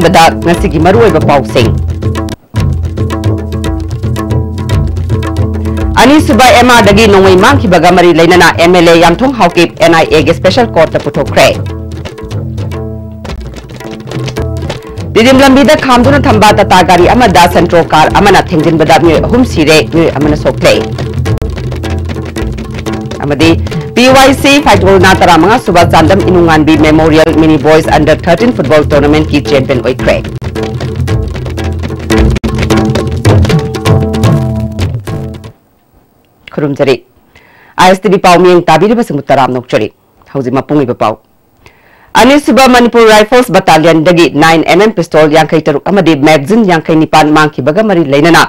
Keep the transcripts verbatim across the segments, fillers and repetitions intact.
ꯕꯗ ꯉꯁꯤꯒꯤ ꯃꯔꯨꯑꯣꯏꯕ ꯄꯥꯎꯁꯤꯡ꯫ ꯑꯅꯤꯁꯨꯕ ꯑꯦꯝ ꯑꯥꯔꯗꯒꯤ ꯅꯣꯡꯃꯩ ꯃꯥꯡꯈꯤꯕꯒ ꯃꯔꯤ ꯂꯩꯅꯅ M L A Yamthong Haokip N I ꯑꯦꯒꯤ ꯁ꯭ꯄꯦꯁꯦꯜ ꯀꯣꯔꯠꯇ ꯄꯨꯊꯣꯛꯈ꯭ꯔꯦ꯫ ꯇꯤꯗꯤꯝ ꯂꯝꯕꯤꯗ ꯈꯥꯝꯗꯨꯅ ꯊꯝꯕ ꯇꯥꯇꯥ ꯒꯥꯔꯤ ꯑꯃꯗ ꯁꯦꯟꯇ꯭ꯔꯣ ꯀꯥꯔ ꯑꯃꯅ ꯊꯦꯡꯖꯤꯟꯕꯗ ꯃꯤꯑꯣꯏ ꯑꯍꯨꯝ ꯁꯤꯔꯦ, ꯃꯤꯑꯣꯏ ꯑꯃꯅ ꯁꯣꯛꯂꯦ꯫ ꯑꯃꯗꯤ ꯄꯤ ꯋꯥꯏ ꯁꯤ ꯐꯥꯏꯇꯣꯜꯅ ꯇꯔꯥꯃꯉꯥ ꯁꯨꯕ ꯆꯥꯟꯗꯝ ꯏꯅꯨꯡꯉꯥꯟꯕꯤ memorial mini boys under thirteen football ꯇꯣꯔꯅꯥꯃꯦꯟꯠꯀꯤ ꯆꯦꯝꯄꯤꯌꯟ ꯑꯣꯏꯈ꯭ꯔꯦ꯫ ꯈꯨꯔꯨꯝꯖꯔꯤ꯫ ꯑꯥꯏ ꯑꯦꯁ ꯇꯤ ꯚꯤ ꯄꯥꯎ ꯃꯤꯌꯦꯡ ꯇꯥꯕꯤꯔꯤꯕꯁꯤꯡꯕꯨ ꯇꯔꯥꯝꯅ ꯑꯣꯛꯆꯔꯤ꯫ ꯍꯧꯖꯤꯛ ꯃꯄꯨꯡ ꯑꯣꯏꯕ ꯄꯥꯎ꯫ ꯑꯅꯤꯁꯨꯕ ꯃꯅꯤꯄꯨꯔ ꯔꯥꯏꯐꯜꯁ ꯕꯠꯇꯥꯂꯤꯌꯟꯗꯒꯤ ꯅꯥꯏꯟ ꯑꯦꯝ ꯑꯦꯝ ꯄꯤꯁꯇꯣꯜ ꯌꯥꯡꯈꯩ ꯇꯔꯨꯛ ꯑꯃꯗꯤ ꯃꯦꯒꯖꯤꯟ ꯌꯥꯡꯈꯩ ꯅꯤꯄꯥꯟ ꯃꯥꯡꯈꯤꯕꯒ ꯃꯔꯤ ꯂꯩꯅꯅ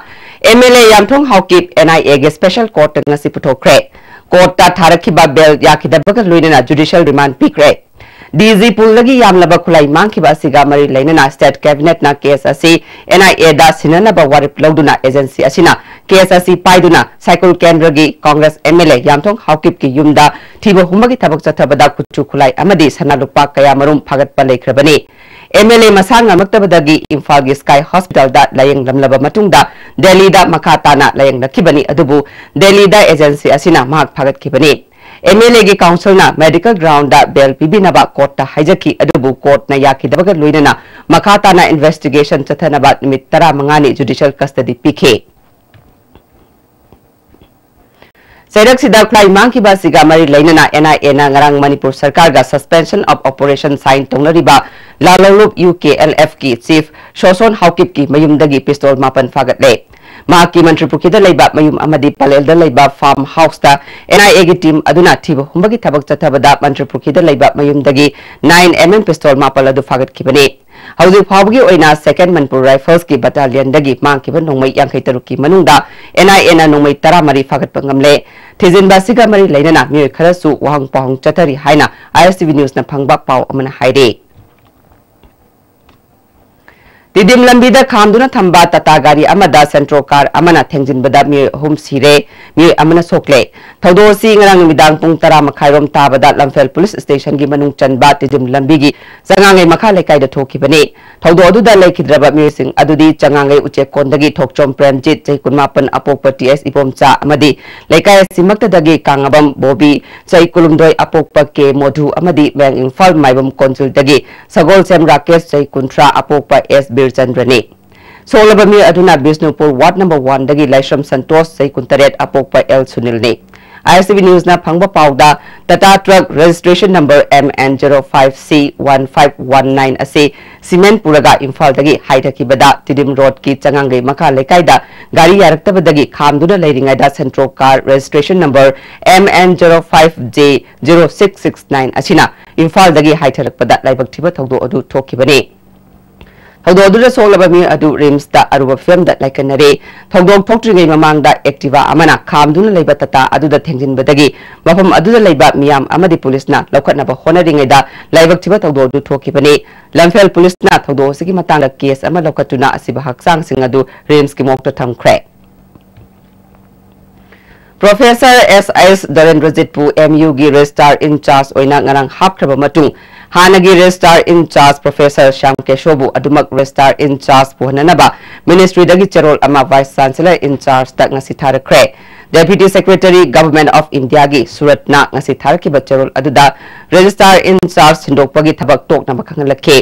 M L A Yamthong Haokip N I ꯑꯦꯒꯤ ꯁ꯭ꯄꯦꯁꯦꯜ ꯀꯣꯔꯠꯇ ꯉꯁꯤ ꯄꯨꯊꯣꯛꯈ꯭ꯔꯦ꯫ ꯀꯣꯔꯠꯇ ꯊꯥꯔꯛꯈꯤꯕ ꯕꯦꯜ ꯌꯥꯈꯤꯗꯕꯒ ꯂꯣꯏꯅꯅ ꯖꯨꯗꯤꯁꯤꯌꯦꯜ ꯔꯤꯃꯥꯟꯗ ꯄꯤꯈ꯭ꯔꯦ꯫ ꯗꯤ ꯖꯤ ꯄꯨꯜꯗꯒꯤ ꯌꯥꯝꯂꯕ ꯈꯨꯠꯂꯥꯏ ꯃꯥꯡꯈꯤꯕ ꯑꯁꯤꯒ ꯃꯔꯤ ꯂꯩꯅꯅ ꯁ꯭ꯇꯦꯠ ꯀꯦꯕꯤꯅꯦꯠꯅ ꯀꯦꯁ ꯑꯁꯤ ꯑꯦꯟ ꯑꯥꯏ ꯑꯦꯗ ꯁꯤꯟꯅꯅꯕ ꯋꯥꯔꯦꯞ ꯂꯧꯗꯨꯅ ꯑꯦꯖꯦꯟꯁꯤ ꯑꯁꯤꯅ ꯀꯦꯁ ꯑꯁꯤ ꯄꯥꯏꯗꯨꯅ ꯁꯥꯏꯀꯨꯜ ꯀꯦꯟꯗ꯭ꯔꯒꯤ ꯀꯣꯡꯒ꯭ꯔꯦꯁ ꯑꯦꯝ ꯑꯦꯜ ꯑꯦ ꯌꯥꯝꯊꯣꯡ ꯍꯥꯎꯀꯤꯞꯀꯤ ꯌꯨꯝꯗ ꯊꯤꯕ ꯍꯨꯝꯕꯒꯤ ꯊꯕꯛ ꯆꯠꯊꯕꯗ ꯈꯨꯠꯁꯨ ꯈꯨꯠꯂꯥꯏ ꯑꯃꯗꯤ ꯁꯅꯥ ꯂꯨꯄꯥ ꯀꯌꯥ ꯃꯔꯨꯝ ꯐꯥꯒꯠꯄ ꯂꯩꯈ꯭ꯔꯕꯅꯤ꯫ ꯑꯦꯝ ꯑꯦꯜ ꯑꯦ ꯃꯁꯥ ꯉꯝꯃꯛꯇꯕꯗꯒꯤ ꯏꯝꯐꯥꯜꯒꯤ ꯁ꯭ꯀꯥꯏ ꯍꯣꯁꯄꯤꯇꯥꯜꯗ ꯂꯥꯌꯦꯡꯂꯝꯂꯕ ꯃꯇꯨꯡꯗ ꯗꯦꯜꯂꯤꯗ ꯃꯈꯥ ꯇꯥꯅ ꯂꯥꯌꯦꯡꯂꯛꯈꯤꯕꯅꯤ, ꯑꯗꯨꯕꯨ ꯗꯦꯜꯂꯤꯗ ꯑꯦꯖꯦꯟꯁꯤ ꯑꯁꯤꯅ ꯃꯍꯥꯛ ꯐꯥꯒꯠꯈꯤꯕꯅꯤ꯫ ꯑꯦꯝ ꯑꯦꯜ ꯑꯦꯒꯤ ꯀꯥꯎꯟꯁꯤꯜꯅ ꯃꯦꯗꯤꯀꯦꯜ ꯒ꯭ꯔꯥꯎꯟꯗ ꯕꯦꯜ ꯄꯤꯕꯤꯅꯕ ꯀꯣꯔꯠꯇ ꯍꯥꯏꯖꯈꯤ, ꯑꯗꯨꯕꯨ ꯀꯣꯔꯠꯅ ꯌꯥꯈꯤꯗꯕꯒ ꯂꯣꯏꯅꯅ ꯃꯈꯥ ꯇꯥꯅ ꯏꯟꯚꯦꯁꯇꯤꯒꯦꯁꯟ ꯆꯠꯊꯅꯕ ꯅꯨꯃꯤꯠ ꯇꯔꯥꯃꯉꯥꯅꯤ ꯖꯨꯗꯤꯁꯤꯌꯦꯜ ꯀꯁꯇꯗꯤ ꯄꯤꯈꯤ꯫ ꯆꯩꯔꯛꯁꯤꯗ ꯈꯨꯠꯂꯥꯏ ꯃꯥꯡꯈꯤꯕ ꯑꯁꯤꯒ ꯃꯔꯤ ꯂꯩꯅꯅ ꯑꯦꯟ ꯑꯥꯏ ꯑꯦꯅ ꯉꯔꯥꯡ Manipur ꯁꯔꯀꯥꯔꯒ suspension of operation sign ꯇꯧꯅꯔꯤꯕ ꯂꯥꯂꯣꯡꯂꯨꯞ ꯌꯨ ꯀꯦ ꯑꯦꯜ ꯑꯦꯐꯀꯤ ꯆꯤꯐ ꯁꯣꯁꯣꯟ ꯍꯥꯎꯀꯤꯞꯀꯤ ꯃꯌꯨꯝꯗꯒꯤ ꯄꯤꯁꯇꯣꯜ ꯃꯥꯄꯟ ꯐꯥꯒꯠꯂꯦ꯫ ꯃꯍꯥꯛꯀꯤ ꯃꯟꯇ꯭ꯔꯤꯄꯨꯈ꯭ꯔꯤꯗ ꯂꯩꯕ ꯃꯌꯨꯝ ꯑꯃꯗꯤ ꯄꯂꯦꯜꯗ ꯂꯩꯕ ꯐꯥꯔꯝ ꯍꯥꯎꯁꯇ ꯑꯦꯟ ꯑꯥꯏ ꯑꯦꯒꯤ ꯇꯤꯝ ꯑꯗꯨꯅ ꯊꯤꯕ ꯍꯨꯝꯕꯒꯤ ꯊꯕꯛ ꯆꯠꯊꯕꯗ ꯃꯟꯇ꯭ꯔꯤꯄꯨꯈ꯭ꯔꯤꯗ ꯂꯩꯕ ꯃꯌꯨꯝꯗꯒꯤ ꯅꯥꯏꯟ ꯑꯦꯝ ꯑꯦꯝ ꯄꯤꯁꯇꯣꯜ ꯃꯥꯄꯜ ꯑꯗꯨ ꯐꯥꯒꯠꯈꯤꯕꯅꯤ꯫ ꯍꯧꯖꯤꯛ ꯐꯥꯎꯕꯒꯤ ꯑꯣꯏꯅ ꯁꯦꯀꯦꯟ ꯃꯅꯤꯄꯨꯔ ꯔꯥꯏꯐꯜꯁꯀꯤ ꯕꯠꯇꯥꯂꯤꯌꯟꯗꯒꯤ ꯃꯥꯡꯈꯤꯕ ꯅꯣꯡꯃꯩ ꯌꯥꯡꯈꯩ ꯇꯔꯨꯛꯀꯤ ꯃꯅꯨꯡꯗ ꯑꯦꯟ ꯑꯥꯏ ꯑꯦꯅ ꯅꯣꯡꯃꯩ ꯇꯔꯥꯃꯔꯤ ꯐꯥꯒꯠꯄ ꯉꯝꯂꯦ꯫ ꯊꯤꯖꯤꯟꯕ ꯑꯁꯤꯒ ꯃꯔꯤ ꯂꯩꯅꯅ ꯃꯤꯑꯣꯏ ꯈꯔꯁꯨ ꯋꯥꯍꯪ ꯄꯥꯎꯍꯪ ꯆꯠꯊꯔꯤ ꯍꯥꯏꯅ ꯑꯥꯏ ꯑꯦꯁ ꯇꯤ ꯚꯤ ꯅ꯭ꯌꯨꯁꯅ ꯐꯪꯕ ꯄꯥꯎ ꯑꯃꯅ ꯍꯥꯏꯔꯤ꯫ ꯇꯤꯗꯤꯝ ꯂꯝꯕꯤꯗ ꯈꯥꯝꯗꯨꯅ ꯊꯝꯕ ꯇꯥꯇꯥ ꯒꯥꯔꯤ ꯑꯃꯗ ꯁꯦꯟꯇ꯭ꯔꯣ ꯀꯥꯔ ꯑꯃꯅ ꯊꯦꯡꯖꯤꯟꯕꯗ ꯃꯤꯑꯣꯏ ꯑꯍꯨꯝ ꯁꯤꯔꯦ, ꯃꯤꯑꯣꯏ ꯑꯃꯅ ꯁꯣꯛꯂꯦ꯫ ꯊꯧꯗꯣꯛ ꯑꯁꯤ ꯉꯔꯥꯡ ꯅꯨꯃꯤꯗꯥꯡ ꯄꯨꯡ ꯇꯔꯥ ꯃꯈꯥꯏꯔꯣꯝ ꯇꯥꯕꯗ ꯂꯝꯐꯦꯜ ꯄꯨꯂꯤꯁ ꯁ꯭ꯇꯦꯁꯟꯒꯤ ꯃꯅꯨꯡ ꯆꯟꯕ ꯇꯤꯗꯤꯝ ꯂꯝꯕꯤꯒꯤ ꯆꯉꯥꯡꯒꯩ ꯃꯈꯥ ꯂꯩꯀꯥꯏꯗ ꯊꯣꯛꯈꯤꯕꯅꯤ꯫ ꯊꯧꯗꯣꯛ ꯑꯗꯨꯗ ꯂꯩꯈꯤꯗ꯭ꯔꯕ ꯃꯤꯑꯣꯏꯁꯤꯡ ꯑꯗꯨꯗꯤ ꯆꯉꯥꯡꯒꯩ ꯎꯆꯦꯛꯀꯣꯟꯗꯒꯤ ꯊꯣꯛꯆꯣꯝ ꯄ꯭ꯔꯦꯝꯖꯤꯠ, ꯆꯍꯤ ꯀꯨꯟꯃꯥꯄꯟ, ꯑꯄꯣꯛꯄ ꯇꯤ ꯑꯦꯁ ꯏꯕꯣꯝꯆꯥ ꯑꯃꯗꯤ ꯂꯩꯀꯥꯏ ꯑꯁꯤꯃꯛꯇꯗꯒꯤ ꯀꯥꯡꯉꯕꯝ ꯕꯣꯕꯤ, ꯆꯍꯤ ꯀꯨꯟꯍꯨꯝꯗꯣꯏ, ꯑꯄꯣꯛꯄ ꯀꯦ ꯃꯣꯙꯨ ꯑꯃꯗꯤ ꯃꯌꯥꯡ ꯏꯝꯐꯥꯜ ꯃꯥꯏꯕꯝ ꯀꯣꯟꯖꯤꯜꯗꯒꯤ ꯁꯒꯣꯜꯁꯦꯝ ꯔꯥꯀꯦꯁ, ꯆꯍꯤ ꯀꯨꯟꯊ꯭ꯔꯥ, ꯑꯄꯣꯛꯄ ꯑꯦꯁ ꯕꯤꯔꯆꯟꯗ꯭ꯔꯅꯤ꯫ ꯁꯣꯛꯂꯕ ꯃꯤꯑꯣꯏ ꯑꯗꯨꯅ ꯕꯤꯁꯅꯨꯄꯨꯔ ꯋꯥꯔꯗ ꯅꯝꯕꯔ ꯋꯥꯟꯗꯒꯤ ꯂꯥꯏꯁ꯭ꯔꯝ ꯁꯟꯇꯣꯁ, ꯆꯍꯤ ꯀꯨꯟꯇꯔꯦꯠ, ꯑꯄꯣꯛꯄ ꯑꯦꯜ ꯁꯨꯅꯤꯜꯅꯤ꯫ ꯑꯥꯏ ꯑꯦꯁ ꯇꯤ ꯚꯤ ꯅ꯭ꯌꯨꯁꯅ ꯐꯪꯕ ꯄꯥꯎꯗ, Tata truck registration number M N zero five C one five one nine ꯑꯁꯤ ꯁꯤꯃꯦꯟ ꯄꯨꯔꯒ ꯏꯝꯐꯥꯜꯗꯒꯤ ꯍꯥꯏꯊꯈꯤꯕꯗ ꯇꯤꯗꯤꯝ ꯔꯣꯗꯀꯤ ꯆꯉꯥꯡꯒꯩ ꯃꯈꯥ ꯂꯩꯀꯥꯏꯗ ꯒꯥꯔꯤ ꯌꯥꯔꯛꯇꯕꯗꯒꯤ ꯈꯥꯝꯗꯨꯅ ꯂꯩꯔꯤꯉꯩꯗ Santro car registration number M N zero five J zero six six nine ꯑꯁꯤꯅ ꯏꯝꯐꯥꯜꯗꯒꯤ ꯍꯥꯏꯊꯔꯛꯄꯗ ꯂꯥꯏꯕꯛ ꯊꯤꯕ ꯊꯧꯗꯣꯛ ꯑꯗꯨ ꯊꯣꯛꯈꯤꯕꯅꯤ꯫ ꯊꯧꯗꯣꯛ ꯑꯗꯨꯗ ꯁꯣꯛꯂꯕ ꯃꯤꯑꯣꯏ ꯑꯗꯨ ꯔꯤꯝꯁꯇ ꯑꯔꯨꯕ ꯐꯤꯚꯝꯗ ꯂꯥꯏꯀꯠꯅꯔꯦ꯫ ꯊꯧꯗꯣꯛ ꯊꯣꯛꯇ꯭ꯔꯤꯉꯩ ꯃꯃꯥꯡꯗ ꯑꯦꯛꯇꯤꯚꯥ ꯑꯃꯅ ꯈꯥꯝꯗꯨꯅ ꯂꯩꯕ ꯇꯥꯇꯥ ꯑꯗꯨꯗ ꯊꯦꯡꯖꯤꯟꯕꯗꯒꯤ ꯃꯐꯝ ꯑꯗꯨꯗ ꯂꯩꯕ ꯃꯤꯌꯥꯝ ꯑꯃꯗꯤ ꯄꯨꯂꯤꯁꯅ ꯂꯧꯈꯠꯅꯕ ꯍꯣꯠꯅꯔꯤꯉꯩꯗ ꯂꯥꯏꯕꯛ ꯊꯤꯕ ꯊꯧꯗꯣꯛ ꯑꯗꯨ ꯊꯣꯛꯈꯤꯕꯅꯤ꯫ ꯂꯝꯐꯦꯜ ꯄꯨꯂꯤꯁꯅ ꯊꯧꯗꯣꯛ ꯑꯁꯤꯒꯤ ꯃꯇꯥꯡꯗ ꯀꯦꯁ ꯑꯃ ꯂꯧꯈꯠꯇꯨꯅ ꯑꯁꯤꯕ ꯍꯛꯆꯥꯡꯁꯤꯡ ꯑꯗꯨ ꯔꯤꯝꯁꯀꯤ ꯃꯣꯔꯒꯇ ꯊꯝꯈ꯭ꯔꯦ꯫ ꯄ꯭ꯔꯣꯐꯦꯁꯔ ꯑꯦꯁ ꯑꯦꯁ ꯗꯣꯔꯦꯟꯗ꯭ꯔꯖꯤꯠꯄꯨ ꯑꯦꯝ ꯌꯨꯒꯤ ꯔꯦꯖꯤꯁꯇ꯭ꯔꯥꯔ ꯏꯟ ꯆꯥꯔꯖ ꯑꯣꯏꯅ ꯉꯔꯥꯡ ꯍꯥꯞꯈ꯭ꯔꯕ ꯃꯇꯨꯡ, ꯍꯥꯟꯅꯒꯤ ꯔꯦꯖꯤꯁꯇ꯭ꯔꯥꯔ ꯏꯟ ꯆꯥꯔꯖ ꯄ꯭ꯔꯣꯐꯦꯁꯔ ꯁ꯭ꯌꯥꯝ ꯀꯦꯁꯣꯕꯨ ꯑꯗꯨꯃꯛ ꯔꯦꯖꯤꯁꯇ꯭ꯔꯥꯔ ꯏꯟ ꯆꯥꯔꯖ ꯄꯨꯍꯟꯅꯅꯕ ꯃꯤꯅꯤꯁꯇ꯭ꯔꯤꯗꯒꯤ ꯆꯦꯔꯣꯜ ꯑꯃ ꯚꯥꯏꯁ ꯆꯥꯟꯁꯦꯂꯔ ꯏꯟ ꯆꯥꯔꯖꯇ ꯉꯁꯤ ꯊꯥꯔꯛꯈ꯭ꯔꯦ꯫ ꯗꯦꯄ꯭ꯌꯨꯇꯤ ꯁꯦꯀ꯭ꯔꯦꯇꯔꯤ, ꯒꯚꯔꯟꯃꯦꯟꯠ ꯑꯣꯐ ꯏꯟꯗꯤꯌꯥꯒꯤ ꯁꯨꯔꯠꯅ ꯉꯁꯤ ꯊꯥꯔꯛꯈꯤꯕ ꯆꯦꯔꯣꯜ ꯑꯗꯨꯗ ꯔꯦꯖꯤꯁꯇ꯭ꯔꯥꯔ ꯏꯟ ꯆꯥꯔꯖ ꯁꯤꯟꯗꯣꯛꯄꯒꯤ ꯊꯕꯛ ꯇꯣꯛꯅꯕ ꯈꯪꯍꯜꯂꯛꯈꯤ꯫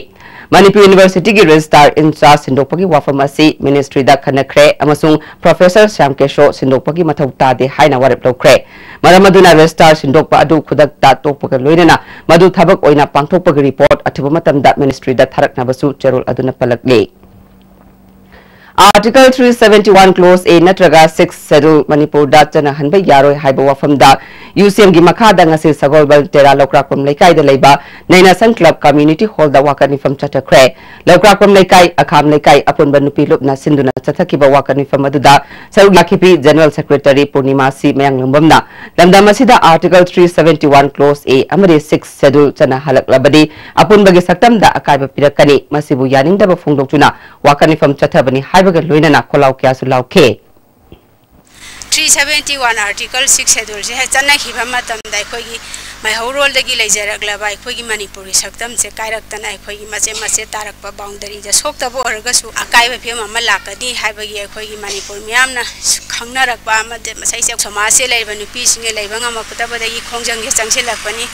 ꯃꯅꯤꯄꯨꯔ ꯌꯨꯅꯤꯚꯔꯁꯤꯇꯤꯒꯤ ꯔꯦꯖꯤꯁꯇ꯭ꯔꯥꯔ ꯏꯟ ꯆꯥꯔꯖ ꯁꯤꯟꯗꯣꯛꯄꯒꯤ ꯋꯥꯐꯝ ꯑꯁꯤ ꯃꯤꯅꯤꯁꯇ꯭ꯔꯤꯗ ꯈꯟꯅꯈ꯭ꯔꯦ ꯑꯃꯁꯨꯡ ꯄ꯭ꯔꯣꯐꯦꯁꯔ ꯁ꯭ꯌꯥꯝ ꯀꯦꯁꯣ ꯁꯤꯟꯗꯣꯛꯄꯒꯤ ꯃꯊꯧ ꯇꯥꯗꯦ ꯍꯥꯏꯅ ꯋꯥꯔꯦꯞ ꯂꯧꯈ꯭ꯔꯦ꯫ ꯃꯔꯝ ꯑꯗꯨꯅ ꯔꯦꯖꯤꯁꯇ꯭ꯔꯥꯔ ꯁꯤꯟꯗꯣꯛꯄ ꯑꯗꯨ ꯈꯨꯗꯛꯇ ꯇꯣꯛꯄꯒ ꯂꯣꯏꯅꯅ ꯃꯗꯨ ꯊꯕꯛ ꯑꯣꯏꯅ ꯄꯥꯡꯊꯣꯛꯄꯒꯤ ꯔꯤꯄꯣꯔꯠ ꯑꯊꯨꯕ ꯃꯇꯝꯗ ꯃꯤꯅꯤꯁꯇ꯭ꯔꯤꯗ ꯊꯥꯔꯛꯅꯕꯁꯨ ꯆꯦꯔꯣꯜ ꯑꯗꯨꯅ ꯄꯜꯂꯛꯂꯤ꯫ Article three seventy one Clause A ꯅꯠꯇ꯭ꯔꯒ Sixth Schedule ꯃꯅꯤꯄꯨꯔꯗ ꯆꯠꯅꯍꯟꯕ ꯌꯥꯔꯣꯏ ꯍꯥꯏꯕ ꯋꯥꯐꯝꯗ ꯌꯨꯁꯦꯝꯒꯤ ꯃꯈꯥꯗ ꯉꯁꯤ ꯁꯒꯣꯜꯕꯟ ꯇꯦꯔꯥ ꯂꯧꯀ꯭ꯔꯥꯛꯄꯝ ꯂꯩꯀꯥꯏꯗ ꯂꯩꯕ ꯅꯩꯅꯁꯪ Club Community Hallꯗ ꯋꯥꯀꯠ ꯃꯤꯐꯝ ꯆꯠꯊꯈ꯭ꯔꯦ꯫ ꯂꯧꯀ꯭ꯔꯥꯛꯄꯝ ꯂꯩꯀꯥꯏ, ꯑꯈꯥꯝ ꯂꯩꯀꯥꯏ ꯑꯄꯨꯟꯕ ꯅꯨꯄꯤ ꯂꯨꯞꯅ ꯁꯤꯟꯗꯨꯅ ꯆꯠꯊꯈꯤꯕ ꯋꯥꯀꯠ ꯃꯤꯐꯝ ꯑꯗꯨꯗ ꯁꯔꯨꯛ ꯌꯥꯈꯤꯕꯤ General Secretary ꯄꯨꯔꯅꯤꯃꯥ ꯁꯤ ꯃꯌꯥꯡꯂꯪꯕꯝꯅ ꯂꯝꯗꯝ ꯑꯁꯤꯗ Article three seventy one Clause A ꯑꯃꯗꯤ Sixth Schedule ꯆꯠꯅꯍꯜꯂꯛꯂꯕꯗꯤ ꯑꯄꯨꯟꯕꯒꯤ ꯁꯛꯇꯝꯗ ꯑꯀꯥꯏꯕ ꯄꯤꯔꯛꯀꯅꯤ, ꯃꯁꯤꯕꯨ ꯌꯥꯅꯤꯡꯗꯕ ꯐꯣꯡꯗꯣꯛꯇꯨꯅ ꯋꯥꯀꯠ ꯃꯤꯐꯝ ꯆꯠꯊꯕꯅꯤ ꯍꯥꯏꯕꯒ ꯂꯣꯏꯅꯅ ꯈꯣꯜꯂꯥꯎ ꯀꯌꯥꯁꯨ ꯂꯥꯎꯈꯤ꯫ Three seventy one Article Sixth Scheduleꯁꯦ ꯍꯦꯛ ꯆꯠꯅꯈꯤꯕ ꯃꯇꯝꯗ ꯑꯩꯈꯣꯏꯒꯤ ꯃꯩꯍꯧꯔꯣꯜꯗꯒꯤ ꯂꯩꯖꯔꯛꯂꯕ ꯑꯩꯈꯣꯏꯒꯤ ꯃꯅꯤꯄꯨꯔꯒꯤ ꯁꯛꯇꯝꯁꯦ ꯀꯥꯏꯔꯛꯇꯅ ꯑꯩꯈꯣꯏꯒꯤ ꯃꯆꯦꯠ ꯃꯆꯦꯠ ꯇꯥꯔꯛꯄ, boundaryꯗ ꯁꯣꯛꯇꯕ ꯑꯣꯏꯔꯒꯁꯨ ꯑꯀꯥꯏꯕ ꯐꯤꯕꯝ ꯑꯃ ꯂꯥꯛꯀꯅꯤ ꯍꯥꯏꯕꯒꯤ ꯑꯩꯈꯣꯏꯒꯤ ꯃꯅꯤꯄꯨꯔ ꯃꯤꯌꯥꯝꯅ ꯈꯪꯅꯔꯛꯄ ꯑꯃꯗꯤ ꯉꯁꯥꯏꯁꯦ ꯁꯃꯥꯖꯁꯦ ꯂꯩꯔꯤꯕ ꯅꯨꯄꯤꯁꯤꯡꯅ ꯂꯩꯕ ꯉꯝꯃꯛꯇꯕꯗꯒꯤ ꯈꯣꯡꯖꯪꯁꯦ ꯆꯪꯁꯤꯜꯂꯛꯄꯅꯤ꯫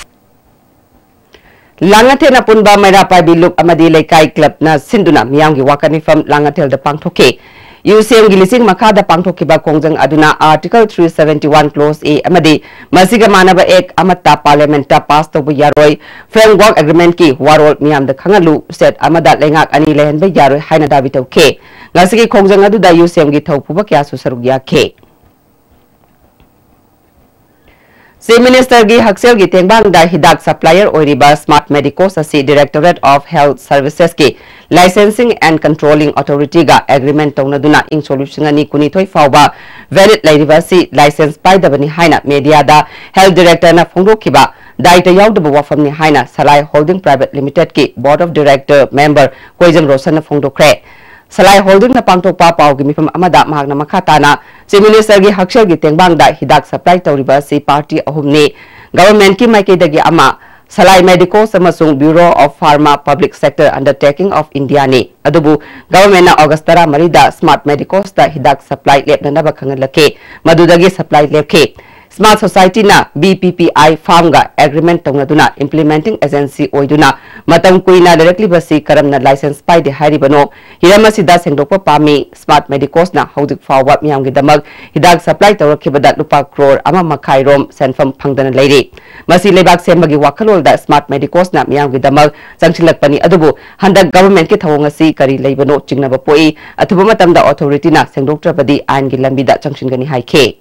ꯂꯥꯡꯉꯊꯦꯜ ꯑꯄꯨꯟꯕ ꯃꯩꯔꯥ ꯄꯥꯏꯕꯤ ꯂꯨꯞ ꯑꯃꯗꯤ ꯂꯩꯀꯥꯏ clubꯅ ꯁꯤꯟꯗꯨꯅ ꯃꯤꯌꯥꯝꯒꯤ ꯋꯥꯀꯠ ꯃꯤꯐꯝ ꯂꯥꯡꯉꯊꯦꯜꯗ ꯄꯥꯡꯊꯣꯛꯈꯤ꯫ ꯌꯨꯁꯦꯝꯒꯤ ꯂꯤꯁꯤꯡ ꯃꯈꯥꯗ ꯄꯥꯡꯊꯣꯛꯈꯤꯕ ꯈꯣꯡꯖꯪ ꯑꯗꯨꯅ Article three seventy one Clause A ꯑꯃꯗꯤ ꯃꯁꯤꯒ ꯃꯥꯟꯅꯕ Act ꯑꯃꯠꯇ Parliamentꯇ pass ꯇꯧꯕ ꯌꯥꯔꯣꯏ, Framework Agreementꯀꯤ ꯋꯥꯔꯣꯜ ꯃꯤꯌꯥꯝꯗ ꯈꯪꯍꯜꯂꯨ, state ꯑꯃꯗ ꯂꯩꯉꯥꯛ ꯑꯅꯤ ꯂꯩꯍꯟꯕ ꯌꯥꯔꯣꯏ ꯍꯥꯏꯅ ꯗꯥꯕꯤ ꯇꯧꯈꯤ꯫ ꯉꯁꯤꯒꯤ ꯈꯣꯡꯖꯪ ꯑꯗꯨꯗ ꯌꯨꯁꯦꯝꯒꯤ ꯊꯧꯄꯨꯕ ꯀꯌꯥꯁꯨ ꯁꯔꯨꯛ ꯌꯥꯈꯤ꯫ Chief Ministerꯒꯤ ꯍꯛꯁꯦꯜꯒꯤ ꯇꯦꯡꯕꯥꯡꯗ ꯍꯤꯗꯥꯛ supplier ꯑꯣꯏꯔꯤꯕ Smart Medicos ꯑꯁꯤ Directorate of Health Servicesꯀꯤ Licensing and Controlling Authorityꯒ agreement ꯇꯧꯅꯗꯨꯅ ꯏꯪ ꯁꯣꯛ ꯂꯤꯁꯤꯡ ꯑꯅꯤ ꯀꯨꯟꯅꯤꯊꯣꯏ ꯐꯥꯎꯕ valid ꯂꯩꯔꯤꯕ ꯑꯁꯤ license ꯄꯥꯏꯗꯕꯅꯤ ꯍꯥꯏꯅ mediaꯗ Health Directorꯅ ꯐꯣꯡꯗꯣꯛꯈꯤꯕ ꯗꯥꯏꯇ ꯌꯥꯎꯗꯕ ꯋꯥꯐꯝꯅꯤ ꯍꯥꯏꯅ Salai Holding Private Limitedꯀꯤ Board of Director member ꯀꯣꯏꯖꯝ ꯔꯣꯁꯟꯅ ꯐꯣꯡꯗꯣꯛꯈ꯭ꯔꯦ꯫ Salai Holdingꯅ ꯄꯥꯡꯊꯣꯛꯄ ꯄꯥꯎꯒꯤ ꯃꯤꯐꯝ ꯑꯃꯗ ꯃꯍꯥꯛꯅ ꯃꯈꯥ ꯇꯥꯅ Chief Ministerꯒꯤ ꯍꯛꯁꯦꯜꯒꯤ ꯇꯦꯡꯕꯥꯡꯗ ꯍꯤꯗꯥꯛ supply ꯇꯧꯔꯤꯕ ꯑꯁꯤ party ꯑꯍꯨꯝꯅꯤ꯫ Governmentꯀꯤ ꯃꯥꯏꯀꯩꯗꯒꯤ ꯑꯃ, Salai Medicos ꯑꯃꯁꯨꯡ Bureau of Pharma Public Sector Undertaking of Indiaꯅꯤ꯫ ꯑꯗꯨꯕꯨ governmentꯅ August ꯇꯔꯥꯃꯔꯤꯗ Smart Medicosꯇ ꯍꯤꯗꯥꯛ supply ꯂꯦꯞꯅꯅꯕ ꯈꯪꯍꯜꯂꯛꯈꯤ꯫ ꯃꯗꯨꯗꯒꯤ supply ꯂꯦꯞꯈꯤ꯫ Smart Society ꯅ B P P I farm ꯒ agreement ꯇꯧꯅꯗꯨꯅ implementing agency ꯑꯣꯏꯗꯨꯅ ꯃꯇꯝ ꯀꯨꯏꯅ ꯂꯩꯔꯛꯂꯤꯕꯁꯤ ꯀꯔꯝꯅ license ꯄꯥꯏꯗꯦ ꯍꯥꯏꯔꯤꯕꯅꯣ? ꯍꯤꯔꯝ ꯑꯁꯤꯗ ꯁꯦꯡꯗꯣꯛꯄ ꯄꯥꯝꯃꯤ꯫ Smart Medicos ꯅ ꯍꯧꯖꯤꯛ ꯐꯥꯎꯕ ꯃꯤꯌꯥꯝꯒꯤꯗꯃꯛ ꯍꯤꯗꯥꯛ supply ꯇꯧꯔꯛꯈꯤꯕꯗ ꯂꯨꯄꯥ ꯀ꯭ꯔꯣꯔ ꯑꯃ ꯃꯈꯥꯏ ꯔꯣꯝ ꯁꯦꯟꯐꯝ ꯐꯪꯗꯅ ꯂꯩꯔꯤ꯫ ꯃꯁꯤ ꯂꯩꯕꯥꯛ ꯁꯦꯝꯕꯒꯤ ꯋꯥꯈꯜꯂꯣꯟꯗ Smart Medicos ꯅ ꯃꯤꯌꯥꯝꯒꯤꯗꯃꯛ ꯆꯪꯁꯤꯜꯂꯛꯄꯅꯤ, ꯑꯗꯨꯕꯨ ꯍꯟꯗꯛ government ꯀꯤ ꯊꯧꯑꯣꯡ ꯑꯁꯤ ꯀꯔꯤ ꯂꯩꯕꯅꯣ ꯆꯤꯡꯅꯕ ꯄꯣꯛꯏ꯫ ꯑꯊꯨꯕ ꯃꯇꯝꯗ authority ꯅ ꯁꯦꯡꯗꯣꯛꯇ꯭ꯔꯕꯗꯤ ꯑꯥꯏꯟꯒꯤ ꯂꯝꯕꯤꯗ ꯆꯪꯁꯤꯟꯒꯅꯤ ꯍꯥꯏꯈꯤ꯫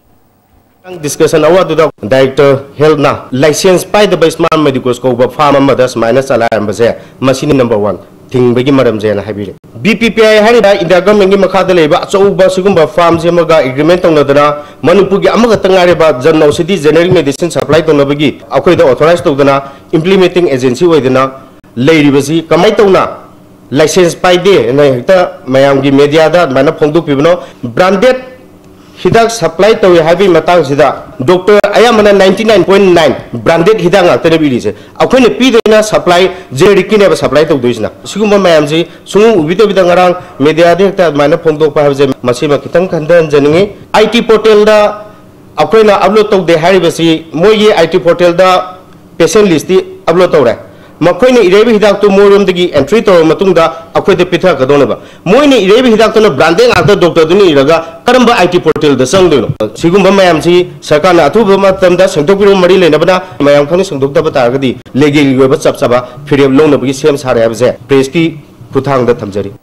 Discussion ꯑꯋꯥꯗꯨꯗ Director Health ꯅ license ꯄꯥꯏꯗꯕ Smart Medicos ꯀꯧꯕ farm ꯑꯃꯗ ꯁꯨꯃꯥꯏꯅ ꯆꯂꯥꯏꯔꯝꯕꯁꯦ, ꯃꯁꯤꯅꯤ number one ꯊꯤꯡꯕꯒꯤ ꯃꯔꯝꯁꯦꯅ ꯍꯥꯏꯕꯤꯔꯦ꯫ B P P I ꯍꯥꯏꯔꯤꯕ India government ꯀꯤ ꯃꯈꯥꯗ ꯂꯩꯕ ꯑꯆꯧꯕ ꯁꯤꯒꯨꯝꯕ farm ꯁꯦꯝꯃꯒ agreement ꯇꯧꯅꯗꯅ, ꯃꯅꯤꯄꯨꯔꯒꯤ ꯑꯃꯈꯛꯇ ꯉꯥꯏꯔꯤꯕ Jan Aushadhi generic medicine supply ꯇꯧꯅꯕꯒꯤ ꯑꯩꯈꯣꯏꯗ authorize ꯇꯧꯗꯅ implementing agency ꯑꯣꯏꯗꯅ ꯂꯩꯔꯤꯕꯁꯤ ꯀꯃꯥꯏꯅ ꯇꯧꯅ license ꯄꯥꯏꯗꯦ ꯍꯥꯏꯅ ꯍꯦꯛꯇ ꯃꯌꯥꯝꯒꯤ media ꯗ ꯑꯗꯨꯃꯥꯏꯅ ꯐꯣꯡꯗꯣꯛꯄꯤꯕꯅꯣ? Branded ꯍꯤꯗꯥꯛ supply ꯇꯧꯏ ꯍꯥꯏꯕꯒꯤ ꯃꯇꯥꯡꯁꯤꯗ doctor ꯑꯌꯥꯝꯕꯅ ninety nine point nine branded ꯍꯤꯗꯥꯛ ꯉꯥꯛꯇꯅꯦꯕ ꯏꯔꯤꯁꯦ꯫ ꯑꯩꯈꯣꯏꯅ ꯄꯤꯗꯣꯏꯅ supply generic ꯀꯤꯅꯦꯕ supply ꯇꯧꯗꯣꯏꯁꯤꯅ꯫ ꯁꯤꯒꯨꯝꯕ ꯃꯌꯥꯝꯁꯤ ꯁꯨꯡꯎ ꯎꯕꯤꯗꯕꯤꯗ ꯉꯔꯥꯡ media ꯗ ꯍꯦꯛꯇ ꯑꯗꯨꯃꯥꯏꯅ ꯐꯣꯡꯗꯣꯛꯄ ꯍꯥꯏꯕꯁꯦ, ꯃꯁꯤꯃ ꯈꯤꯇꯪ ꯈꯟꯊꯍꯟꯖꯅꯤꯡꯉꯤ꯫ I T portal ꯗ ꯑꯩꯈꯣꯏꯅ upload ꯇꯧꯗꯦ ꯍꯥꯏꯔꯤꯕꯁꯤ ꯃꯣꯏꯒꯤ I T portal the patient list T upload ꯇꯧꯔꯦ꯫ ꯃꯈꯣꯏꯅ ꯏꯔꯛꯏꯕ ꯍꯤꯗꯥꯛꯇꯨ ꯃꯣꯏꯔꯣꯝꯗꯒꯤ entry ꯇꯧꯔꯕ ꯃꯇꯨꯡꯗ ꯑꯩꯈꯣꯏꯗ ꯄꯤꯊꯔꯛꯀꯗꯧꯅꯦꯕ꯫ ꯃꯣꯏꯅ ꯏꯔꯛꯏꯕ ꯍꯤꯗꯥꯛꯇꯨꯅ branded ꯉꯥꯛꯇ doctor ꯗꯨꯅ ꯏꯔꯒ ꯀꯔꯝꯕ I T portal ꯗ ꯆꯪꯗꯣꯏꯅꯣ? ꯁꯤꯒꯨꯝꯕ ꯃꯌꯥꯝꯁꯤ ꯁꯔꯀꯥꯔꯅ ꯑꯊꯨꯕ ꯃꯇꯝꯗ ꯁꯦꯡꯗꯣꯛꯄꯤꯔꯕ ꯃꯔꯤ ꯂꯩꯅꯕꯅ ꯃꯌꯥꯝ ꯈꯪꯅ ꯁꯦꯡꯗꯣꯛꯇꯕ ꯇꯥꯔꯒꯗꯤ legal ꯒꯤ ꯑꯣꯏꯕ ꯆꯞ ꯆꯥꯕ ꯐꯤꯔꯦꯞ ꯂꯧꯅꯕꯒꯤ ꯁꯦꯝ ꯁꯥꯔꯦ ꯍꯥꯏꯕꯁꯦ press ꯀꯤ ꯈꯨꯠꯊꯥꯡꯗ ꯊꯝꯖꯔꯤ꯫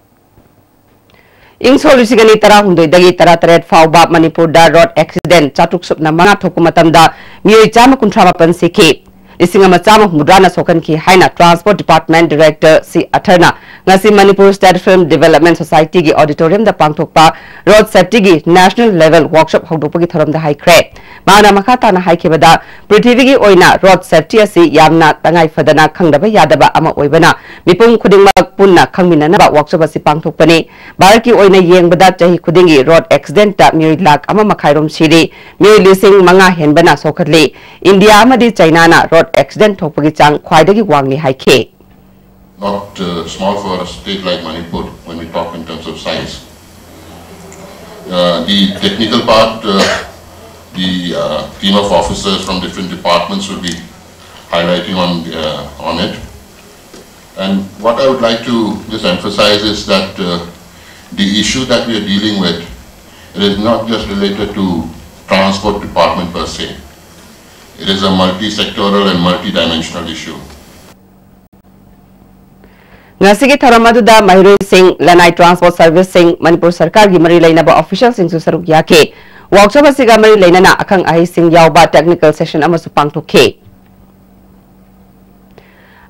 ꯏꯪ ꯁꯣꯛ ꯂꯤꯁꯤꯡ ꯑꯅꯤ ꯇꯔꯥꯍꯨꯝꯗꯣꯏꯗꯒꯤ ꯇꯔꯥꯇꯔꯦꯠ ꯐꯥꯎꯕ ꯃꯅꯤꯄꯨꯔꯗ road accident ꯆꯥꯇ꯭ꯔꯨꯛ ꯁꯨꯞꯅ ꯃꯉꯥ ꯊꯣꯛꯄ ꯃꯇꯝꯗ ꯃꯤꯑꯣꯏ ꯆꯥꯝꯃ ꯀꯨꯟꯊ꯭ꯔꯥ ꯃꯥꯄꯟ ꯁꯤꯈꯤ, ꯂꯤꯁꯤꯡ ꯑꯃ ꯆꯥꯝꯃ ꯍꯨꯝꯐꯨꯇꯔꯥꯅ ꯁꯣꯛꯍꯟꯈꯤ ꯍꯥꯏꯅ Transport Department Director ꯁꯤ ꯑꯊꯔꯅ ꯉꯁꯤ Manipur State Film Development Society ꯒꯤ auditorium ꯗ ꯄꯥꯡꯊꯣꯛꯄ road safety ꯒꯤ national level workshop ꯍꯧꯗꯣꯛꯄꯒꯤ ꯊꯧꯔꯝꯗ ꯍꯥꯏꯈ꯭ꯔꯦ꯫ ꯃꯍꯥꯛꯅ ꯃꯈꯥ ꯇꯥꯅ ꯍꯥꯏꯈꯤꯕꯗ, ꯄ꯭ꯔꯤꯊꯤꯕꯤꯒꯤ ꯑꯣꯏꯅ road safety ꯑꯁꯤ ꯌꯥꯝꯅ ꯇꯉꯥꯏ ꯐꯗꯅ ꯈꯪꯗꯕ ꯌꯥꯗꯕ ꯑꯃ ꯑꯣꯏꯕꯅ, ꯃꯤꯄꯨꯝ ꯈꯨꯗꯤꯡꯃꯛ ꯄꯨꯟꯅ ꯈꯪꯃꯤꯟꯅꯅꯕ workshop ꯑꯁꯤ ꯄꯥꯡꯊꯣꯛꯄꯅꯤ꯫ ꯚꯥꯔꯠꯀꯤ ꯑꯣꯏꯅ ꯌꯦꯡꯕꯗ, ꯆꯍꯤ ꯈꯨꯗꯤꯡꯒꯤ road accident ꯇ ꯃꯤꯑꯣꯏ ꯂꯥꯈ ꯑꯃ ꯃꯈꯥꯏ ꯔꯣꯝ ꯁꯤꯔꯤ, ꯃꯤꯑꯣꯏ ꯂꯤꯁꯤꯡ ꯃꯉꯥ ꯍꯦꯟꯕꯅ ꯁꯣꯛꯍꯜꯂꯤ꯫ ꯏꯟꯗꯤꯌꯥ ꯑꯃꯗꯤ ꯆꯩꯅꯥꯅ road accident ꯊꯣꯛꯄꯒꯤ ꯆꯥꯡ ꯈ꯭ꯋꯥꯏꯗꯒꯤ ꯋꯥꯡꯂꯤ ꯍꯥꯏꯈꯤ꯫ Not uh, small for a state like Manipur when we talk in terms of size. Uh, the technical part, uh, The uh, team of officers from different departments will be highlighting on, uh, on it. And what I would like to just emphasize is that uh, the issue that we are dealing with, it is not just related to transport department per se. It is a multi-sectoral and multi-dimensional issue. ꯉꯁꯤꯒꯤ ꯊꯧꯔꯝ ꯑꯗꯨꯗ ꯃꯍꯩꯔꯣꯏꯁꯤꯡ, ꯂꯅꯥꯏ transport ꯁꯔꯚꯤꯁꯁꯤꯡ, ꯃꯅꯤꯄꯨꯔ ꯁꯔꯀꯥꯔꯒꯤ ꯃꯔꯤ ꯂꯩꯅꯕ ꯑꯣꯐꯤꯁꯤꯌꯦꯜꯁꯤꯡꯁꯨ ꯁꯔꯨꯛ ꯌꯥꯈꯤ꯫ Workshop ꯑꯁꯤꯒ ꯃꯔꯤ ꯂꯩꯅꯅ ꯑꯈꯪ ꯑꯍꯩꯁꯤꯡ ꯌꯥꯎꯕ ꯇꯦꯛꯅꯤꯀꯦꯜ ꯁꯦꯁꯟ ꯑꯃꯁꯨ ꯄꯥꯡꯊꯣꯛꯈꯤ꯫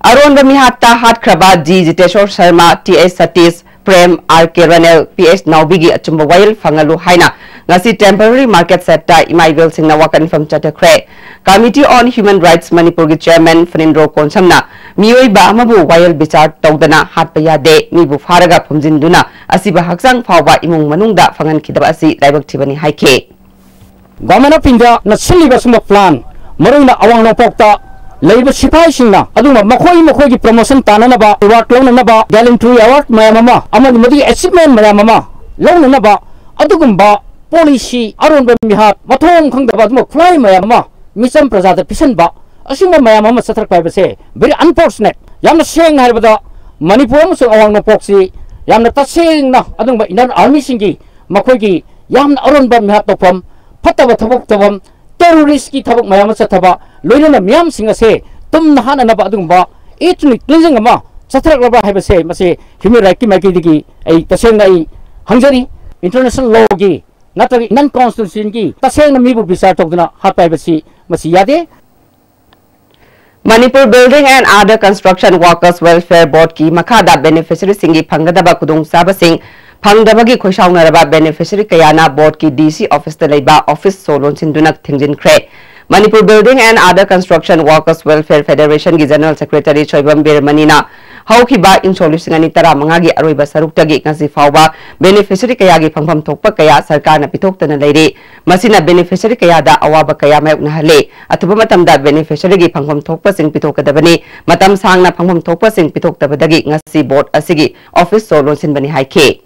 ꯑꯔꯣꯟꯕ ꯃꯤꯍꯥꯠꯇ ꯍꯥꯠꯈ꯭ꯔꯕ G Jiteshor Sharma, T H Satish, Prem, R K Ranel, P H ꯅꯥꯎꯕꯤꯒꯤ ꯑꯆꯨꯝꯕ ꯋꯥꯌꯦꯜ ꯐꯪꯍꯜꯂꯨ ꯍꯥꯏꯅ ꯉꯁꯤ temporary market shed ꯇ ꯏꯃꯥ ꯏꯕꯦꯜꯁꯤꯡꯅ ꯋꯥꯀꯠ ꯃꯤꯐꯝ ꯆꯠꯊꯈ꯭ꯔꯦ꯫ Committee on Human Rights ꯃꯅꯤꯄꯨꯔꯒꯤ ꯆꯦꯌꯔꯃꯦꯟ ꯐꯅꯤꯟꯗ꯭ꯔꯣ ꯀꯣꯟꯁꯝꯅ ꯃꯤꯑꯣꯏꯕ ꯑꯃꯕꯨ ꯋꯥꯌꯦꯜ ꯕꯤꯆꯥꯔ ꯇꯧꯗꯅ ꯍꯥꯠꯄ ꯌꯥꯗꯦ, ꯃꯤꯕꯨ ꯐꯥꯔꯒ ꯐꯨꯝꯖꯤꯟꯗꯨꯅ ꯑꯁꯤꯕ ꯍꯛꯆꯥꯡ ꯐꯥꯎꯕ ꯏꯃꯨꯡ ꯃꯅꯨꯡꯗ ꯐꯪꯍꯟꯈꯤꯗꯕ ꯑꯁꯤ ꯂꯥꯏꯕꯛ ꯊꯤꯕꯅꯤ ꯍꯥꯏꯈꯤ꯫ Government of India ꯅ ꯁꯤꯜꯂꯤꯕ ꯁꯨꯝꯕ plan, ꯃꯔꯨꯑꯣꯏꯅ ꯑꯋꯥꯡ ꯅꯣꯡꯄꯣꯛꯇ ꯂꯩꯔꯤꯕ ꯁꯤꯐꯥꯏꯁꯤꯡꯅ ꯑꯗꯨꯒꯨꯝꯕ ꯃꯈꯣꯏ ꯃꯈꯣꯏꯒꯤ promotion ꯇꯥꯅꯅꯕ, reward ꯂꯧꯅꯅꯕ, gallantry award ꯃꯌꯥꯝ ꯑꯃ ꯑꯃꯗꯤ ꯃꯗꯨꯒꯤ achievement ꯃꯌꯥꯝ ꯑꯃ ꯂꯧꯅꯅꯕ ꯑꯗꯨꯒꯨꯝꯕ policy, ꯑꯔꯣꯟꯕ ꯃꯤꯍꯥꯠ, ꯃꯊꯣꯡ ꯈꯪꯗꯕ ꯑꯗꯨꯒꯨꯝꯕ ꯈꯨꯠꯂꯥꯏ ꯃꯌꯥꯝ ꯑꯃ ꯃꯤꯆꯝ ꯄ꯭ꯔꯖꯥꯗ ꯄꯤꯁꯟꯕ, ꯑꯁꯤꯒꯨꯝꯕ ꯃꯌꯥꯝ ꯑꯃ ꯆꯠꯊꯔꯛꯄ ꯍꯥꯏꯕꯁꯦ very unfortunate꯫ ꯌꯥꯝꯅ ꯁꯦꯡꯅ ꯍꯥꯏꯔꯕꯗ ꯃꯅꯤꯄꯨꯔ ꯑꯃꯁꯨꯡ ꯑꯋꯥꯡ ꯅꯣꯡꯄꯣꯛꯁꯤ ꯌꯥꯝꯅ ꯇꯁꯦꯡꯅ ꯑꯗꯨꯒꯨꯝꯕ inner army ꯁꯤꯡꯒꯤ ꯃꯈꯣꯏꯒꯤ ꯌꯥꯝꯅ ꯑꯔꯣꯟꯕ ꯃꯤꯍꯥꯠ ꯇꯧꯐꯝ, ꯐꯠꯇꯕ ꯊꯕꯛ ꯇꯧꯐꯝ, terrorist ꯀꯤ ꯊꯕꯛ ꯃꯌꯥꯝ ꯑꯃ ꯆꯠꯊꯕ, ꯂꯣꯏꯅꯅ ꯃꯤꯌꯥꯝꯁꯤꯡ ꯑꯁꯦ ꯇꯨꯝꯅ ꯍꯥꯠꯅꯅꯕ ꯑꯗꯨꯒꯨꯝꯕ ethnic cleansing ꯑꯃ ꯆꯠꯊꯔꯛꯂꯕ꯭ꯔꯥ ꯍꯥꯏꯕꯁꯦ, ꯃꯁꯤ human right ꯀꯤ ꯃꯥꯏꯀꯩꯗꯒꯤ ꯑꯩ ꯇꯁꯦꯡꯅ ꯑꯩ ꯍꯪꯖꯔꯤ꯫ International law ꯒꯤ ꯅꯠꯇ꯭ꯔꯒ non constitution ꯒꯤ ꯇꯁꯦꯡꯅ ꯃꯤꯕꯨ ꯕꯤꯆꯥꯔ ꯇꯧꯗꯨꯅ ꯍꯥꯠꯄ ꯍꯥꯏꯕꯁꯤ ꯃꯁꯤ ꯌꯥꯗꯦ꯫ Manipur Building and Other Construction Workers Welfare Board ꯀꯤ ꯃꯈꯥꯗ beneficiary ꯁꯤꯡꯒꯤ ꯐꯪꯒꯗꯕ ꯈꯨꯗꯣꯡꯆꯥꯕꯁꯤꯡ ꯐꯪꯗꯕꯒꯤ ꯈꯣꯏꯁꯥꯎꯅꯔꯕ beneficiary ꯀꯌꯥꯅ board ꯀꯤ D C office ꯇ ꯂꯩꯕ office show ꯂꯣꯟꯁꯤꯟꯗꯨꯅ ꯊꯤꯡꯖꯤꯟꯈ꯭ꯔꯦ꯫ Manipur Building and Other Construction Workers Welfare Federation ꯒꯤ General Secretary ꯁꯣꯏꯕꯝ ꯕꯤꯔꯃꯅꯤꯅ ꯍꯧꯈꯤꯕ ꯏꯪ ꯁꯣꯛ ꯂꯤꯁꯤꯡ ꯑꯅꯤ ꯇꯔꯥꯃꯉꯥꯒꯤ ꯑꯔꯣꯏꯕ ꯁꯔꯨꯛꯇꯒꯤ ꯉꯁꯤ ꯐꯥꯎꯕ beneficiary ꯀꯌꯥꯒꯤ ꯐꯪꯐꯝ ꯊꯣꯛꯄ ꯀꯌꯥ ꯁꯔꯀꯥꯔꯅ ꯄꯤꯊꯣꯛꯇꯅ ꯂꯩꯔꯤ꯫ ꯃꯁꯤꯅ beneficiary ꯀꯌꯥꯗ ꯑꯋꯥꯕ ꯀꯌꯥ ꯃꯥꯌꯣꯛꯅꯍꯜꯂꯤ꯫ ꯑꯊꯨꯕ ꯃꯇꯝꯗ beneficiary ꯒꯤ ꯐꯪꯐꯝ ꯊꯣꯛꯄꯁꯤꯡ ꯄꯤꯊꯣꯛꯀꯗꯕꯅꯤ꯫ ꯃꯇꯝ ꯁꯥꯡꯅ ꯐꯪꯐꯝ ꯊꯣꯛꯄꯁꯤꯡ ꯄꯤꯊꯣꯛꯇꯕꯗꯒꯤ ꯉꯁꯤ board ꯑꯁꯤꯒꯤ office ꯁꯣ ꯂꯣꯟꯁꯤꯟꯕꯅꯤ ꯍꯥꯏꯈꯤ꯫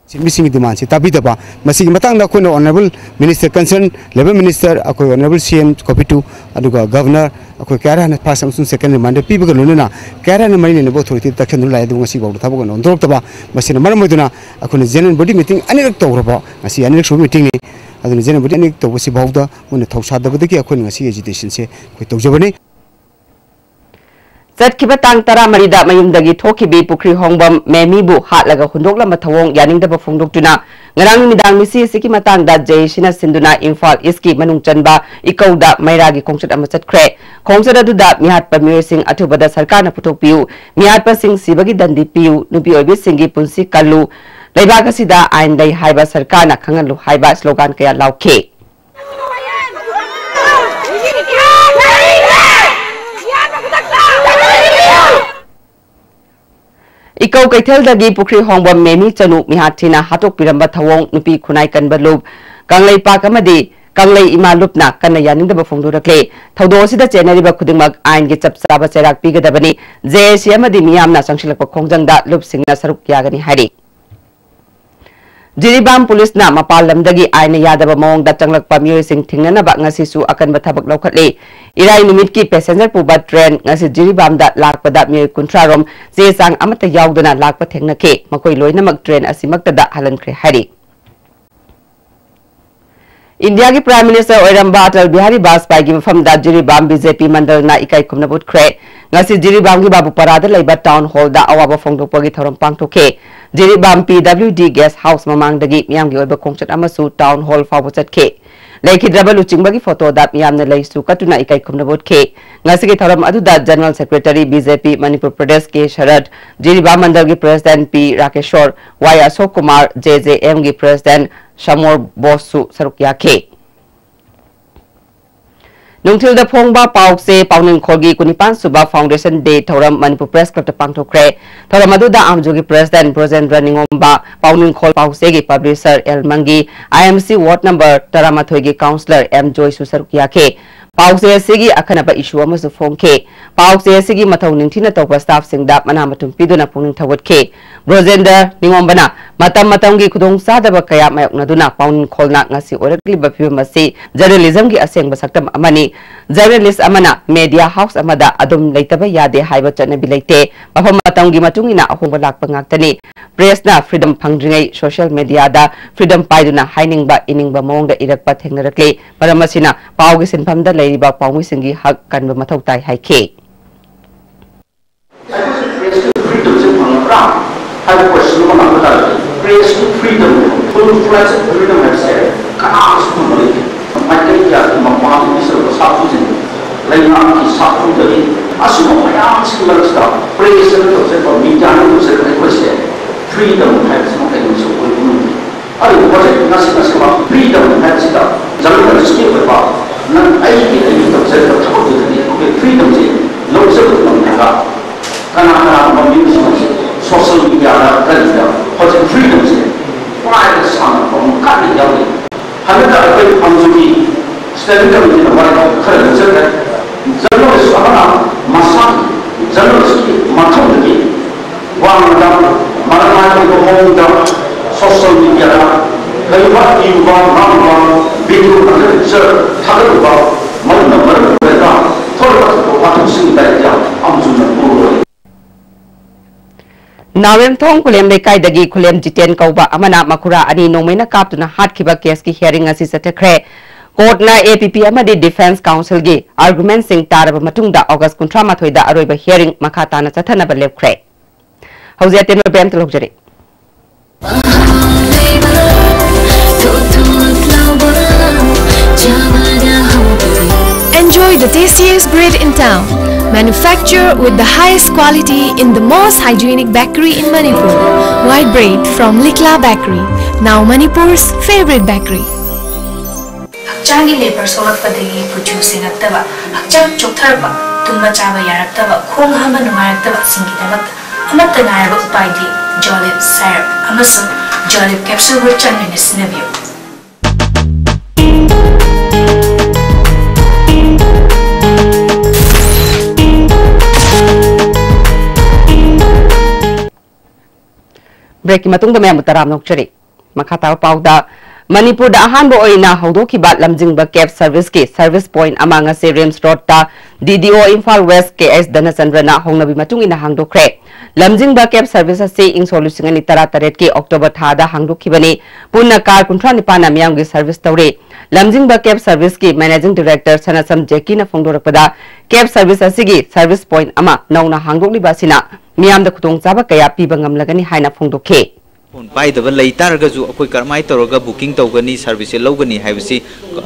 ꯁꯤꯟꯃꯤꯁꯤꯡꯒꯤ demandꯁꯤ ꯇꯥꯕꯤꯗꯕ, ꯃꯁꯤꯒꯤ ꯃꯇꯥꯡꯗ ꯑꯩꯈꯣꯏꯅ honourable minister, concerned labour minister, ꯑꯩꯈꯣꯏ honourable C M copy two, ꯑꯗꯨꯒ governor, ꯑꯩꯈꯣꯏ ꯀꯌꯥ ꯍꯥꯟꯅ first ꯑꯃꯁꯨꯡ second reminder ꯄꯤꯕꯒ ꯂꯣꯏꯅꯅ ꯀꯌꯥ ꯍꯥꯟꯅ ꯃꯔꯤ ꯂꯩꯅꯕ authorityꯗ ꯇꯛꯁꯟꯗꯨꯅ ꯂꯥꯛꯑꯦ, ꯑꯗꯨꯕꯨ ꯉꯁꯤ ꯐꯥꯎꯗ ꯊꯕꯛ ꯑꯣꯏꯅ ꯑꯣꯟꯊꯣꯔꯛꯇꯕ꯫ ꯃꯁꯤꯅ ꯃꯔꯝ ꯑꯣꯏꯗꯨꯅ ꯑꯩꯈꯣꯏꯅ general body meeting ꯑꯅꯤꯔꯛ ꯇꯧꯈ꯭ꯔꯕ, ꯉꯁꯤ ꯑꯅꯤꯔꯛ ꯁꯨꯕ meetingꯅꯤ꯫ ꯑꯗꯨꯅ general body ꯑꯅꯤꯔꯛ ꯇꯧꯕꯁꯤ ꯐꯥꯎꯗ ꯃꯣꯏꯅ ꯊꯧꯁꯥꯗꯕꯗꯒꯤ ꯑꯩꯈꯣꯏꯅ ꯉꯁꯤ agitationꯁꯦ ꯑꯩꯈꯣꯏ ꯇꯧꯖꯕꯅꯤ꯫ ꯆꯠꯈꯤꯕ ꯇꯥꯡ ꯇꯔꯥꯃꯔꯤꯗ ꯃꯌꯨꯝꯗꯒꯤ ꯊꯣꯛꯈꯤꯕꯤ ꯄꯨꯈ꯭ꯔꯤ ꯍꯣꯡꯕꯝ ꯃꯦꯃꯤꯕꯨ ꯍꯥꯠꯂꯒ ꯍꯨꯟꯗꯣꯛꯂꯝꯕ ꯊꯧꯑꯣꯡ ꯌꯥꯅꯤꯡꯗꯕ ꯐꯣꯡꯗꯣꯛꯇꯨꯅ ꯉꯔꯥꯡ ꯅꯨꯃꯤꯗꯥꯡ ꯃꯤꯁꯤ ꯑꯁꯤꯒꯤ ꯃꯇꯥꯡꯗ ꯖꯦ ꯑꯦ ꯁꯤꯅ ꯁꯤꯟꯗꯨꯅ ꯏꯝꯐꯥꯜ ꯏꯁꯀꯤ ꯃꯅꯨꯡ ꯆꯟꯕ ꯏꯀꯧꯗ ꯃꯩꯔꯥꯒꯤ ꯈꯣꯡꯆꯠ ꯑꯃ ꯆꯠꯈ꯭ꯔꯦ꯫ ꯈꯣꯡꯆꯠ ꯑꯗꯨꯗ ꯃꯤꯍꯥꯠꯄ ꯃꯤꯑꯣꯏꯁꯤꯡ ꯑꯊꯨꯕꯗ ꯁꯔꯀꯥꯔꯅ ꯄꯨꯊꯣꯛꯄꯤꯌꯨ, ꯃꯤꯍꯥꯠꯄꯁꯤꯡ ꯁꯤꯕꯒꯤ ꯗꯟꯗꯤ ꯄꯤꯌꯨ, ꯅꯨꯄꯤ ꯑꯣꯏꯕꯤꯁꯤꯡꯒꯤ ꯄꯨꯟꯁꯤ ꯀꯜꯂꯨ, ꯂꯩꯕꯥꯛ ꯑꯁꯤꯗ ꯑꯥꯏꯟ ꯂꯩ ꯍꯥꯏꯕ ꯁꯔꯀꯥꯔꯅ ꯈꯪꯍꯜꯂꯨ ꯍꯥꯏꯕ slogan ꯀꯌꯥ ꯂꯥꯎꯈꯤ꯫ ꯏꯀꯧ ꯀꯩꯊꯦꯜꯗꯒꯤ ꯄꯨꯈ꯭ꯔꯤ ꯍꯣꯡꯕ ꯃꯦꯃꯤ ꯆꯅꯨ ꯃꯤꯍꯥꯠ ꯊꯤꯅ ꯍꯥꯠꯇꯣꯛꯄꯤꯔꯝꯕ ꯊꯧꯑꯣꯡ ꯅꯨꯄꯤ ꯈꯨꯟꯅꯥꯏ ꯀꯟꯕ ꯂꯨꯞ, ꯀꯪꯂꯩꯄꯥꯛ ꯑꯃꯗꯤ ꯀꯪꯂꯩ ꯏꯃꯥ ꯂꯨꯞꯅ ꯀꯟꯅ ꯌꯥꯅꯤꯡꯗꯕ ꯐꯣꯡꯗꯣꯔꯛꯂꯦ꯫ ꯊꯧꯗꯣꯛ ꯑꯁꯤꯗ ꯆꯦꯟꯅꯔꯤꯕ ꯈꯨꯗꯤꯡꯃꯛ ꯑꯥꯏꯟꯒꯤ ꯆꯞ ꯆꯥꯕ ꯆꯩꯔꯥꯛ ꯄꯤꯒꯗꯕꯅꯤ꯫ ꯖꯦ ꯑꯦ ꯁꯤ ꯑꯃꯗꯤ ꯃꯤꯌꯥꯝꯅ ꯆꯪꯁꯤꯜꯂꯛꯄ ꯈꯣꯡꯖꯪꯗ ꯂꯨꯞꯁꯤꯡꯅ ꯁꯔꯨꯛ ꯌꯥꯒꯅꯤ ꯍꯥꯏꯔꯤ꯫ ꯖꯤꯔꯤꯕꯥꯝ ꯄꯨꯂꯤꯁꯅ ꯃꯄꯥꯟ ꯂꯝꯗꯒꯤ ꯑꯥꯏꯟꯅ ꯌꯥꯗꯕ ꯃꯑꯣꯡꯗ ꯆꯪꯂꯛꯄ ꯃꯤꯑꯣꯏꯁꯤꯡ ꯊꯤꯡꯅꯅꯕ ꯉꯁꯤꯁꯨ ꯑꯀꯟꯕ ꯊꯕꯛ ꯂꯧꯈꯠꯂꯤ꯫ ꯏꯔꯥꯏ ꯅꯨꯃꯤꯠꯀꯤ passenger ꯄꯨꯕ train ꯉꯁꯤ ꯖꯤꯔꯤꯕꯥꯝꯗ ꯂꯥꯛꯄꯗ ꯃꯤꯑꯣꯏ ꯀꯨꯟꯊ꯭ꯔꯥ ꯔꯣꯝ ꯆꯦ ꯆꯥꯡ ꯑꯃꯠꯇ ꯌꯥꯎꯗꯅ ꯂꯥꯛꯄ ꯊꯦꯡꯅꯈꯤ꯫ ꯃꯈꯣꯏ ꯂꯣꯏꯅꯃꯛ train ꯑꯁꯤꯃꯛꯇꯗ ꯍꯜꯍꯟꯈ꯭ꯔꯦ ꯍꯥꯏꯔꯤ꯫ ꯏꯟꯗꯤꯌꯥꯒꯤ Prime Minister ꯑꯣꯏꯔꯝꯕ ꯑꯇꯜ ꯕꯤꯍꯥꯔꯤ ꯕꯥꯖꯄꯥꯏꯒꯤ ꯃꯐꯝꯗ ꯖꯤꯔꯤꯕꯥꯝ ꯕꯤ ꯖꯦ ꯄꯤ ꯃꯟꯗꯜꯅ ꯏꯀꯥꯏ ꯈꯨꯝꯅꯕ ꯎꯠꯈ꯭ꯔꯦ꯫ ꯉꯁꯤ ꯖꯤꯔꯤꯕꯥꯝꯒꯤ ꯕꯥꯕꯨꯄꯥꯔꯥꯗ ꯂꯩꯕ town hallꯗ ꯑꯋꯥꯕ ꯐꯣꯡꯗꯣꯛꯄꯒꯤ ꯊꯧꯔꯝ ꯄꯥꯡꯊꯣꯛꯈꯤ꯫ Jiribam P W D guest house ꯃꯃꯥꯡꯗꯒꯤ ꯃꯤꯌꯥꯝꯒꯤ ꯑꯣꯏꯕ ꯈꯣꯡꯆꯠ ꯑꯃꯁꯨ town hall ꯐꯥꯎꯕ ꯆꯠꯈꯤ꯫ ꯂꯩꯈꯤꯗ꯭ꯔꯕ ꯂꯨꯆꯤꯡꯕꯒꯤ photoꯗ ꯃꯤꯌꯥꯝꯅ ꯂꯩꯁꯨ ꯀꯠꯇꯨꯅ ꯏꯀꯥꯏ ꯈꯨꯝꯅꯕ ꯎꯠꯈꯤ꯫ ꯉꯁꯤꯒꯤ ꯊꯧꯔꯝ ꯑꯗꯨꯗ General Secretary B J P Manipur Pradesh ꯀꯦ ꯁꯔꯠ, ꯖꯤꯔꯤꯕꯥꯝ ꯃꯟꯗꯜꯒꯤ President ꯄꯤ ꯔꯥꯀꯦꯁꯣꯔ, ꯋꯥꯏ ꯑꯁꯣꯛ ꯀꯨꯃꯥꯔ, J J M ꯒꯤ President ꯁꯃꯣꯔ ꯕꯣꯁꯁꯨ ꯁꯔꯨꯛ ꯌꯥꯈꯤ꯫ ꯅꯨꯡꯊꯤꯜꯗ ꯐꯣꯡꯕ ꯄꯥꯎꯆꯦ, ꯄꯥꯎꯅꯤꯡꯈꯣꯜꯒꯤ ꯀꯨꯟꯅꯤꯄꯥꯟ ꯁꯨꯕ Foundation Day ꯊꯧꯔꯝ ꯃꯅꯤꯄꯨꯔ Press Clubꯇ ꯄꯥꯡꯊꯣꯛꯈ꯭ꯔꯦ꯫ ꯊꯧꯔꯝ ꯑꯗꯨꯗ ꯑꯥꯝꯖꯣꯒꯤ President ꯕ꯭ꯔꯖꯦꯟꯗ꯭ꯔ ꯅꯤꯉꯣꯝꯕ, ꯄꯥꯎꯅꯤꯡꯈꯣꯜ ꯄꯥꯎꯆꯦꯒꯤ publisher L Mangi, I M C ward number ꯇꯔꯥꯃꯥꯊꯣꯏꯒꯤ councillor ꯑꯦꯝ ꯖꯣꯏꯁꯨ ꯁꯔꯨꯛ ꯌꯥꯈꯤ꯫ ꯄꯥꯎꯆꯦ ꯑꯁꯤꯒꯤ ꯑꯈꯟꯅꯕ ꯏꯁꯨ ꯑꯃꯁꯨ ꯐꯣꯡꯈꯤ꯫ ꯄꯥꯎꯆꯦ ꯑꯁꯤꯒꯤ ꯃꯊꯧ ꯅꯤꯡꯊꯤꯅ ꯇꯧꯕ staff ꯁꯤꯡꯗ ꯃꯅꯥ ꯃꯊꯨꯝ ꯄꯤꯗꯨꯅ ꯄꯨꯛꯅꯤꯡ ꯊꯧꯒꯠꯈꯤ꯫ ꯕ꯭ꯔꯣꯖꯦꯟꯗꯔ ꯅꯤꯉꯣꯝꯕꯅ ꯃꯇꯝ ꯃꯇꯝꯒꯤ ꯈꯨꯗꯣꯡꯆꯥꯗꯕ ꯀꯌꯥ ꯃꯥꯌꯣꯛꯅꯗꯨꯅ ꯄꯥꯎꯅꯤꯡꯈꯣꯜꯅ ꯉꯁꯤ ꯑꯣꯏꯔꯛꯂꯤꯕ ꯐꯤꯕꯝ ꯑꯁꯤ journalism ꯒꯤ ꯑꯁꯦꯡꯕ ꯁꯛꯇꯝ ꯑꯃꯅꯤ꯫ Journalist ꯑꯃꯅ media house ꯑꯃꯗ ꯑꯗꯨꯝ ꯂꯩꯇꯕ ꯌꯥꯗꯦ ꯍꯥꯏꯕ ꯆꯠꯅꯕꯤ ꯂꯩꯇꯦ꯫ ꯃꯐꯝ ꯃꯇꯝꯒꯤ ꯃꯇꯨꯡ ꯏꯟꯅ ꯑꯍꯣꯡꯕ ꯂꯥꯛꯄ ꯉꯥꯛꯇꯅꯤ꯫ Press ꯅ freedom ꯐꯪꯗ꯭ꯔꯤꯉꯩ social media ꯗ freedom ꯄꯥꯏꯗꯨꯅ ꯍꯥꯏꯅꯤꯡꯕ ꯏꯅꯤꯡꯕ ꯃꯑꯣꯡꯗ ꯏꯔꯛꯄ ꯊꯦꯡꯅꯔꯛꯂꯤ꯫ ꯃꯔꯝ ꯑꯁꯤꯅ ꯄꯥꯎꯒꯤ ꯁꯤꯟꯐꯝꯗ ꯂꯩꯔꯤꯕ ꯄꯥꯎꯃꯤꯁꯤꯡꯒꯤ ꯍꯛ ꯀꯟꯕ ꯃꯊꯧ ꯇꯥꯏ ꯍꯥꯏꯈꯤ꯫ ꯑꯩꯈꯣꯏꯁꯦ press ꯀꯤ freedom ꯁꯦ ꯐꯪꯉꯛꯄ꯭ꯔꯥ ꯍꯥꯏꯕ question ꯑꯃ ꯂꯥꯛꯄ ꯇꯥꯔꯒꯗꯤ, press ꯀꯤ freedom, full fledged freedom ꯍꯥꯏꯕꯁꯦ ꯀꯅꯥꯁꯨ ꯐꯪꯕ ꯂꯩꯇꯦ꯫ ꯃꯥꯏꯀꯩ ꯀꯌꯥꯒꯤ ꯃꯄꯥꯟꯗꯒꯤ ꯆꯠꯂꯛꯄ ꯁꯥꯐꯨꯁꯤꯡ, ꯂꯩꯉꯥꯛꯀꯤ ꯁꯥꯐꯨꯗꯒꯤ, ꯑꯁꯤꯒꯨꯝꯕ ꯃꯌꯥꯝꯁꯤꯒꯤ ꯃꯔꯛꯁꯤꯗ press ꯅ ꯇꯧꯖꯔꯤꯕ, media ꯅ ꯇꯧꯖꯔꯤꯕ ꯑꯩꯈꯣꯏꯁꯦ freedom ꯍꯥꯏꯕꯁꯤꯃ ꯀꯩꯅꯣꯁꯨ ꯑꯣꯏꯕ ꯉꯝꯗꯦ꯫ ꯑꯗꯨꯕꯨ ꯍꯧꯖꯤꯛ ꯉꯁꯤ ꯉꯁꯤꯃꯛ freedom ꯍꯥꯏꯕꯁꯤꯗ journalist ꯀꯤ ꯑꯣꯏꯕ ꯅꯪ ꯑꯩꯒꯤ ꯑꯩꯒꯤ ꯇꯧꯖꯔꯤꯕ ꯊꯕꯛꯇꯨꯗꯗꯤ ꯑꯩꯈꯣꯏ freedom ꯁꯦ ꯂꯧꯖꯕ ꯉꯝꯗ꯭ꯔꯒ ꯀꯅꯥ ꯀꯅꯥꯒꯨꯝꯕ ꯃꯤꯑꯣꯏꯁꯤꯡ ꯑꯁꯤ social media ꯗ ꯀꯔꯤꯗ ꯍꯧꯖꯤꯛ freedom ꯁꯦ ꯄꯥꯏꯕ ꯁꯥꯟꯅꯕ ꯑꯃ ꯀꯟꯅ ꯌꯥꯎꯔꯤ꯫ ꯍꯟꯗꯛꯇ ꯑꯩꯈꯣꯏ ꯑꯃꯁꯨꯒꯤ standing committee ꯅ ꯋꯥꯔꯤ ꯈꯔ ꯂꯧꯖꯈ꯭ꯔꯦ꯫ Journalist ꯑꯃꯅ ꯃꯁꯥꯒꯤ journalist ꯀꯤ ꯃꯊꯧꯗꯒꯤ ꯋꯥꯡꯃꯗ ꯃꯔꯝ ꯅꯥꯏꯗꯕ ꯃꯑꯣꯡꯗ social media ꯗ ꯀꯔꯤꯒꯨꯝꯕ ꯏꯔꯨꯕ, ꯉꯥꯡꯂꯨꯕ, video ꯅꯠꯇ꯭ꯔꯒ picture ꯊꯥꯒꯠꯂꯨꯕ, ꯃꯗꯨꯅ ꯃꯔꯝ ꯑꯣꯏꯔꯒ ꯊꯣꯛꯂꯛꯀꯗꯕ ꯋꯥꯊꯣꯛꯁꯤꯡꯒꯤ ꯗꯥꯏꯇ ꯑꯃꯁꯨ ꯅꯪ ꯄꯨꯔꯣꯏ꯫ ꯅꯥꯎꯔꯦꯝꯊꯣꯡ ꯈꯨꯂꯦꯝ ꯂꯩꯀꯥꯏꯗꯒꯤ ꯈꯨꯂꯦꯝ ꯖꯤꯇꯦꯟ ꯀꯧꯕ ꯑꯃꯅ ꯃꯈꯨꯔꯥ ꯑꯅꯤ ꯅꯣꯡꯃꯩꯅ ꯀꯥꯞꯇꯨꯅ ꯍꯥꯠꯈꯤꯕ case ꯀꯤ hearing ꯉꯁꯤ ꯆꯠꯊꯈ꯭ꯔꯦ꯫ Court ꯅ A P P ꯑꯃꯗꯤ Defence Counsel ꯒꯤ argument ꯁꯤꯡ ꯇꯥꯔꯕ ꯃꯇꯨꯡꯗ August ꯀꯨꯟꯊ꯭ꯔꯥ ꯃꯥꯊꯣꯏꯗ ꯑꯔꯣꯏꯕ hearing ꯃꯈꯥ ꯇꯥꯅ ꯆꯠꯊꯅꯕ ꯂꯦꯞꯈ꯭ꯔꯦ꯫ ꯍꯧꯖꯤꯛ ꯑꯇꯦꯟꯕ ꯄꯦꯝꯇ ꯂꯧꯖꯔꯤ꯫ Enjoy the tastiest bread in town. Manufacture with the highest quality in the most hygienic bakery in Manipur. White bread from Likla Bakery, now Manipur's favorite bakery. ꯍꯛꯆꯥꯡꯒꯤ ꯂꯦꯕꯔ ꯁꯣꯛꯂꯛꯄꯗꯒꯤ ꯀꯨꯆꯨ ꯁꯦꯡꯉꯛꯇꯕ, ꯍꯛꯆꯥꯡ ꯆꯣꯛꯊꯔꯛꯄ, ꯇꯨꯝꯕ ꯆꯥꯕ ꯌꯥꯔꯛꯇꯕ, ꯈꯣꯡ ꯍꯥꯝꯕ ꯅꯨꯡꯉꯥꯏꯔꯛꯇꯕꯁꯤꯡꯒꯤꯗꯃꯛꯇ ꯑꯃꯠꯇ ꯉꯥꯏꯔꯕ ꯎꯄꯥꯏꯗꯤ Jolib syrup ꯑꯃꯁꯨꯡ Jolib capsule ꯒ ꯆꯥꯡ ꯅꯥꯏꯅ ꯁꯤꯖꯤꯟꯅꯕꯤꯌꯨ꯫ ꯕ꯭ꯔꯦꯛꯀꯤ ꯃꯇꯨꯡꯗ ꯃꯌꯥꯝꯕꯨ ꯇꯔꯥꯝꯅ ꯑꯣꯛꯆꯔꯤ꯫ ꯃꯈꯥ ꯇꯥꯕ ꯄꯥꯎꯗ, ꯃꯅꯤꯄꯨꯔꯗ ꯑꯍꯥꯟꯕ ꯑꯣꯏꯅ ꯍꯧꯗꯣꯛꯈꯤꯕ ꯂꯝꯖꯤꯡꯕ ꯀꯦꯕ ꯁꯔꯚꯤꯁꯀꯤ ꯁꯔꯚꯤꯁ ꯄꯣꯏꯟꯠ ꯑꯃ ꯉꯁꯤ ꯔꯤꯝꯁ ꯔꯣꯗꯇ ꯗꯤ ꯗꯤ ꯑꯣ ꯏꯝꯐꯥꯜ ꯋꯦꯁ ꯀꯦ ꯑꯦꯁ ꯙꯅꯆꯟꯗ꯭ꯔꯅ ꯍꯧꯅꯕꯤ ꯃꯇꯨꯡ ꯏꯟꯅ ꯍꯥꯡꯗꯣꯛꯈ꯭ꯔꯦ꯫ ꯂꯝꯖꯤꯡꯕ ꯀꯦꯕ ꯁꯔꯚꯤꯁ ꯑꯁꯤ ꯏꯪ ꯁꯣꯛ ꯂꯤꯁꯤꯡ ꯑꯅꯤ ꯇꯔꯥ ꯇꯔꯦꯠꯀꯤ ꯑꯣꯛꯇꯣꯕꯔ ꯊꯥꯗ ꯍꯥꯡꯗꯣꯛꯈꯤꯕꯅꯤ꯫ ꯄꯨꯟꯅ ꯀꯥꯔ ꯀꯨꯟꯊ꯭ꯔꯥ ꯅꯤꯄꯥꯟꯅ ꯃꯤꯌꯥꯝꯒꯤ ꯁꯔꯚꯤꯁ ꯇꯧꯔꯤ꯫ ꯂꯝꯖꯤꯡꯕ ꯀꯦꯕ ꯁꯔꯚꯤꯁꯀꯤ ꯃꯦꯅꯦꯖꯤꯡ ꯗꯤꯔꯦꯛꯇꯔ ꯁꯅꯥꯁꯝ ꯖꯦꯀꯤꯅ ꯐꯣꯡꯗꯣꯔꯛꯄꯗ, ꯀꯦꯕ ꯁꯔꯚꯤꯁ ꯑꯁꯤꯒꯤ ꯁꯔꯚꯤꯁ ꯄꯣꯏꯟꯠ ꯑꯃ ꯅꯧꯅ ꯍꯥꯡꯗꯣꯛꯂꯤꯕ ꯑꯁꯤꯅ ꯃꯤꯌꯥꯝꯗ ꯈꯨꯗꯣꯡꯆꯥꯕ ꯀꯌꯥ ꯄꯤꯕ ꯉꯝꯂꯒꯅꯤ ꯍꯥꯏꯅ ꯐꯣꯡꯗꯣꯛꯈꯤ꯫ ꯐꯣꯟ ꯄꯥꯏꯗꯕ ꯂꯩ ꯇꯥꯔꯒꯁꯨ ꯑꯩꯈꯣꯏ ꯀꯔꯝꯍꯥꯏꯅ ꯇꯧꯔꯒ ꯕꯨꯀꯤꯡ ꯇꯧꯒꯅꯤ, ꯁꯔꯚꯤꯁꯁꯦ ꯂꯧꯒꯅꯤ ꯍꯥꯏꯕꯁꯤ,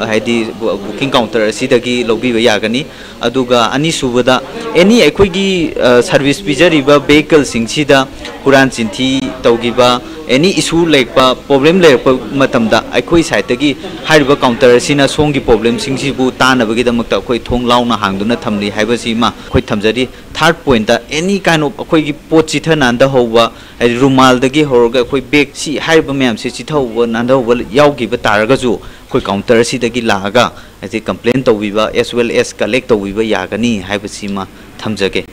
ꯍꯥꯏꯗꯤ, ꯕꯨꯀꯤꯡ ꯀꯥꯎꯟꯇꯔ ꯑꯁꯤꯗꯒꯤ ꯂꯧꯕꯤꯕ ꯌꯥꯒꯅꯤ꯫ ꯑꯗꯨꯒ ꯑꯅꯤꯁꯨꯕꯗ, ꯑꯦꯅꯤ ꯑꯩꯈꯣꯏꯒꯤ, ꯑ, ꯁꯔꯚꯤꯁ ꯄꯤꯖꯔꯤꯕ ꯚꯦꯍꯤꯀꯜꯁꯤꯡꯁꯤꯗ ꯍꯨꯔꯥꯟ ꯆꯤꯟꯊꯤ ꯇꯧꯈꯤꯕ, ꯑꯦꯅꯤ ꯏꯁꯨ ꯂꯩꯔꯛꯄ, ꯄ꯭ꯔꯣꯕ꯭ꯂꯦꯝ ꯂꯩꯔꯛꯄ ꯃꯇꯝꯗ ꯑꯩꯈꯣꯏ ꯁꯥꯏꯠꯇꯒꯤ ꯍꯥꯏꯔꯤꯕ ꯀꯥꯎꯟꯇꯔ ꯑꯁꯤꯅ ꯁꯣꯝꯒꯤ ꯄ꯭ꯔꯣꯕ꯭ꯂꯦꯝꯁꯤꯡꯁꯤꯕꯨ ꯇꯥꯅꯕꯒꯤꯗꯃꯛꯇ ꯑꯩꯈꯣꯏ ꯊꯣꯡ ꯂꯥꯎꯅ ꯍꯥꯡꯗꯨꯅ ꯊꯝꯂꯤ ꯍꯥꯏꯕꯁꯤꯃ ꯑꯩꯈꯣꯏ ꯊꯝꯖꯔꯤ꯫ ꯊꯥꯔꯠ ꯄꯣꯏꯟꯠꯇ, ꯑꯦꯅꯤ ꯀꯥꯏꯟ ꯑꯣꯐ ꯑꯩꯈꯣꯏꯒꯤ ꯄꯣꯠ ꯆꯤꯊ ꯅꯥꯟꯊꯍꯧꯕ, ꯍꯥꯏꯗꯤ ꯔꯨꯃꯥꯜꯗꯒꯤ ꯍꯧꯔꯒ ꯑꯩꯈꯣꯏ ꯕꯦꯒ, ꯁꯤ ꯍꯥꯏꯔꯤꯕ ꯃꯌꯥꯝꯁꯦ ꯆꯤꯊꯍꯧꯕ ꯅꯥꯟꯊꯍꯧꯕ ꯌꯥꯎꯈꯤꯕ ꯇꯥꯔꯒꯁꯨ ꯑꯩꯈꯣꯏ ꯀꯥꯎꯟꯇꯔ ꯑꯁꯤꯗꯒꯤ ꯂꯥꯛꯑꯒ ꯍꯥꯏꯗꯤ ꯀꯝꯄ꯭ꯂꯦꯟ ꯇꯧꯕꯤꯕ as well as ꯀꯂꯦꯛ ꯇꯧꯕꯤꯕ ꯌꯥꯒꯅꯤ ꯍꯥꯏꯕꯁꯤꯃ ꯊꯝꯖꯒꯦ꯫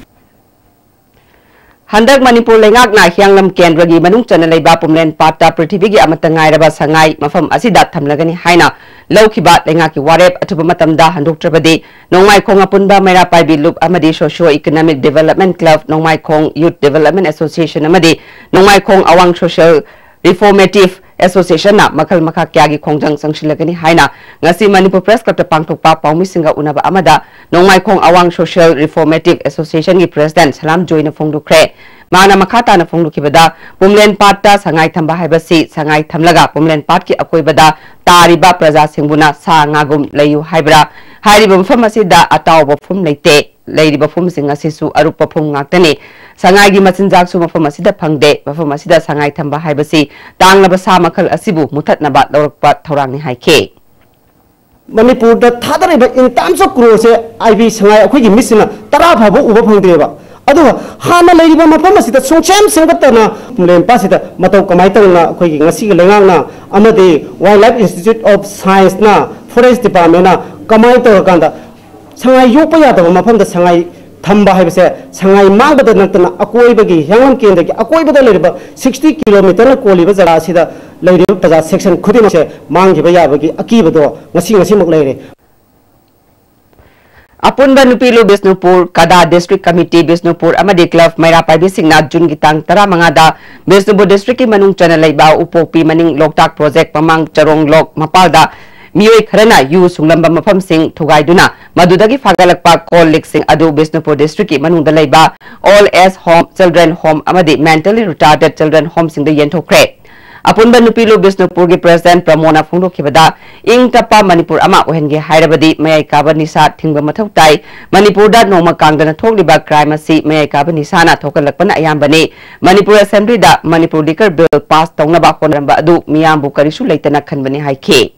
ꯍꯟꯗꯛ ꯃꯅꯤꯄꯨꯔ ꯂꯩꯉꯥꯛꯅ ꯍꯤꯌꯥꯡꯂꯝ ꯀꯦꯟꯗ꯭ꯔꯒꯤ ꯃꯅꯨꯡ ꯆꯟꯅ ꯂꯩꯕ ꯄꯨꯝꯂꯦꯟ ꯄꯥꯠꯇ ꯄ꯭ꯔꯤꯊꯤꯕꯤꯒꯤ ꯑꯃꯠꯇ ꯉꯥꯏꯔꯕ ꯁꯉꯥꯏ ꯃꯐꯝ ꯑꯁꯤꯗ ꯊꯝꯂꯒꯅꯤ ꯍꯥꯏꯅ ꯂꯧꯈꯤꯕ ꯂꯩꯉꯥꯛꯀꯤ ꯋꯥꯔꯦꯞ ꯑꯊꯨꯕ ꯃꯇꯝꯗ ꯍꯟꯗꯣꯛꯇ꯭ꯔꯕꯗꯤ ꯅꯣꯡꯃꯥꯏꯈꯣꯡ ꯑꯄꯨꯟꯕ ꯃꯩꯔꯥ ꯄꯥꯏꯕꯤ ꯂꯨꯞ ꯑꯃꯗꯤ Socio Economic Development Club, ꯅꯣꯡꯃꯥꯏꯈꯣꯡ Youth Development Association ꯑꯃꯗꯤ ꯅꯣꯡꯃꯥꯏꯈꯣꯡ ꯑꯋꯥꯡ Social Reformative Associationꯅ ꯃꯈꯜ ꯃꯈꯥ ꯀꯌꯥꯒꯤ ꯈꯣꯡꯖꯪ ꯆꯪꯁꯤꯜꯂꯒꯅꯤ ꯍꯥꯏꯅ ꯉꯁꯤ ꯃꯅꯤꯄꯨꯔ Press Clubꯇ ꯄꯥꯡꯊꯣꯛꯄ ꯄꯥꯎꯃꯤꯁꯤꯡꯒ ꯎꯅꯕ ꯑꯃꯗ ꯅꯣꯡꯃꯥꯏꯈꯣꯡ ꯑꯋꯥꯡ Social Reformative Associationꯒꯤ President ꯁꯂꯥꯝ ꯖꯣꯏꯅ ꯐꯣꯡꯗꯣꯛꯈ꯭ꯔꯦ꯫ ꯃꯥꯅ ꯃꯈꯥ ꯇꯥꯅ ꯐꯣꯡꯗꯣꯛꯈꯤꯕꯗ, ꯄꯨꯝꯂꯦꯟ ꯄꯥꯠꯇ ꯁꯉꯥꯏ ꯊꯝꯕ ꯍꯥꯏꯕꯁꯤ ꯁꯉꯥꯏ ꯊꯝꯂꯒ ꯄꯨꯝꯂꯦꯟ ꯄꯥꯠꯀꯤ ꯑꯀꯣꯏꯕꯗ ꯇꯥꯔꯤꯕ ꯄ꯭ꯔꯖꯥꯁꯤꯡꯕꯨꯅ ꯁꯥ ꯉꯥꯒꯨꯝ ꯂꯩꯌꯨ ꯍꯥꯏꯕ꯭ꯔꯥ? ꯍꯥꯏꯔꯤꯕ ꯃꯐꯝ ꯑꯁꯤꯗ ꯑꯇꯥꯎꯕ ꯐꯨꯝ ꯂꯩꯇꯦ꯫ ꯂꯩꯔꯤꯕ ꯐꯨꯝꯁꯤꯡ ꯑꯁꯤꯁꯨ ꯑꯔꯨꯞꯄ ꯐꯨꯝ ꯉꯥꯛꯇꯅꯤ꯫ ꯁꯉꯥꯏꯒꯤ ꯃꯆꯤꯟꯖꯥꯛꯁꯨ ꯃꯐꯝ ꯑꯁꯤꯗ ꯐꯪꯗꯦ꯫ ꯃꯐꯝ ꯑꯁꯤꯗ ꯁꯉꯥꯏ ꯊꯝꯕ ꯍꯥꯏꯕꯁꯤ ꯇꯥꯡꯂꯕ ꯁꯥ ꯃꯈꯜ ꯑꯁꯤꯕꯨ ꯃꯨꯊꯠꯅꯕ ꯂꯧꯔꯛꯄ ꯊꯧꯔꯥꯡꯅꯤ ꯍꯥꯏꯈꯤ꯫ ꯃꯅꯤꯄꯨꯔꯗ ꯊꯥꯗꯔꯤꯕ in terms of crore ꯁꯦ ꯑꯥꯏ ꯕꯤ ꯁꯉꯥꯏ ꯑꯩꯈꯣꯏꯒꯤ ꯃꯤꯠꯁꯤꯅ ꯇꯔꯥ ꯐꯥꯎꯕ ꯎꯕ ꯐꯪꯗ꯭ꯔꯦꯕ꯫ ꯑꯗꯨꯒ ꯍꯥꯟꯅ ꯂꯩꯔꯤꯕ ꯃꯐꯝ ꯑꯁꯤꯗ ꯁꯨꯡꯁꯦꯝ ꯁꯦꯝꯒꯠꯇꯅ ꯂꯩꯔꯝꯄꯥꯁꯤꯗ ꯃꯇꯧ ꯀꯃꯥꯏꯅ ꯇꯧꯅ ꯑꯩꯈꯣꯏꯒꯤ ꯉꯁꯤꯒꯤ ꯂꯩꯉꯥꯛꯅ ꯑꯃꯗꯤ Wildlife Institute of Scienceꯅ, Forest Departmentꯅ ꯀꯃꯥꯏꯅ ꯇꯧꯔꯀꯥꯟꯗ ꯁꯉꯥꯏ ꯌꯣꯛꯄ ꯌꯥꯗꯕ ꯃꯐꯝꯗ ꯁꯉꯥꯏ ꯊꯝꯕ ꯍꯥꯏꯕꯁꯦ ꯁꯉꯥꯏ ꯃꯥꯡꯕꯗ ꯅꯠꯇꯅ ꯑꯀꯣꯏꯕꯒꯤ ꯍꯤꯌꯥꯡꯂꯝ ꯀꯦꯟꯗꯒꯤ ꯑꯀꯣꯏꯕꯗ ꯂꯩꯔꯤꯕ sixty kilometerꯅ ꯀꯣꯜꯂꯤꯕ ꯖꯒꯥ ꯑꯁꯤꯗ ꯂꯩꯔꯤꯕ ꯄ꯭ꯔꯖꯥ section ꯈꯨꯗꯤꯡꯃꯛꯁꯦ ꯃꯥꯡꯈꯤꯕ ꯌꯥꯕꯒꯤ ꯑꯀꯤꯕꯗꯣ ꯉꯁꯤ ꯉꯁꯤꯃꯛ ꯂꯩꯔꯦ꯫ ꯑꯄꯨꯟꯕ ꯅꯨꯄꯤ ꯂꯨꯞ ꯕꯤꯁꯅꯨꯄꯨꯔ, ꯀꯗꯥ District Committee ꯕꯤꯁꯅꯨꯄꯨꯔ ꯑꯃꯗꯤ Club ꯃꯩꯔꯥ ꯄꯥꯏꯕꯤꯁꯤꯡꯅ ꯖꯨꯟꯒꯤ ꯇꯥꯡ ꯇꯔꯥꯃꯉꯥꯗ ꯕꯤꯁꯅꯨꯄꯨꯔ Districtꯀꯤ ꯃꯅꯨꯡ ꯆꯟꯅ ꯂꯩꯕ ꯎꯄꯣꯛꯄꯤ ꯃꯅꯤꯡ ꯂꯣꯛꯇꯥꯛ Project ꯃꯃꯥꯡ ꯆꯔꯣꯡ ꯂꯣꯛ ꯃꯄꯥꯜꯗ ꯃꯤꯑꯣꯏ ꯈꯔꯅ ꯌꯨ ꯁꯨꯡꯂꯝꯕ ꯃꯐꯝꯁꯤꯡ ꯊꯨꯒꯥꯏꯗꯨꯅ ꯃꯗꯨꯗꯒꯤ ꯐꯥꯒꯠꯂꯛꯄ ꯀꯣꯜ ꯂꯤꯛꯁꯤꯡ ꯑꯗꯨ ꯕꯤꯁꯅꯨꯄꯨꯔ Districtꯀꯤ ꯃꯅꯨꯡꯗ ꯂꯩꯕ Old Age Home, Children Home ꯑꯃꯗꯤ Mentally Retarded Children Homeꯁꯤꯡꯗ ꯌꯦꯟꯊꯣꯛꯈ꯭ꯔꯦ꯫ ꯑꯄꯨꯟꯕ ꯅꯨꯄꯤ ꯂꯨꯞ ꯕꯤꯁꯅꯨꯄꯨꯔꯒꯤ President ꯄ꯭ꯔꯃꯣꯗꯅ ꯐꯣꯡꯗꯣꯛꯈꯤꯕꯗ, ꯏꯪ ꯇꯞꯄ ꯃꯅꯤꯄꯨꯔ ꯑꯃ ꯑꯣꯏꯍꯟꯒꯦ ꯍꯥꯏꯔꯕꯗꯤ ꯃꯌꯥꯏ ꯀꯥꯕ ꯅꯤꯁꯥ ꯊꯤꯡꯕ ꯃꯊꯧ ꯇꯥꯏ꯫ ꯃꯅꯤꯄꯨꯔꯗ ꯅꯣꯡꯃ ꯀꯥꯡꯗꯅ ꯊꯣꯛꯂꯤꯕ crime ꯑꯁꯤ ꯃꯌꯥꯏ ꯀꯥꯕ ꯅꯤꯁꯥꯅ ꯊꯣꯛꯍꯜꯂꯛꯄꯅ ꯑꯌꯥꯝꯕꯅꯤ꯫ Manipur Assemblyꯗ Manipur Liquor Bill pass ꯇꯧꯅꯕ ꯍꯣꯠꯅꯔꯝꯕ ꯑꯗꯨ ꯃꯤꯌꯥꯝꯕꯨ ꯀꯔꯤꯁꯨ ꯂꯩꯇꯅ ꯈꯟꯕꯅꯤ ꯍꯥꯏꯈꯤ꯫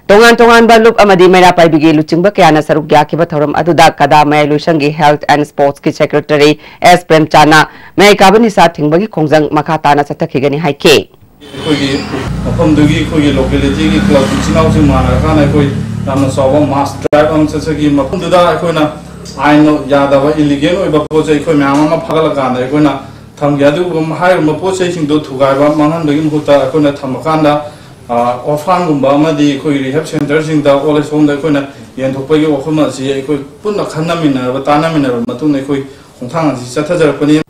ꯇꯣꯉꯥꯟ ꯇꯣꯉꯥꯟꯕ ꯂꯨꯞ ꯑꯃꯗꯤ ꯃꯩꯔꯥ ꯄꯥꯏꯕꯤꯒꯤ ꯂꯨꯆꯤꯡꯕ ꯀꯌꯥꯅ ꯁꯔꯨꯛ ꯌꯥꯈꯤꯕ ꯊꯧꯔꯝ ꯑꯗꯨꯗ ꯀꯗꯥ ꯃꯌꯥꯏ ꯂꯣꯏꯁꯪꯒꯤ Health and Sportsꯀꯤ Secretary ꯑꯦꯁ ꯄ꯭ꯔꯦꯝꯆꯥꯟꯅ ꯃꯌꯥꯏ ꯀꯥꯕ ꯅꯤꯁꯥ ꯊꯤꯡꯕꯒꯤ ꯈꯣꯡꯖꯪ ꯃꯈꯥ ꯇꯥꯅ ꯆꯠꯊꯈꯤꯒꯅꯤ ꯍꯥꯏꯈꯤ꯫ ꯑꯩꯈꯣꯏꯒꯤ ꯃꯐꯝꯗꯨꯒꯤ ꯑꯩꯈꯣꯏꯒꯤ localityꯒꯤ club ꯏꯆꯤꯟ ꯏꯅꯥꯎꯁꯤꯡ ꯃꯥꯟꯅꯔꯀꯥꯟꯗ ꯑꯩꯈꯣꯏ ꯌꯥꯝꯅ ꯆꯥꯎꯕ mass drive ꯑꯃ ꯆꯠꯆꯈꯤ꯫ ꯃꯐꯝꯗꯨꯗ ꯑꯩꯈꯣꯏꯅ ꯑꯥꯏꯟ ꯌꯥꯗꯕ, illegal ꯑꯣꯏꯕ ꯄꯣꯠ ꯆꯩ ꯑꯩꯈꯣꯏ ꯃꯌꯥꯝ ꯑꯃ ꯐꯥꯒꯠꯂꯀꯥꯟꯗ ꯑꯩꯈꯣꯏꯅ ꯊꯝꯒꯦ꯫ ꯑꯗꯨꯒꯨꯝꯕ ꯍꯥꯏꯔꯤꯕ ꯄꯣꯠ ꯆꯩꯁꯤꯡꯗꯣ ꯊꯨꯒꯥꯏꯕ, ꯃꯥꯡꯍꯟꯕꯒꯤ ꯃꯍꯨꯠꯇ ꯑꯩꯈꯣꯏꯅ ꯊꯝꯃꯀꯥꯟꯗ, ꯑ, orphanꯒꯨꯝꯕ ꯑꯃꯗꯤ ꯑꯩꯈꯣꯏꯒꯤ rehab centreꯁꯤꯡꯗ, old age homeꯗ ꯑꯩꯈꯣꯏꯅ ꯌꯦꯟꯊꯣꯛꯄꯒꯤ ꯋꯥꯐꯝ ꯑꯁꯤ ꯑꯩꯈꯣꯏ ꯄꯨꯟꯅ ꯈꯟꯅꯃꯤꯟꯅꯔꯕ, ꯇꯥꯟꯅꯃꯤꯟꯅꯔꯕ ꯃꯇꯨꯡꯗ ꯑꯩꯈꯣꯏ ꯈꯣꯡꯊꯥꯡ ꯑꯁꯤ ꯆꯠꯊꯖꯔꯛꯄꯅꯤ꯫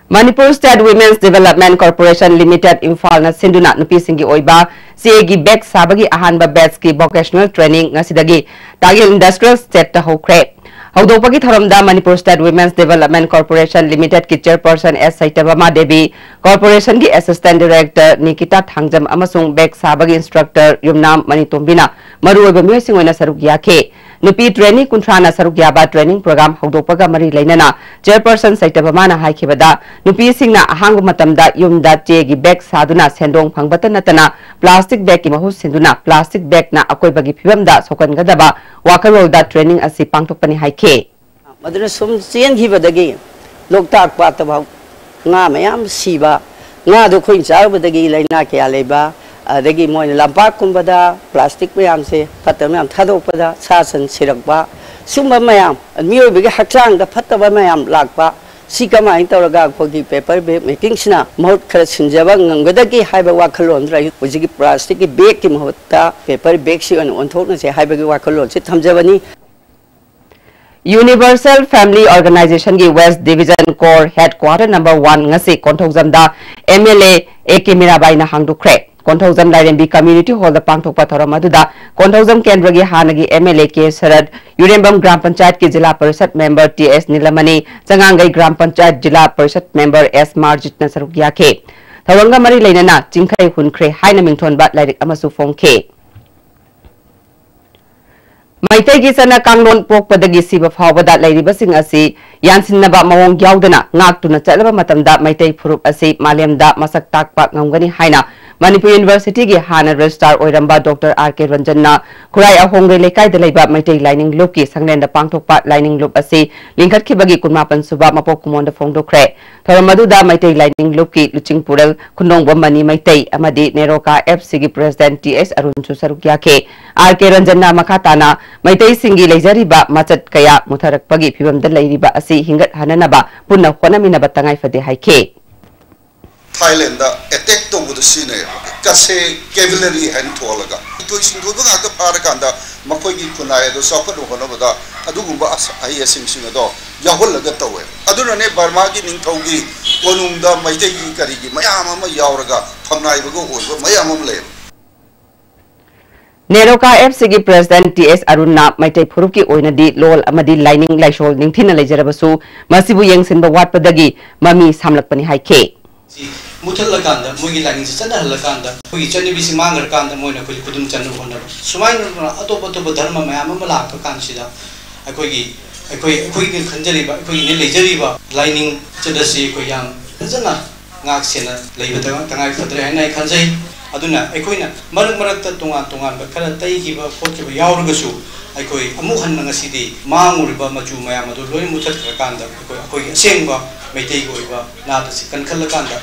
Manipur State Women's Development Corporation Limited ꯏꯝꯐꯥꯜꯅ ꯁꯤꯟꯗꯨꯅ ꯅꯨꯄꯤꯁꯤꯡꯒꯤ ꯑꯣꯏꯕ ꯆꯦꯒꯤ bag ꯁꯥꯕꯒꯤ ꯑꯍꯥꯟꯕ batchꯀꯤ vocational training ꯉꯁꯤꯗꯒꯤ ꯇꯥꯒꯤꯜ Industrial Estateꯇ ꯍꯧꯈ꯭ꯔꯦ꯫ ꯍꯧꯗꯣꯛꯄꯒꯤ ꯊꯧꯔꯝꯗ Manipur State Women's Development Corporation Limitedꯀꯤ Chairperson ꯑꯦꯁ ꯁꯩꯇꯕꯃꯥ ꯗꯦꯕꯤ, Corporationꯒꯤ Assistant Director ꯅꯤꯀꯤꯇꯥ ꯊꯥꯡꯖꯝ ꯑꯃꯁꯨꯡ bag ꯁꯥꯕꯒꯤ instructor ꯌꯨꯝꯅꯥꯝ ꯃꯅꯤꯇꯣꯝꯕꯤꯅ ꯃꯔꯨꯑꯣꯏꯕ ꯃꯤꯑꯣꯏꯁꯤꯡ ꯑꯣꯏꯅ ꯁꯔꯨꯛ ꯌꯥꯈꯤ꯫ ꯅꯨꯄꯤ trainee ꯀꯨꯟꯊ꯭ꯔꯥꯅ ꯁꯔꯨꯛ ꯌꯥꯕ training program ꯍꯧꯗꯣꯛꯄꯒ ꯃꯔꯤ ꯂꯩꯅꯅ Chairperson ꯁꯩꯇꯕꯃꯥꯅ ꯍꯥꯏꯈꯤꯕꯗ, ꯅꯨꯄꯤꯁꯤꯡꯅ ꯑꯍꯥꯡꯕ ꯃꯇꯝꯗ ꯌꯨꯝꯗ ꯆꯦꯒꯤ bag ꯁꯥꯗꯨꯅ ꯁꯦꯟꯗꯣꯡ ꯐꯪꯕꯇ ꯅꯠꯇꯅ plastic bagꯀꯤ ꯃꯍꯨꯠ ꯁꯤꯟꯗꯨꯅ plastic bagꯅ ꯑꯀꯣꯏꯕꯒꯤ ꯐꯤꯕꯝꯗ ꯁꯣꯛꯍꯟꯒꯗꯕ ꯋꯥꯈꯜꯂꯣꯟꯗ training ꯑꯁꯤ ꯄꯥꯡꯊꯣꯛꯄꯅꯤ ꯍꯥꯏꯈꯤ꯫ ꯃꯗꯨꯅ ꯁꯨꯝ ꯆꯦꯟꯈꯤꯕꯗꯒꯤ ꯂꯣꯛꯇꯥꯛ ꯄꯥꯠꯇ ꯐꯥꯎ ꯉꯥ ꯃꯌꯥꯝ ꯁꯤꯕ, ꯉꯥꯗꯣ ꯑꯩꯈꯣꯏꯅ ꯆꯥꯔꯨꯕꯗꯒꯤ ꯂꯥꯏꯅꯥ ꯀꯌꯥ ꯂꯩꯕ, ꯑꯗꯒꯤ ꯃꯣꯏꯅ ꯂꯝꯄꯥꯛꯀꯨꯝꯕꯗ ꯄ꯭ꯂꯥꯁꯇꯤꯛ ꯃꯌꯥꯝꯁꯦ ꯐꯠꯇꯕ ꯃꯌꯥꯝ ꯊꯥꯗꯣꯛꯄꯗ ꯁꯥ ꯁꯟ ꯁꯤꯔꯛꯄ, ꯁꯨꯝꯕ ꯃꯌꯥꯝ, ꯃꯤꯑꯣꯏꯕꯒꯤ ꯍꯛꯆꯥꯡꯗ ꯐꯠꯇꯕ ꯃꯌꯥꯝ ꯂꯥꯛꯄ, ꯁꯤ ꯀꯃꯥꯏꯅ ꯇꯧꯔꯒ ꯑꯩꯈꯣꯏꯒꯤ ꯄꯦꯄꯔ ꯕꯦꯒ ꯃꯦꯀꯤꯡꯁꯤꯅ ꯃꯍꯨꯠ ꯈꯔ ꯁꯤꯟꯖꯕ ꯉꯝꯒꯗꯒꯦ ꯍꯥꯏꯕ ꯋꯥꯈꯜꯂꯣꯟꯗꯨꯗ ꯑꯩ ꯍꯧꯖꯤꯛꯀꯤ ꯄ꯭ꯂꯥꯁꯇꯤꯛꯀꯤ ꯕꯦꯒꯀꯤ ꯃꯍꯨꯠꯇ ꯄꯦꯄꯔ ꯕꯦꯒꯁꯤ ꯑꯣꯏꯅ ꯑꯣꯟꯊꯣꯛꯅꯁꯦ ꯍꯥꯏꯕꯒꯤ ꯋꯥꯈꯜꯂꯣꯟꯁꯤ ꯊꯝꯖꯕꯅꯤ꯫ Universal Family Organizationꯒꯤ West Division Core Headquarter number one ꯉꯁꯤ ꯀꯣꯟꯊꯧꯖꯝꯗ MLA A K ꯃꯤꯔꯥꯕꯥꯏꯅ ꯍꯥꯡꯗꯣꯛꯈ꯭ꯔꯦ꯫ ꯀꯣꯟꯊꯧꯖꯝ ꯂꯥꯏꯔꯦꯝꯕꯤ Community Hallꯗ ꯄꯥꯡꯊꯣꯛꯄ ꯊꯧꯔꯝ ꯑꯗꯨꯗ ꯀꯣꯟꯊꯧꯖꯝ ꯀꯦꯟꯗ꯭ꯔꯒꯤ ꯍꯥꯟꯅꯒꯤ MLA ꯀꯦ ꯁꯔꯠ, ꯌꯨꯔꯦꯝꯕꯝ ꯒ꯭ꯔꯥꯝ ꯄꯟꯆꯥꯌꯠꯀꯤ ꯖꯤꯂꯥ ꯄꯔꯤꯁꯠ ꯃꯦꯝꯕꯔ ꯇꯤ ꯑꯦꯁ ꯅꯤꯂꯃꯅꯤ, ꯆꯉꯥꯡꯒꯩ ꯒ꯭ꯔꯥꯝ ꯄꯟꯆꯥꯌꯠ ꯖꯤꯂꯥ ꯄꯔꯤꯁꯠ ꯃꯦꯝꯕꯔ ꯑꯦꯁ ꯃꯥꯔꯖꯤꯠꯅ ꯁꯔꯨꯛ ꯌꯥꯈꯤ꯫ ꯊꯧꯔꯝꯒ ꯃꯔꯤ ꯂꯩꯅꯅ ꯆꯤꯡꯈꯩ ꯍꯨꯟꯈ꯭ꯔꯦ ꯍꯥꯏꯅ ꯃꯤꯡꯊꯣꯟꯕ ꯂꯥꯏꯔꯤꯛ ꯑꯃꯁꯨ ꯐꯣꯡꯈꯤ꯫ ꯃꯩꯇꯩꯒꯤ ꯆꯠꯅ ꯀꯥꯡꯂꯣꯟ ꯄꯣꯛꯄꯗꯒꯤ ꯁꯤꯕ ꯐꯥꯎꯕꯗ ꯂꯩꯔꯤꯕꯁꯤꯡ ꯑꯁꯤ ꯌꯥꯟꯁꯤꯟꯅꯕ ꯃꯑꯣꯡ ꯌꯥꯎꯗꯅ ꯉꯥꯛꯇꯨꯅ ꯆꯠꯂꯕ ꯃꯇꯝꯗ ꯃꯩꯇꯩ ꯐꯨꯔꯨꯞ ꯑꯁꯤ ꯃꯥꯂꯦꯝꯗ ꯃꯁꯛ ꯇꯥꯛꯄ ꯉꯝꯒꯅꯤ ꯍꯥꯏꯅ ꯃꯅꯤꯄꯨꯔ ꯌꯨꯅꯤꯚꯔꯁꯤꯇꯤꯒꯤ ꯍꯥꯟꯅ ꯔꯦꯖꯤꯁꯇ꯭ꯔꯥꯔ ꯑꯣꯏꯔꯝꯕ ꯗꯣꯛꯇꯔ ꯑꯥꯔ ꯀꯦ ꯔꯟꯖꯟꯅ ꯈꯨꯔꯥꯏ ꯑꯍꯣꯡꯒꯩ ꯂꯩꯀꯥꯏꯗ ꯂꯩꯕ ꯃꯩꯇꯩ ꯂꯥꯏꯅꯤꯡ ꯂꯨꯞꯀꯤ ꯁꯪꯂꯦꯟꯗ ꯄꯥꯡꯊꯣꯛꯄ ꯂꯥꯏꯅꯤꯡ ꯂꯨꯞ ꯑꯁꯤ ꯂꯤꯡꯈꯠꯈꯤꯕꯒꯤ ꯀꯨꯟꯃꯥꯄꯟ ꯁꯨꯕ ꯃꯄꯣꯛ ꯀꯨꯝꯑꯣꯟꯗ ꯐꯣꯡꯗꯣꯛꯈ꯭ꯔꯦ꯫ ꯊꯧꯔꯝ ꯑꯗꯨꯗ ꯃꯩꯇꯩ ꯂꯥꯏꯅꯤꯡ ꯂꯨꯞꯀꯤ ꯂꯨꯆꯤꯡꯄꯨꯔꯦꯜ ꯈꯨꯟꯗꯣꯡꯕꯝ ꯃꯅꯤ ꯃꯩꯇꯩ ꯑꯃꯗꯤ ꯅꯦꯔꯣꯀꯥ ꯑꯦꯐ ꯁꯤꯒꯤ ꯄ꯭ꯔꯦꯁꯤꯗꯦꯟꯠ ꯇꯤ ꯑꯦꯁ ꯑꯔꯨꯟꯁꯨ ꯁꯔꯨꯛ ꯌꯥꯈꯤ꯫ ꯑꯥꯔ ꯀꯦ ꯔꯟꯖꯟꯅ ꯃꯈꯥ ꯇꯥꯅ ꯃꯩꯇꯩꯁꯤꯡꯒꯤ ꯂꯩꯖꯔꯤꯕ ꯃꯆꯠ ꯀꯌꯥ ꯃꯨꯊꯔꯛꯄꯒꯤ ꯐꯤꯕꯝꯗ ꯂꯩꯔꯤꯕ ꯑꯁꯤ ꯍꯤꯡꯒꯠꯍꯟꯅꯅꯕ ꯄꯨꯟꯅ ꯍꯣꯠꯅꯃꯤꯟꯅꯕ ꯇꯉꯥꯏ ꯐꯗꯦ ꯍꯥꯏꯈꯤ꯫ ꯊꯥꯏꯂꯦꯟꯗ ꯑꯦꯇꯦꯛ ꯇꯧꯕꯗ ꯁꯤꯖꯤꯟꯅꯩ꯫ ꯀꯁꯦ ꯀꯦꯚꯤꯂꯔꯤ ꯍꯥꯏꯅ ꯊꯣꯜꯂꯒ ꯏꯊꯣꯏ ꯁꯤꯡꯊꯣꯏꯕ ꯉꯥꯛꯇ ꯐꯥꯔꯀꯥꯟꯗ ꯃꯈꯣꯏꯒꯤ ꯈꯨꯟꯅꯥꯏ ꯑꯗꯣ ꯆꯥꯎꯈꯠꯅꯕ ꯍꯣꯠꯅꯕꯗ ꯑꯗꯨꯒꯨꯝꯕ ꯑꯁ-, ꯑꯍꯩ ꯑꯁꯤꯡꯁꯤꯡ ꯑꯗꯣ ꯌꯥꯎꯍꯜꯂꯒ ꯇꯧꯋꯦ꯫ ꯑꯗꯨꯅꯅꯦ ꯕꯔꯃꯥꯒꯤ ꯅꯤꯡꯊꯧꯒꯤ ꯀꯣꯅꯨꯡꯗ ꯃꯩꯇꯩꯒꯤ ꯀꯔꯤꯒꯤ ꯃꯌꯥꯝ ꯑꯃ ꯌꯥꯎꯔꯒ ꯐꯝꯅꯥꯏꯕꯒ ꯑꯣꯏꯕ ꯃꯌꯥꯝ ꯑꯃ ꯂꯩꯌꯦꯕ꯫ ꯅꯦꯔꯣꯀꯥ ꯑꯦꯐ ꯁꯤꯒꯤ ꯄ꯭ꯔꯦꯁꯤꯗꯦꯟꯠ ꯇꯤ ꯑꯦꯁ ꯑꯔꯨꯟꯅ ꯃꯩꯇꯩ ꯐꯨꯔꯨꯞꯀꯤ ꯑꯣꯏꯅꯗꯤ ꯂꯣꯜ ꯑꯃꯗꯤ ꯂꯥꯏꯅꯤꯡ ꯂꯥꯏꯁꯣꯜ ꯅꯤꯡꯊꯤꯅ ꯂꯩꯖꯔꯕꯁꯨ ꯃꯁꯤꯕꯨ ꯌꯦꯡꯁꯤꯟꯕ ꯋꯥꯠꯄꯗꯒꯤ ꯃꯃꯤ ꯁꯥꯝꯂꯛꯄꯅꯤ ꯍꯥꯏꯈꯤ꯫ ꯁꯤ ꯃꯨꯊꯠꯂꯀꯥꯟꯗ, ꯃꯣꯏꯒꯤ ꯂꯥꯏꯅꯤꯡꯁꯤ ꯆꯠꯅꯍꯜꯂꯀꯥꯟꯗ, ꯑꯩꯈꯣꯏꯒꯤ ꯆꯠꯅꯕꯤꯁꯤ ꯃꯥꯡꯈ꯭ꯔꯀꯥꯟꯗ ꯃꯣꯏꯅ ꯑꯩꯈꯣꯏ ꯈꯨꯗꯨꯝ ꯆꯟꯅꯕ ꯍꯣꯠꯅꯕ, ꯁꯨꯃꯥꯏꯅ ꯇꯧꯗꯅ ꯑꯇꯣꯞ ꯑꯇꯣꯞꯄ ꯙꯔꯃ ꯃꯌꯥꯝ ꯑꯃ ꯂꯥꯛꯄ ꯀꯥꯟꯁꯤꯗ ꯑꯩꯈꯣꯏꯒꯤ, ꯑꯩꯈꯣꯏ, ꯑꯩꯈꯣꯏꯅ ꯈꯟꯖꯔꯤꯕ, ꯑꯩꯈꯣꯏꯒꯤꯅ ꯂꯩꯖꯔꯤꯕ ꯂꯥꯏꯅꯤꯡ ꯆꯠ ꯑꯁꯤ ꯑꯩꯈꯣꯏ ꯌꯥꯝ ꯐꯖꯅ ꯉꯥꯛ ꯁꯦꯟꯅ ꯂꯩꯕ ꯇꯉꯥꯏ ꯐꯗ꯭ꯔꯦ ꯍꯥꯏꯅ ꯑꯩ ꯈꯟꯖꯩ꯫ ꯑꯗꯨꯅ ꯑꯩꯈꯣꯏꯅ ꯃꯔꯛ ꯃꯔꯛꯇ ꯇꯣꯉꯥꯟ ꯇꯣꯉꯥꯟꯕ ꯈꯔ ꯇꯩꯈꯤꯕ ꯈꯣꯠꯈꯤꯕ ꯌꯥꯎꯔꯒꯁꯨ, ꯑꯩꯈꯣꯏ ꯑꯃꯨꯛ ꯍꯟꯅ ꯉꯁꯤꯗꯤ ꯃꯥꯡꯉꯨꯔꯤꯕ ꯃꯆꯨ ꯃꯌꯥꯝ ꯑꯗꯨ ꯂꯣꯏꯅ ꯃꯨꯊꯠꯈ꯭ꯔꯀꯥꯟꯗ, ꯑꯩꯈꯣꯏ, ꯑꯩꯈꯣꯏꯒꯤ ꯑꯁꯦꯡꯕ ꯃꯩꯇꯩꯒꯤ ꯑꯣꯏꯕ ꯅꯥꯠ ꯑꯁꯤ ꯀꯟꯈꯠꯂꯀꯥꯟꯗ,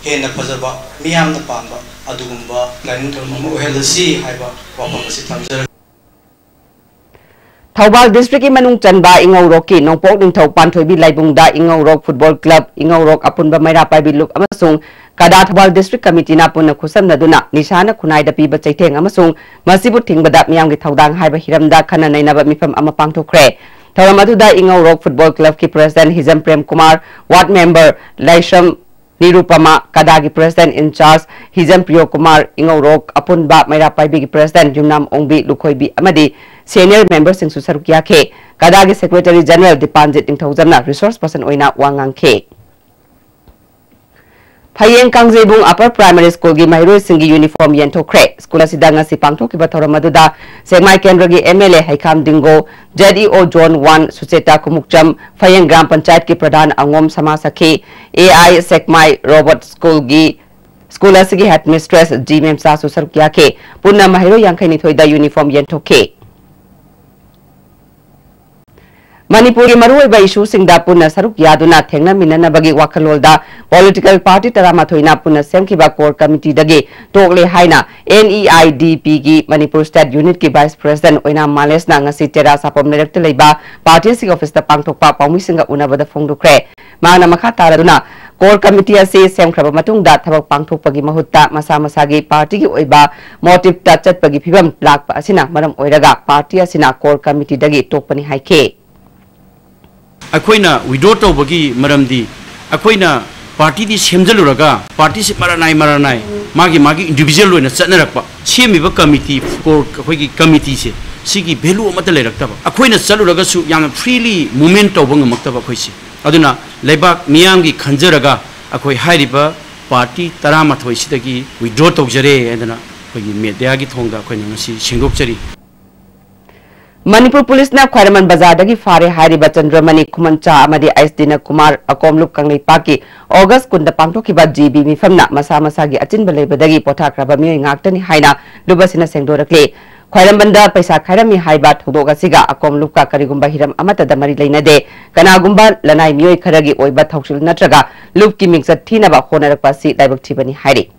ꯍꯦꯟꯅ ꯐꯖꯕ, ꯃꯤꯌꯥꯝꯅ ꯄꯥꯝꯕ ꯑꯗꯨꯒꯨꯝꯕ ꯂꯥꯏꯅꯤꯡ ꯊꯧꯔꯝ ꯑꯃ ꯑꯣꯏꯍꯜꯂꯁꯤ ꯍꯥꯏꯕ ꯋꯥꯐꯝ ꯑꯁꯤ ꯊꯝꯖꯔꯒꯦ꯫ ꯊꯧꯕꯥꯜ ꯗꯤꯁꯇ꯭ꯔꯤꯛꯀꯤ ꯃꯅꯨꯡ ꯆꯟꯕ ꯏꯉꯧꯔꯣꯛꯀꯤ ꯅꯣꯡꯄꯣꯛ ꯅꯤꯡꯊꯧ ꯄꯥꯟꯊꯣꯏꯕꯤ ꯂꯥꯏꯕꯨꯡꯗ ꯏꯉꯧꯔꯣꯛ ꯐꯨꯠꯕꯣꯜ ꯀ꯭ꯂꯕ, ꯏꯉꯧꯔꯣꯛ ꯑꯄꯨꯟꯕ ꯃꯩꯔꯥ ꯄꯥꯏꯕꯤ ꯂꯨꯞ ꯑꯃꯁꯨꯡ ꯀꯗꯥ ꯊꯧꯕꯥꯜ ꯗꯤꯁꯇ꯭ꯔꯤꯛ ꯀꯃꯤꯇꯤꯅ ꯄꯨꯟꯅ ꯈꯨꯠꯁꯝꯅꯗꯨꯅ ꯅꯤꯁꯥꯅ ꯈꯨꯟꯅꯥꯏꯗ ꯄꯤꯕ ꯆꯩꯊꯦꯡ ꯑꯃꯁꯨꯡ ꯃꯁꯤꯕꯨ ꯊꯤꯡꯕꯗ ꯃꯤꯌꯥꯝꯒꯤ ꯊꯧꯗꯥꯡ ꯍꯥꯏꯕ ꯍꯤꯔꯝꯗ ꯈꯟꯅ ꯅꯩꯅꯕ ꯃꯤꯐꯝ ꯑꯃ ꯄꯥꯡꯊꯣꯛꯈ꯭ꯔꯦ꯫ ꯊꯧꯔꯝ ꯑꯗꯨꯗ ꯏꯉꯧꯔꯣꯛ ꯐꯨꯠꯕꯣꯜ ꯀ꯭ꯂꯕꯀꯤ ꯄ꯭ꯔꯦꯁꯤꯗꯦꯟꯠ ꯍꯤꯖꯝ ꯄ꯭ꯔꯦꯝ ꯀꯨꯃꯥꯔ, ꯋꯥꯔꯗ ꯃꯦꯝꯕꯔ ꯂꯥꯏꯁ꯭ꯔꯝ ꯅꯤꯔꯨꯄꯃꯥ, ꯀꯗꯥꯒꯤ ꯄ꯭ꯔꯦꯁꯤꯗꯦꯟꯠ ꯏꯟꯆꯥꯔꯖ ꯍꯤꯖꯝ ꯄ꯭ꯔꯤꯌꯣ ꯀꯨꯃꯥꯔ, ꯏꯉꯧꯔꯣꯛ ꯑꯄꯨꯟꯕ ꯃꯩꯔꯥ ꯄꯥꯏꯕꯤꯒꯤ ꯄ꯭ꯔꯦꯁꯤꯗꯦꯟꯠ ꯌꯨꯝꯅꯥꯝ ꯑꯣꯡꯕꯤ ꯂꯨꯈꯣꯏꯕꯤ ꯑꯃꯗꯤ ꯁꯦꯅꯤꯌꯔ ꯃꯦꯝꯕꯔꯁꯤꯡꯁꯨ ꯁꯔꯨꯛ ꯌꯥꯈꯤ꯫ ꯀꯗꯥꯒꯤ ꯁꯦꯀ꯭ꯔꯦꯇꯔꯤ ꯖꯦꯅꯔꯦꯜ ꯗꯤꯄꯥꯟꯖꯤꯠ ꯅꯤꯡꯊꯧꯖꯝꯅ ꯔꯤꯁꯣꯔꯁ ꯄꯔꯁꯟ ꯑꯣꯏꯅ ꯋꯥ ꯉꯥꯡꯈꯤ꯫ ꯐꯌꯦꯡ ꯀꯥꯡꯖꯩꯕꯨꯡ ꯑꯄꯔ ꯄ꯭ꯔꯥꯏꯃꯥꯔꯤ ꯁ꯭ꯀꯨꯜꯒꯤ ꯃꯍꯩꯔꯣꯏꯁꯤꯡꯒꯤ ꯌꯨꯅꯤꯐꯣꯔꯝ ꯌꯦꯟꯊꯣꯛꯈ꯭ꯔꯦ꯫ ꯁ꯭ꯀꯨꯜ ꯑꯁꯤꯗ ꯉꯁꯤ ꯄꯥꯡꯊꯣꯛꯈꯤꯕ ꯊꯧꯔꯝ ꯑꯗꯨꯗ ꯁꯦꯛꯃꯥꯏ ꯀꯦꯟꯗ꯭ꯔꯒꯤ ꯑꯦꯝ ꯑꯦꯜ ꯑꯦ ꯍꯩꯈꯥꯝ ꯗꯤꯡꯒꯣ, ꯖꯦꯗ ꯏ ꯑꯣ ꯖꯣꯟ ꯋꯥꯟ ꯁꯨꯆꯦꯇꯥ ꯀꯨꯃꯨꯛꯆꯝ, ꯐꯌꯦꯡ ꯒ꯭ꯔꯥꯝ ꯄꯟꯆꯥꯌꯠꯀꯤ ꯄ꯭ꯔꯙꯥꯟ ꯑꯉꯣꯝ ꯁꯃꯥ ꯁꯈꯤ, ꯑꯦ ꯑꯥꯏ ꯁꯦꯛꯃꯥꯏ ꯔꯣꯕꯣꯠ ꯁ꯭ꯀꯨꯜꯒꯤ, ꯁ꯭ꯀꯨꯜ ꯑꯁꯤꯒꯤ ꯍꯦꯗ ꯃꯤꯁꯇ꯭ꯔꯦꯁ ꯖꯤ ꯃꯦꯝꯆꯥꯁꯨ ꯁꯔꯨꯛ ꯌꯥꯈꯤ꯫ ꯄꯨꯟꯅ ꯃꯍꯩꯔꯣꯏ ꯌꯥꯡꯈꯩ ꯅꯤꯊꯣꯏꯗ ꯌꯨꯅꯤꯐꯣꯔꯝ ꯌꯦꯟꯊꯣꯛꯈꯤ꯫ ꯃꯅꯤꯄꯨꯔꯒꯤ ꯃꯔꯨꯑꯣꯏꯕ ꯏꯁꯨꯁꯤꯡꯗ ꯄꯨꯟꯅ ꯁꯔꯨꯛ ꯌꯥꯗꯨꯅ ꯊꯦꯡꯅꯃꯤꯟꯅꯅꯕꯒꯤ ꯋꯥꯈꯜꯂꯣꯟꯗ ꯄꯣꯂꯤꯇꯤꯀꯦꯜ ꯄꯥꯔꯇꯤ ꯇꯔꯥꯃꯥꯊꯣꯏꯅ ꯄꯨꯟꯅ ꯁꯦꯝꯈꯤꯕ ꯀꯣꯔ ꯀꯃꯤꯇꯤꯗꯒꯤ ꯇꯣꯛꯂꯦ ꯍꯥꯏꯅ ꯑꯦꯟ ꯏ ꯑꯥꯏ ꯗꯤ ꯄꯤꯒꯤ ꯃꯅꯤꯄꯨꯔ ꯁ꯭ꯇꯦꯠ ꯌꯨꯅꯤꯠꯀꯤ ꯚꯥꯏꯁ ꯄ꯭ꯔꯦꯁꯤꯗꯦꯟꯠ ꯑꯣꯏꯅꯥꯝ ꯃꯥꯂꯦꯁꯅ ꯉꯁꯤ ꯇꯦꯔꯥ ꯁꯥꯄꯝ ꯂꯩꯔꯛꯇ ꯂꯩꯕ ꯄꯥꯔꯇꯤ ꯑꯁꯤꯒꯤ ꯑꯣꯐꯤꯁꯇ ꯄꯥꯡꯊꯣꯛꯄ ꯄꯥꯎꯃꯤꯁꯤꯡꯒ ꯎꯅꯕꯗ ꯐꯣꯡꯗꯣꯛꯈ꯭ꯔꯦ꯫ ꯃꯍꯥꯛꯅ ꯃꯈꯥ ꯇꯥꯔꯗꯨꯅ ꯀꯣꯔ ꯀꯃꯤꯇꯤ ꯑꯁꯤ ꯁꯦꯝꯈ꯭ꯔꯕ ꯃꯇꯨꯡꯗ ꯊꯕꯛ ꯄꯥꯡꯊꯣꯛꯄꯒꯤ ꯃꯍꯨꯠꯇ ꯃꯁꯥ ꯃꯁꯥꯒꯤ ꯄꯥꯔꯇꯤꯒꯤ ꯑꯣꯏꯕ ꯃꯣꯇꯤꯞꯇ ꯆꯠꯄꯒꯤ ꯐꯤꯕꯝ ꯂꯥꯛꯄ ꯑꯁꯤꯅ ꯃꯔꯝ ꯑꯣꯏꯔꯒ ꯄꯥꯔꯇꯤ ꯑꯁꯤꯅ ꯀꯣꯔ ꯀꯃꯤꯇꯤꯗꯒꯤ ꯇꯣꯛꯄꯅꯤ ꯍꯥꯏꯈꯤ꯫ ꯑꯩꯈꯣꯏꯅ ꯋꯤꯗ꯭ꯔꯣ ꯇꯧꯕꯒꯤ ꯃꯔꯝꯗꯤ ꯑꯩꯈꯣꯏꯅ ꯄꯥꯔꯇꯤꯗꯤ ꯁꯦꯝꯖꯤꯜꯂꯨꯔꯒ ꯄꯥꯔꯇꯤꯁꯤ ꯃꯔꯥ ꯅꯥꯏ ꯃꯔꯥ ꯅꯥꯏ ꯃꯥꯒꯤ ꯃꯥꯒꯤ ꯏꯟꯗꯤꯕꯤꯖꯨꯋꯦꯜ ꯑꯣꯏꯅ ꯆꯠꯅꯔꯛꯄ꯫ ꯁꯦꯝꯃꯤꯕ ꯀꯃꯤꯇꯤ ꯀꯣꯔ ꯑꯩꯈꯣꯏꯒꯤ ꯀꯃꯤꯇꯤꯁꯦ ꯁꯤꯒꯤ ꯚꯦꯂꯨ ꯑꯃꯠꯇ ꯂꯩꯔꯛꯇꯕ꯫ ꯑꯩꯈꯣꯏꯅ ꯆꯠꯂꯨꯔꯒꯁꯨ ꯌꯥꯝꯅ ꯐ꯭ꯔꯤꯂꯤ ꯃꯨꯚꯃꯦꯟꯠ ꯇꯧꯕ ꯉꯝꯃꯛꯇꯕ ꯑꯩꯈꯣꯏꯁꯦ꯫ ꯑꯗꯨꯅ ꯂꯩꯕꯥꯛ ꯃꯤꯌꯥꯝꯒꯤ ꯈꯟꯖꯔꯒ ꯑꯩꯈꯣꯏ ꯍꯥꯏꯔꯤꯕ ꯄꯥꯔꯇꯤ ꯇꯔꯥꯃꯥꯊꯣꯏꯁꯤꯗꯒꯤ ꯋꯤꯗ꯭ꯔꯣ ꯇꯧꯖꯔꯦ ꯍꯥꯏꯗꯅ ꯑꯩꯈꯣꯏꯒꯤ ꯃꯦꯗꯤꯌꯥꯒꯤ ꯊꯣꯡꯗ ꯑꯩꯈꯣꯏꯅ ꯉꯁꯤ ꯁꯦꯡꯗꯣꯛꯆꯔꯤ꯫ ꯃꯅꯤꯄꯨꯔ ꯄꯨꯂꯤꯁꯅ ꯈ꯭ꯋꯥꯏꯔꯝꯕꯟ ꯕꯖꯥꯔꯗꯒꯤ ꯐꯥꯔꯦ ꯍꯥꯏꯔꯤꯕ ꯆꯟꯗ꯭ꯔꯃꯅꯤ ꯈꯨꯃꯟꯆꯥ ꯑꯃꯗꯤ ꯑꯩꯁ ꯗꯤꯅ ꯀꯨꯃꯥꯔ ꯑꯀꯣꯝꯂꯨꯞ ꯀꯪꯂꯩꯄꯥꯛꯀꯤ ꯑꯣꯒꯁ ꯀꯨꯟꯗ ꯄꯥꯡꯊꯣꯛꯈꯤꯕ ꯖꯤ ꯕꯤ ꯃꯤꯐꯝꯅ ꯃꯁꯥ ꯃꯁꯥꯒꯤ ꯑꯆꯤꯟꯕ ꯂꯩꯕꯗꯒꯤ ꯄꯣꯊꯥꯈ꯭ꯔꯕ ꯃꯤꯑꯣꯏ ꯉꯥꯛꯇꯅꯤ ꯍꯥꯏꯅ ꯂꯨꯞ ꯑꯁꯤꯅ ꯁꯦꯡꯗꯣꯔꯛꯂꯤ꯫ ꯈ꯭ꯋꯥꯏꯔꯝꯕꯟꯗ ꯄꯩꯁꯥ ꯈꯥꯏꯔꯝꯃꯤ ꯍꯥꯏꯕ ꯊꯧꯗꯣꯛ ꯑꯁꯤꯒ ꯑꯀꯣꯝ ꯂꯨꯞꯀ ꯀꯔꯤꯒꯨꯝꯕ ꯍꯤꯔꯝ ꯑꯃꯠꯇꯗ ꯃꯔꯤ ꯂꯩꯅꯗꯦ꯫ ꯀꯅꯥꯒꯨꯝꯕ ꯂꯅꯥꯏ ꯃꯤꯑꯣꯏ ꯈꯔꯒꯤ ꯑꯣꯏꯕ ꯊꯧꯁꯤꯜ ꯅꯠꯇ꯭ꯔꯒ ꯂꯨꯞꯀꯤ ꯃꯤꯡꯆꯠ ꯊꯤꯅꯕ ꯍꯣꯠꯅꯔꯛꯄ ꯑꯁꯤ ꯂꯥꯏꯕꯛ ꯊꯤꯕꯅꯤ ꯍꯥꯏꯔꯤ꯫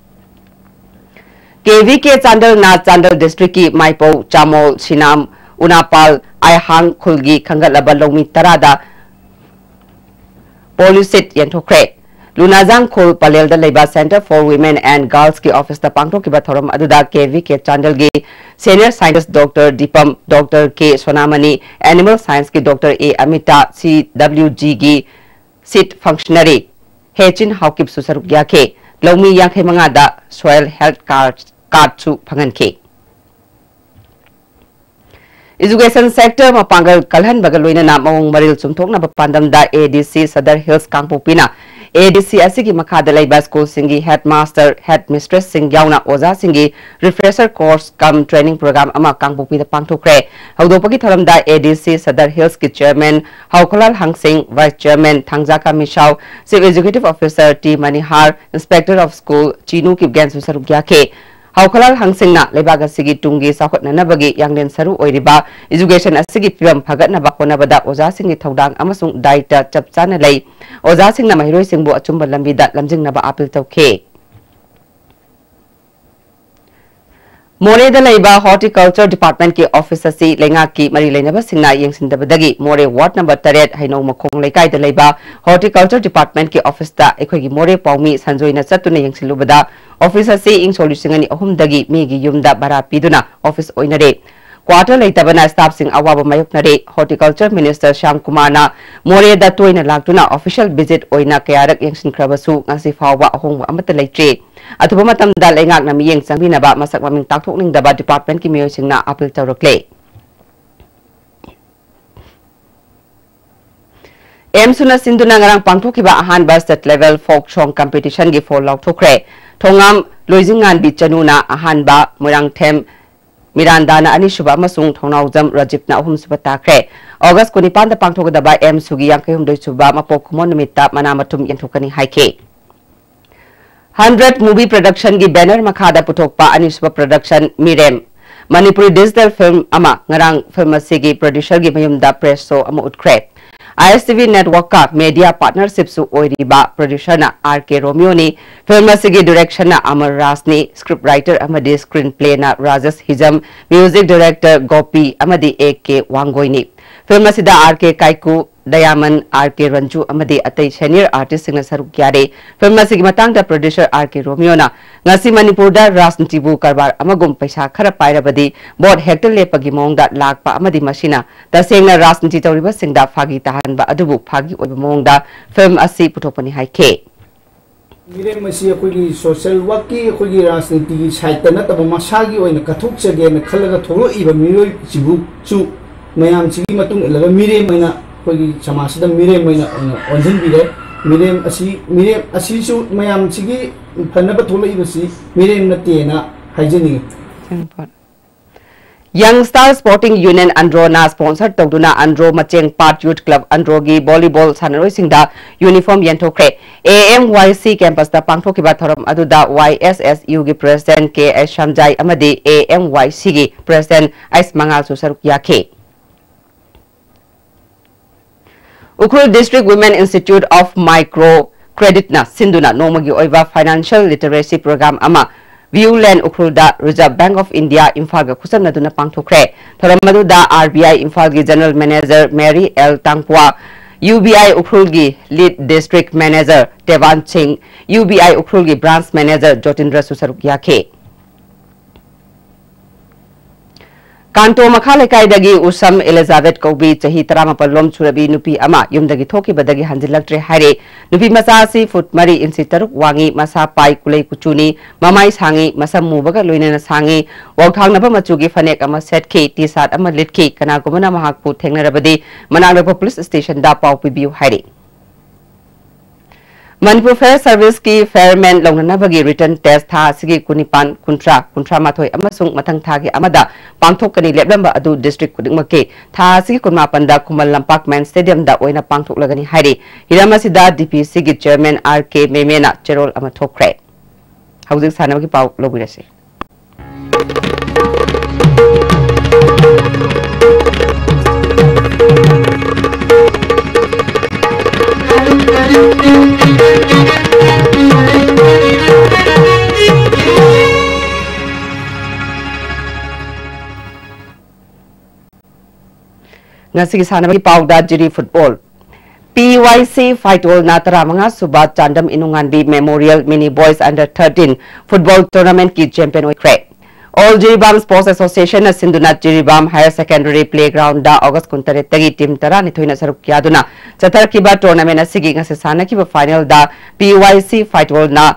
ꯀꯦ ꯚꯤ ꯀꯦ ꯆꯥꯟꯗꯦꯜꯅ ꯆꯥꯟꯗꯦꯜ ꯗꯤꯁꯇ꯭ꯔꯤꯛꯀꯤ ꯃꯥꯏꯄꯧ, ꯆꯥꯃꯣꯜ, ꯁꯤꯅꯥꯝ, ꯎꯅꯥꯄꯥꯜ, ꯑꯥꯏꯍꯥꯡ ꯈꯨꯜꯒꯤ ꯈꯟꯒꯠꯂꯕ ꯂꯧꯃꯤ ꯇꯔꯥꯗ ꯄꯣꯂꯤꯁꯤꯠ ꯌꯦꯟꯊꯣꯛꯈ꯭ꯔꯦ꯫ ꯂꯨꯅꯥꯖꯥꯡ ꯈꯨꯜ ꯄꯂꯦꯜꯗ ꯂꯩꯕ Centre for Women and Girls ꯀꯤ office ꯇ ꯄꯥꯡꯊꯣꯛꯈꯤꯕ ꯊꯧꯔꯝ ꯑꯗꯨꯗ ꯀꯦ ꯚꯤ ꯀꯦ ꯆꯥꯟꯗꯦꯜꯒꯤ senior scientist Doctor Deepam, Doctor ꯀꯦ ꯁꯣꯅꯥꯃꯅꯤ, animal science ꯀꯤ Doctor ꯑꯦ ꯑꯃꯤꯇꯥ, ꯁꯤ ꯗꯕ꯭ꯂꯤꯎ ꯖꯤ ꯒꯤ seat functionary ꯍꯦꯆꯤꯟ ꯍꯥꯎꯀꯤꯞꯁꯨ ꯁꯔꯨꯛ ꯌꯥꯈꯤ꯫ ꯂꯧꯃꯤ ꯌꯥꯡꯈꯩ ꯃꯉꯥꯗ soil health card, card ꯁꯨ ꯐꯪꯍꯟꯈꯤ꯫ Education sector ꯃꯄꯥꯡꯒꯜ ꯀꯜꯍꯟꯕꯒ ꯂꯣꯏꯅꯅ ꯃꯑꯣꯡ ꯃꯔꯤꯜ ꯆꯨꯝꯊꯣꯛꯅꯕ ꯄꯥꯟꯗꯝꯗ ꯑꯦ ꯗꯤ ꯁꯤ ꯁꯗꯔ ꯍꯤꯜꯁ ꯀꯥꯡꯄꯣꯛꯄꯤꯅ ꯑꯦ ꯗꯤ ꯁꯤ ꯑꯁꯤꯒꯤ ꯃꯈꯥꯗ ꯂꯩꯕ school ꯁꯤꯡꯒꯤ headmaster, headmistress ꯁꯤꯡ ꯌꯥꯎꯅ ꯑꯣꯖꯥꯁꯤꯡꯒꯤ refresher course cum training program ꯑꯃ ꯀꯥꯡꯄꯣꯛꯄꯤꯗ ꯄꯥꯡꯊꯣꯛꯈ꯭ꯔꯦ꯫ ꯍꯧꯗꯣꯛꯄꯒꯤ ꯊꯧꯔꯝꯗ ꯑꯦ ꯗꯤ ꯁꯤ ꯁꯗꯔ ꯍꯤꯜꯁꯀꯤ chairman ꯍꯧꯈꯂꯥꯜ ꯍꯪꯁꯤꯡ, vice chairman Thangjaka Misao, chief executive officer T Manihar, inspector of school Chinu ꯀꯤꯞꯒꯦꯟꯁꯨ ꯁꯔꯨꯛ ꯌꯥꯈꯤ꯫ ꯍꯧꯈꯂꯥꯜ ꯍꯪꯁꯤꯡꯅ ꯂꯩꯕꯥꯛ ꯑꯁꯤꯒꯤ ꯇꯨꯡꯒꯤ ꯆꯥꯎꯈꯠꯅꯅꯕꯒꯤ ꯌꯥꯡꯂꯦꯟ ꯁꯔꯨ ꯑꯣꯏꯔꯤꯕ education ꯑꯁꯤꯒꯤ ꯐꯤꯕꯝ ꯐꯒꯠꯅꯕ ꯍꯣꯠꯅꯕꯗ ꯑꯣꯖꯥꯁꯤꯡꯒꯤ ꯊꯧꯗꯥꯡ ꯑꯃꯁꯨꯡ ꯗꯥꯏꯇ ꯆꯞ ꯆꯥꯅ ꯂꯩ꯫ ꯑꯣꯖꯥꯁꯤꯡꯅ ꯃꯍꯩꯔꯣꯏꯁꯤꯡꯕꯨ ꯑꯆꯨꯝꯕ ꯂꯝꯕꯤꯗ ꯂꯝꯖꯤꯡꯅꯕ appeal ꯇꯧꯈꯤ꯫ ꯃꯣꯔꯦꯗ ꯂꯩꯕ horticulture department ꯀꯤ office ꯑꯁꯤ ꯂꯩꯉꯥꯛꯀꯤ ꯃꯔꯤ ꯂꯩꯅꯕꯁꯤꯡꯅ ꯌꯦꯡꯁꯤꯟꯗꯕꯗꯒꯤ ꯃꯣꯔꯦ ward number ꯇꯔꯦꯠ ꯍꯩꯅꯧ ꯃꯈꯣꯡ ꯂꯩꯀꯥꯏꯗ ꯂꯩꯕ horticulture department ꯀꯤ office ꯇ ꯑꯩꯈꯣꯏꯒꯤ ꯃꯣꯔꯦ ꯄꯥꯎꯃꯤ ꯁꯟꯖꯣꯏꯅ ꯆꯠꯇꯨꯅ ꯌꯦꯡꯁꯤꯜꯂꯨꯕꯗ office ꯑꯁꯤ ꯏꯪ ꯁꯣꯛ ꯂꯤꯁꯤꯡ ꯑꯅꯤ ꯑꯍꯨꯝꯗꯒꯤ ꯃꯤꯒꯤ ꯌꯨꯝꯗ ꯚꯔꯥ ꯄꯤꯗꯨꯅ office ꯑꯣꯏꯅꯔꯦ꯫ Quarter ꯂꯩꯇꯕꯅ staff ꯁꯤꯡ ꯑꯋꯥꯕ ꯃꯥꯌꯣꯛꯅꯔꯦ꯫ Horticulture minister ꯁ꯭ꯌꯥꯝ ꯀꯨꯃꯥꯔꯅ ꯃꯣꯔꯦꯗ ꯇꯣꯏꯅ ꯂꯥꯛꯇꯨꯅ official visit ꯑꯣꯏꯅ ꯀꯌꯥꯔꯛ ꯌꯦꯡꯁꯤꯟꯈ꯭ꯔꯕꯁꯨ ꯉꯁꯤ ꯐꯥꯎꯕ ꯑꯍꯣꯡꯕ ꯑꯃꯠꯇ ꯂꯩꯇ꯭ꯔꯤ꯫ ꯑꯊꯨꯕ ꯃꯇꯝꯗ ꯂꯩꯉꯥꯛꯅ ꯃꯤꯠꯌꯦꯡ ꯆꯪꯕꯤꯅꯕ ꯃꯁꯛ ꯃꯃꯤꯡ ꯇꯥꯛꯊꯣꯛꯅꯤꯡꯗꯕ department ꯀꯤ ꯃꯤꯑꯣꯏꯁꯤꯡꯅ appeal ꯇꯧꯔꯛꯂꯦ꯫ ꯑꯦꯝꯁꯨꯅ ꯁꯤꯟꯗꯨꯅ ꯉꯔꯥꯡ ꯄꯥꯡꯊꯣꯛꯈꯤꯕ ꯑꯍꯥꯟꯕ state level folk song competition ꯒꯤ ꯐꯣꯜ ꯂꯥꯎꯊꯣꯛꯈ꯭ꯔꯦ꯫ ꯊꯣꯉꯥꯝ ꯂꯣꯏꯖꯤꯡꯉꯥꯟꯕꯤ ꯆꯅꯨꯅ ꯑꯍꯥꯟꯕ, ꯃꯣꯏꯔꯥꯡꯊꯦꯝ ꯃꯤꯔꯥꯟꯗꯥꯅ ꯑꯅꯤꯁꯨꯕ ꯑꯃꯁꯨꯡ ꯊꯧꯅꯥꯎꯖꯝ ꯔꯥꯖꯤꯞꯅ ꯑꯍꯨꯝꯁꯨꯕ ꯇꯥꯈ꯭ꯔꯦ꯫ ꯑꯣꯒꯁ ꯀꯨꯟꯅꯤꯄꯥꯟꯗ ꯄꯥꯡꯊꯣꯛꯀꯗꯕ ꯑꯦꯝꯁꯨꯒꯤ ꯌꯥꯡꯈꯩ ꯍꯨꯝꯗꯣꯏ ꯁꯨꯕ ꯃꯄꯣꯛ ꯀꯨꯝꯑꯣꯟ ꯅꯨꯃꯤꯠꯇ ꯃꯅꯥ ꯃꯊꯨꯝ ꯌꯦꯟꯊꯣꯛꯀꯅꯤ ꯍꯥꯏꯈꯤ꯫ Hundred Movie Production ꯒꯤ banner ꯃꯈꯥꯗ ꯄꯨꯊꯣꯛꯄ ꯑꯅꯤꯁꯨꯕ production ꯃꯤꯔꯦꯝ ꯃꯅꯤꯄꯨꯔꯤ digital film ꯑꯃ ꯉꯔꯥꯡ film ꯑꯁꯤꯒꯤ producerꯒꯤ ꯃꯌꯨꯝꯗ press show ꯑꯃ ꯎꯠꯈ꯭ꯔꯦ꯫ ISTV networkꯀ media partnershipꯁꯨ ꯑꯣꯏꯔꯤꯕ producerꯅ R K Romeoꯅꯤ꯫ Film ꯑꯁꯤꯒꯤ directionꯅ ꯑꯃꯔ ꯔꯥꯖꯅꯤ, script writer ꯑꯃꯗꯤ screenplayꯅ ꯔꯥꯖꯦꯁ ꯍꯤꯖꯝ, music director ꯒꯣꯄꯤ ꯑꯃꯗꯤ A K ꯋꯥꯡꯒꯣꯏꯅꯤ꯫ Film ꯑꯁꯤꯗ R K ꯀꯥꯏꯀꯨ, ꯗꯌꯥꯃꯟ, R K ꯔꯟꯖꯨ ꯑꯃꯗꯤ ꯑꯇꯩ senior artistꯁꯤꯡꯅ ꯁꯔꯨꯛ ꯌꯥꯔꯤ꯫ Film ꯑꯁꯤꯒꯤ ꯃꯇꯥꯡꯗ producer R K Romeoꯅ, "ꯉꯁꯤ ꯃꯅꯤꯄꯨꯔꯗ ꯔꯥꯖꯅꯤꯇꯤꯕꯨ ꯀꯔꯕꯥꯔ ꯑꯃꯒꯨꯝ ꯄꯩꯁꯥ ꯈꯔ ꯄꯥꯏꯔꯕꯗꯤ vote ꯍꯦꯛꯇ ꯂꯦꯞꯄꯒꯤ ꯃꯑꯣꯡꯗ ꯂꯥꯛꯄ ꯑꯃꯗꯤ ꯃꯁꯤꯅ ꯇꯁꯦꯡꯅ ꯔꯥꯖꯅꯤꯇꯤ ꯇꯧꯔꯤꯕꯁꯤꯡꯗ ꯐꯥꯒꯤ ꯇꯥꯍꯟꯕ ꯑꯗꯨꯕꯨ ꯐꯥꯒꯤ ꯑꯣꯏꯕ ꯃꯑꯣꯡꯗ film ꯑꯁꯤ ꯄꯨꯊꯣꯛꯄꯅꯤ" ꯍꯥꯏꯈꯤ꯫ ꯃꯤꯔꯦꯝ ꯑꯁꯤ ꯑꯩꯈꯣꯏꯒꯤ social workꯀꯤ, ꯑꯩꯈꯣꯏꯒꯤ ꯔꯥꯖꯅꯤꯇꯤꯒꯤ sideꯇ ꯅꯠꯇꯕ ꯃꯁꯥꯒꯤ ꯑꯣꯏꯅ ꯀꯠꯊꯣꯛꯆꯒꯦꯅ ꯈꯜꯂꯒ ꯊꯣꯛꯂꯛꯏꯕ ꯃꯤꯑꯣꯏꯁꯤꯕꯨꯁꯨ ꯃꯌꯥꯝꯁꯤꯒꯤ ꯃꯇꯨꯡ ꯏꯜꯂꯒ ꯃꯤꯔꯦꯝ ꯑꯣꯏꯅ ꯑꯩꯈꯣꯏꯒꯤ ꯁꯃꯥꯖꯁꯤꯗ ꯃꯤꯔꯦꯝ ꯑꯣꯏꯅ, ꯑꯣꯏꯅ ꯑꯣꯟꯁꯤꯟꯕꯤꯔꯦ꯫ ꯃꯤꯔꯦꯝ ꯑꯁꯤ, ꯃꯤꯔꯦꯝ ꯑꯁꯤꯁꯨ ꯃꯌꯥꯝꯁꯤꯒꯤ ꯐꯅꯕ ꯊꯣꯛꯂꯛꯏꯕꯁꯤ ꯃꯤꯔꯦꯝ ꯅꯠꯇꯦꯅ ꯍꯥꯏꯖꯅꯤꯡꯉꯤ꯫ Young Star Sporting Union ꯑꯟꯗ꯭ꯔꯣꯅ sponsor ꯇꯧꯗꯨꯅ ꯑꯟꯗ꯭ꯔꯣ ꯃꯆꯦꯡ ꯄꯥꯠ Youth Club ꯑꯟꯗ꯭ꯔꯣꯒꯤ volleyball ꯁꯥꯟꯅꯔꯣꯏꯁꯤꯡꯗ uniform ꯌꯦꯟꯊꯣꯛꯈ꯭ꯔꯦ꯫ A M Y C campusꯇ ꯄꯥꯡꯊꯣꯛꯈꯤꯕ ꯊꯧꯔꯝ ꯑꯗꯨꯗ Y S S Uꯒꯤ president K S ꯁꯝꯖꯥꯏ ꯑꯃꯗꯤ A M Y Cꯒꯤ president S ꯃꯉꯥꯜꯁꯨ ꯁꯔꯨꯛ ꯌꯥꯈꯤ꯫ Ukhrul District Women Institute of Micro Creditꯅ ꯁꯤꯟꯗꯨꯅ ꯅꯣꯡꯃꯒꯤ ꯑꯣꯏꯕ financial literacy program ꯑꯃ Viewland ꯎꯈ꯭ꯔꯨꯜꯗ Reserve Bank of India ꯏꯝꯐꯥꯜꯒ ꯈꯨꯠꯁꯝꯅꯗꯨꯅ ꯄꯥꯡꯊꯣꯛꯈ꯭ꯔꯦ꯫ ꯊꯧꯔꯝ ꯑꯗꯨꯗ R B I ꯏꯝꯐꯥꯜꯒꯤ General Manager Mary L ꯇꯥꯡꯄ꯭ꯋꯥ, U B I ꯎꯈ꯭ꯔꯨꯜꯒꯤ Lead District Manager ꯇꯦꯕꯥꯟ ꯁꯤꯡ, U B I ꯎꯈ꯭ꯔꯨꯜꯒꯤ Branch Manager ꯖꯣꯇꯤꯟꯗ꯭ꯔꯁꯨ ꯁꯔꯨꯛ ꯌꯥꯈꯤ꯫ ꯀꯥꯟꯇꯣ ꯃꯈꯥ ꯂꯩꯀꯥꯏꯗꯒꯤ ꯎꯁꯝ ꯑꯦꯂꯤꯖꯥꯕꯦꯊ ꯀꯧꯕꯤ ꯆꯍꯤ ꯇꯔꯥꯃꯥꯄꯜ ꯂꯣꯝ ꯁꯨꯔꯕꯤ ꯅꯨꯄꯤ ꯑꯃ ꯌꯨꯝꯗꯒꯤ ꯊꯣꯛꯈꯤꯕꯗꯒꯤ ꯍꯟꯖꯤꯜꯂꯛꯇ꯭ꯔꯦ ꯍꯥꯏꯔꯦ꯫ ꯅꯨꯄꯤ ꯃꯆꯥ ꯑꯁꯤ ꯐꯨꯠ ꯃꯔꯤ ꯏꯟꯆꯤ ꯇꯔꯨꯛ ꯋꯥꯡꯉꯤ, ꯃꯁꯥ ꯄꯥꯏ, ꯀꯨꯂꯩ ꯀꯨꯆꯨꯅꯤ, ꯃꯃꯥꯏ ꯁꯥꯡꯉꯤ, ꯃꯁꯝ ꯃꯨꯕꯒ ꯂꯣꯏꯅꯅ ꯁꯥꯡꯉꯤ, ꯋꯥꯎꯊꯥꯡꯅꯕ ꯃꯆꯨꯒꯤ ꯐꯅꯦꯛ ꯑꯃ ꯁꯦꯠꯈꯤ, ꯇꯤ ꯁꯥꯔꯠ ꯑꯃ ꯂꯤꯠꯈꯤ꯫ ꯀꯅꯥꯒꯨꯝꯕꯅ ꯃꯍꯥꯛꯄꯨ ꯊꯦꯡꯅꯔꯕꯗꯤ ꯃꯅꯥꯛ ꯅꯛꯄ ꯄꯨꯂꯤꯁ ꯁ꯭ꯇꯦꯁꯟꯗ ꯄꯥꯎ ꯄꯤꯕꯤꯌꯨ ꯍꯥꯏꯔꯤ꯫ Manipur Fire Serviceꯀꯤ fireman ꯂꯧꯅꯅꯕꯒꯤ written test ꯊꯥ ꯑꯁꯤꯒꯤ ꯀꯨꯟꯅꯤꯄꯥꯟ, ꯀꯨꯟꯊ꯭ꯔꯥ, ꯀꯨꯟꯊ꯭ꯔꯥ ꯃꯥꯊꯣꯏ ꯑꯃꯁꯨꯡ ꯃꯊꯪ ꯊꯥꯒꯤ ꯑꯃꯗ ꯄꯥꯡꯊꯣꯛꯀꯅꯤ꯫ ꯂꯦꯞꯂꯝꯕ ꯑꯗꯨ district ꯈꯨꯗꯤꯡꯃꯛꯀꯤ ꯊꯥ ꯑꯁꯤꯒꯤ ꯀꯨꯟꯃꯥꯄꯟꯗ ꯈꯨꯃꯟ ꯂꯝꯄꯥꯛ main stadiumꯗ ꯑꯣꯏꯅ ꯄꯥꯡꯊꯣꯛꯂꯒꯅꯤ ꯍꯥꯏꯔꯤ꯫ ꯍꯤꯔꯝ ꯑꯁꯤꯗ DPCꯒꯤ chairman R K ꯃꯦꯃꯦꯅ ꯆꯦꯔꯣꯜ ꯑꯃ ꯊꯣꯛꯈ꯭ꯔꯦ꯫ ꯍꯧꯖꯤꯛ ꯁꯥꯟꯅꯕꯒꯤ ꯄꯥꯎ ꯂꯧꯕꯤꯔꯁꯤ꯫ ꯉꯁꯤꯒꯤ ꯁꯥꯟꯅꯕꯒꯤ ꯄꯥꯎꯗ ꯖꯤꯔꯤ ꯐꯨꯠꯕꯣꯜ꯫ ꯄꯤ ꯋꯥꯏ ꯁꯤ ꯐꯥꯏꯇꯣꯜꯅ ꯇꯔꯥꯃꯉꯥ ꯁꯨꯕ Chandam ꯏꯅꯨꯡꯉꯥꯟꯕꯤ Memorial Mini Boys Under thirteen Football Tournamentꯀꯤ champion ꯑꯣꯏꯈ꯭ꯔꯦ꯫ All Jiribam Sports Associationꯅ ꯁꯤꯟꯗꯨꯅ Jiribam Higher Secondary Playgroundꯗ August ꯀꯨꯟꯇꯔꯦꯠꯇꯒꯤ team ꯇꯔꯥꯅꯤꯊꯣꯏꯅ ꯁꯔꯨꯛ ꯌꯥꯗꯨꯅ ꯆꯠꯊꯔꯛꯈꯤꯕ tournament ꯑꯁꯤꯒꯤ ꯉꯁꯤ ꯁꯥꯟꯅꯈꯤꯕ finalꯗ ꯄꯤ ꯋꯥꯏ ꯁꯤ ꯐꯥꯏꯇꯣꯜꯅ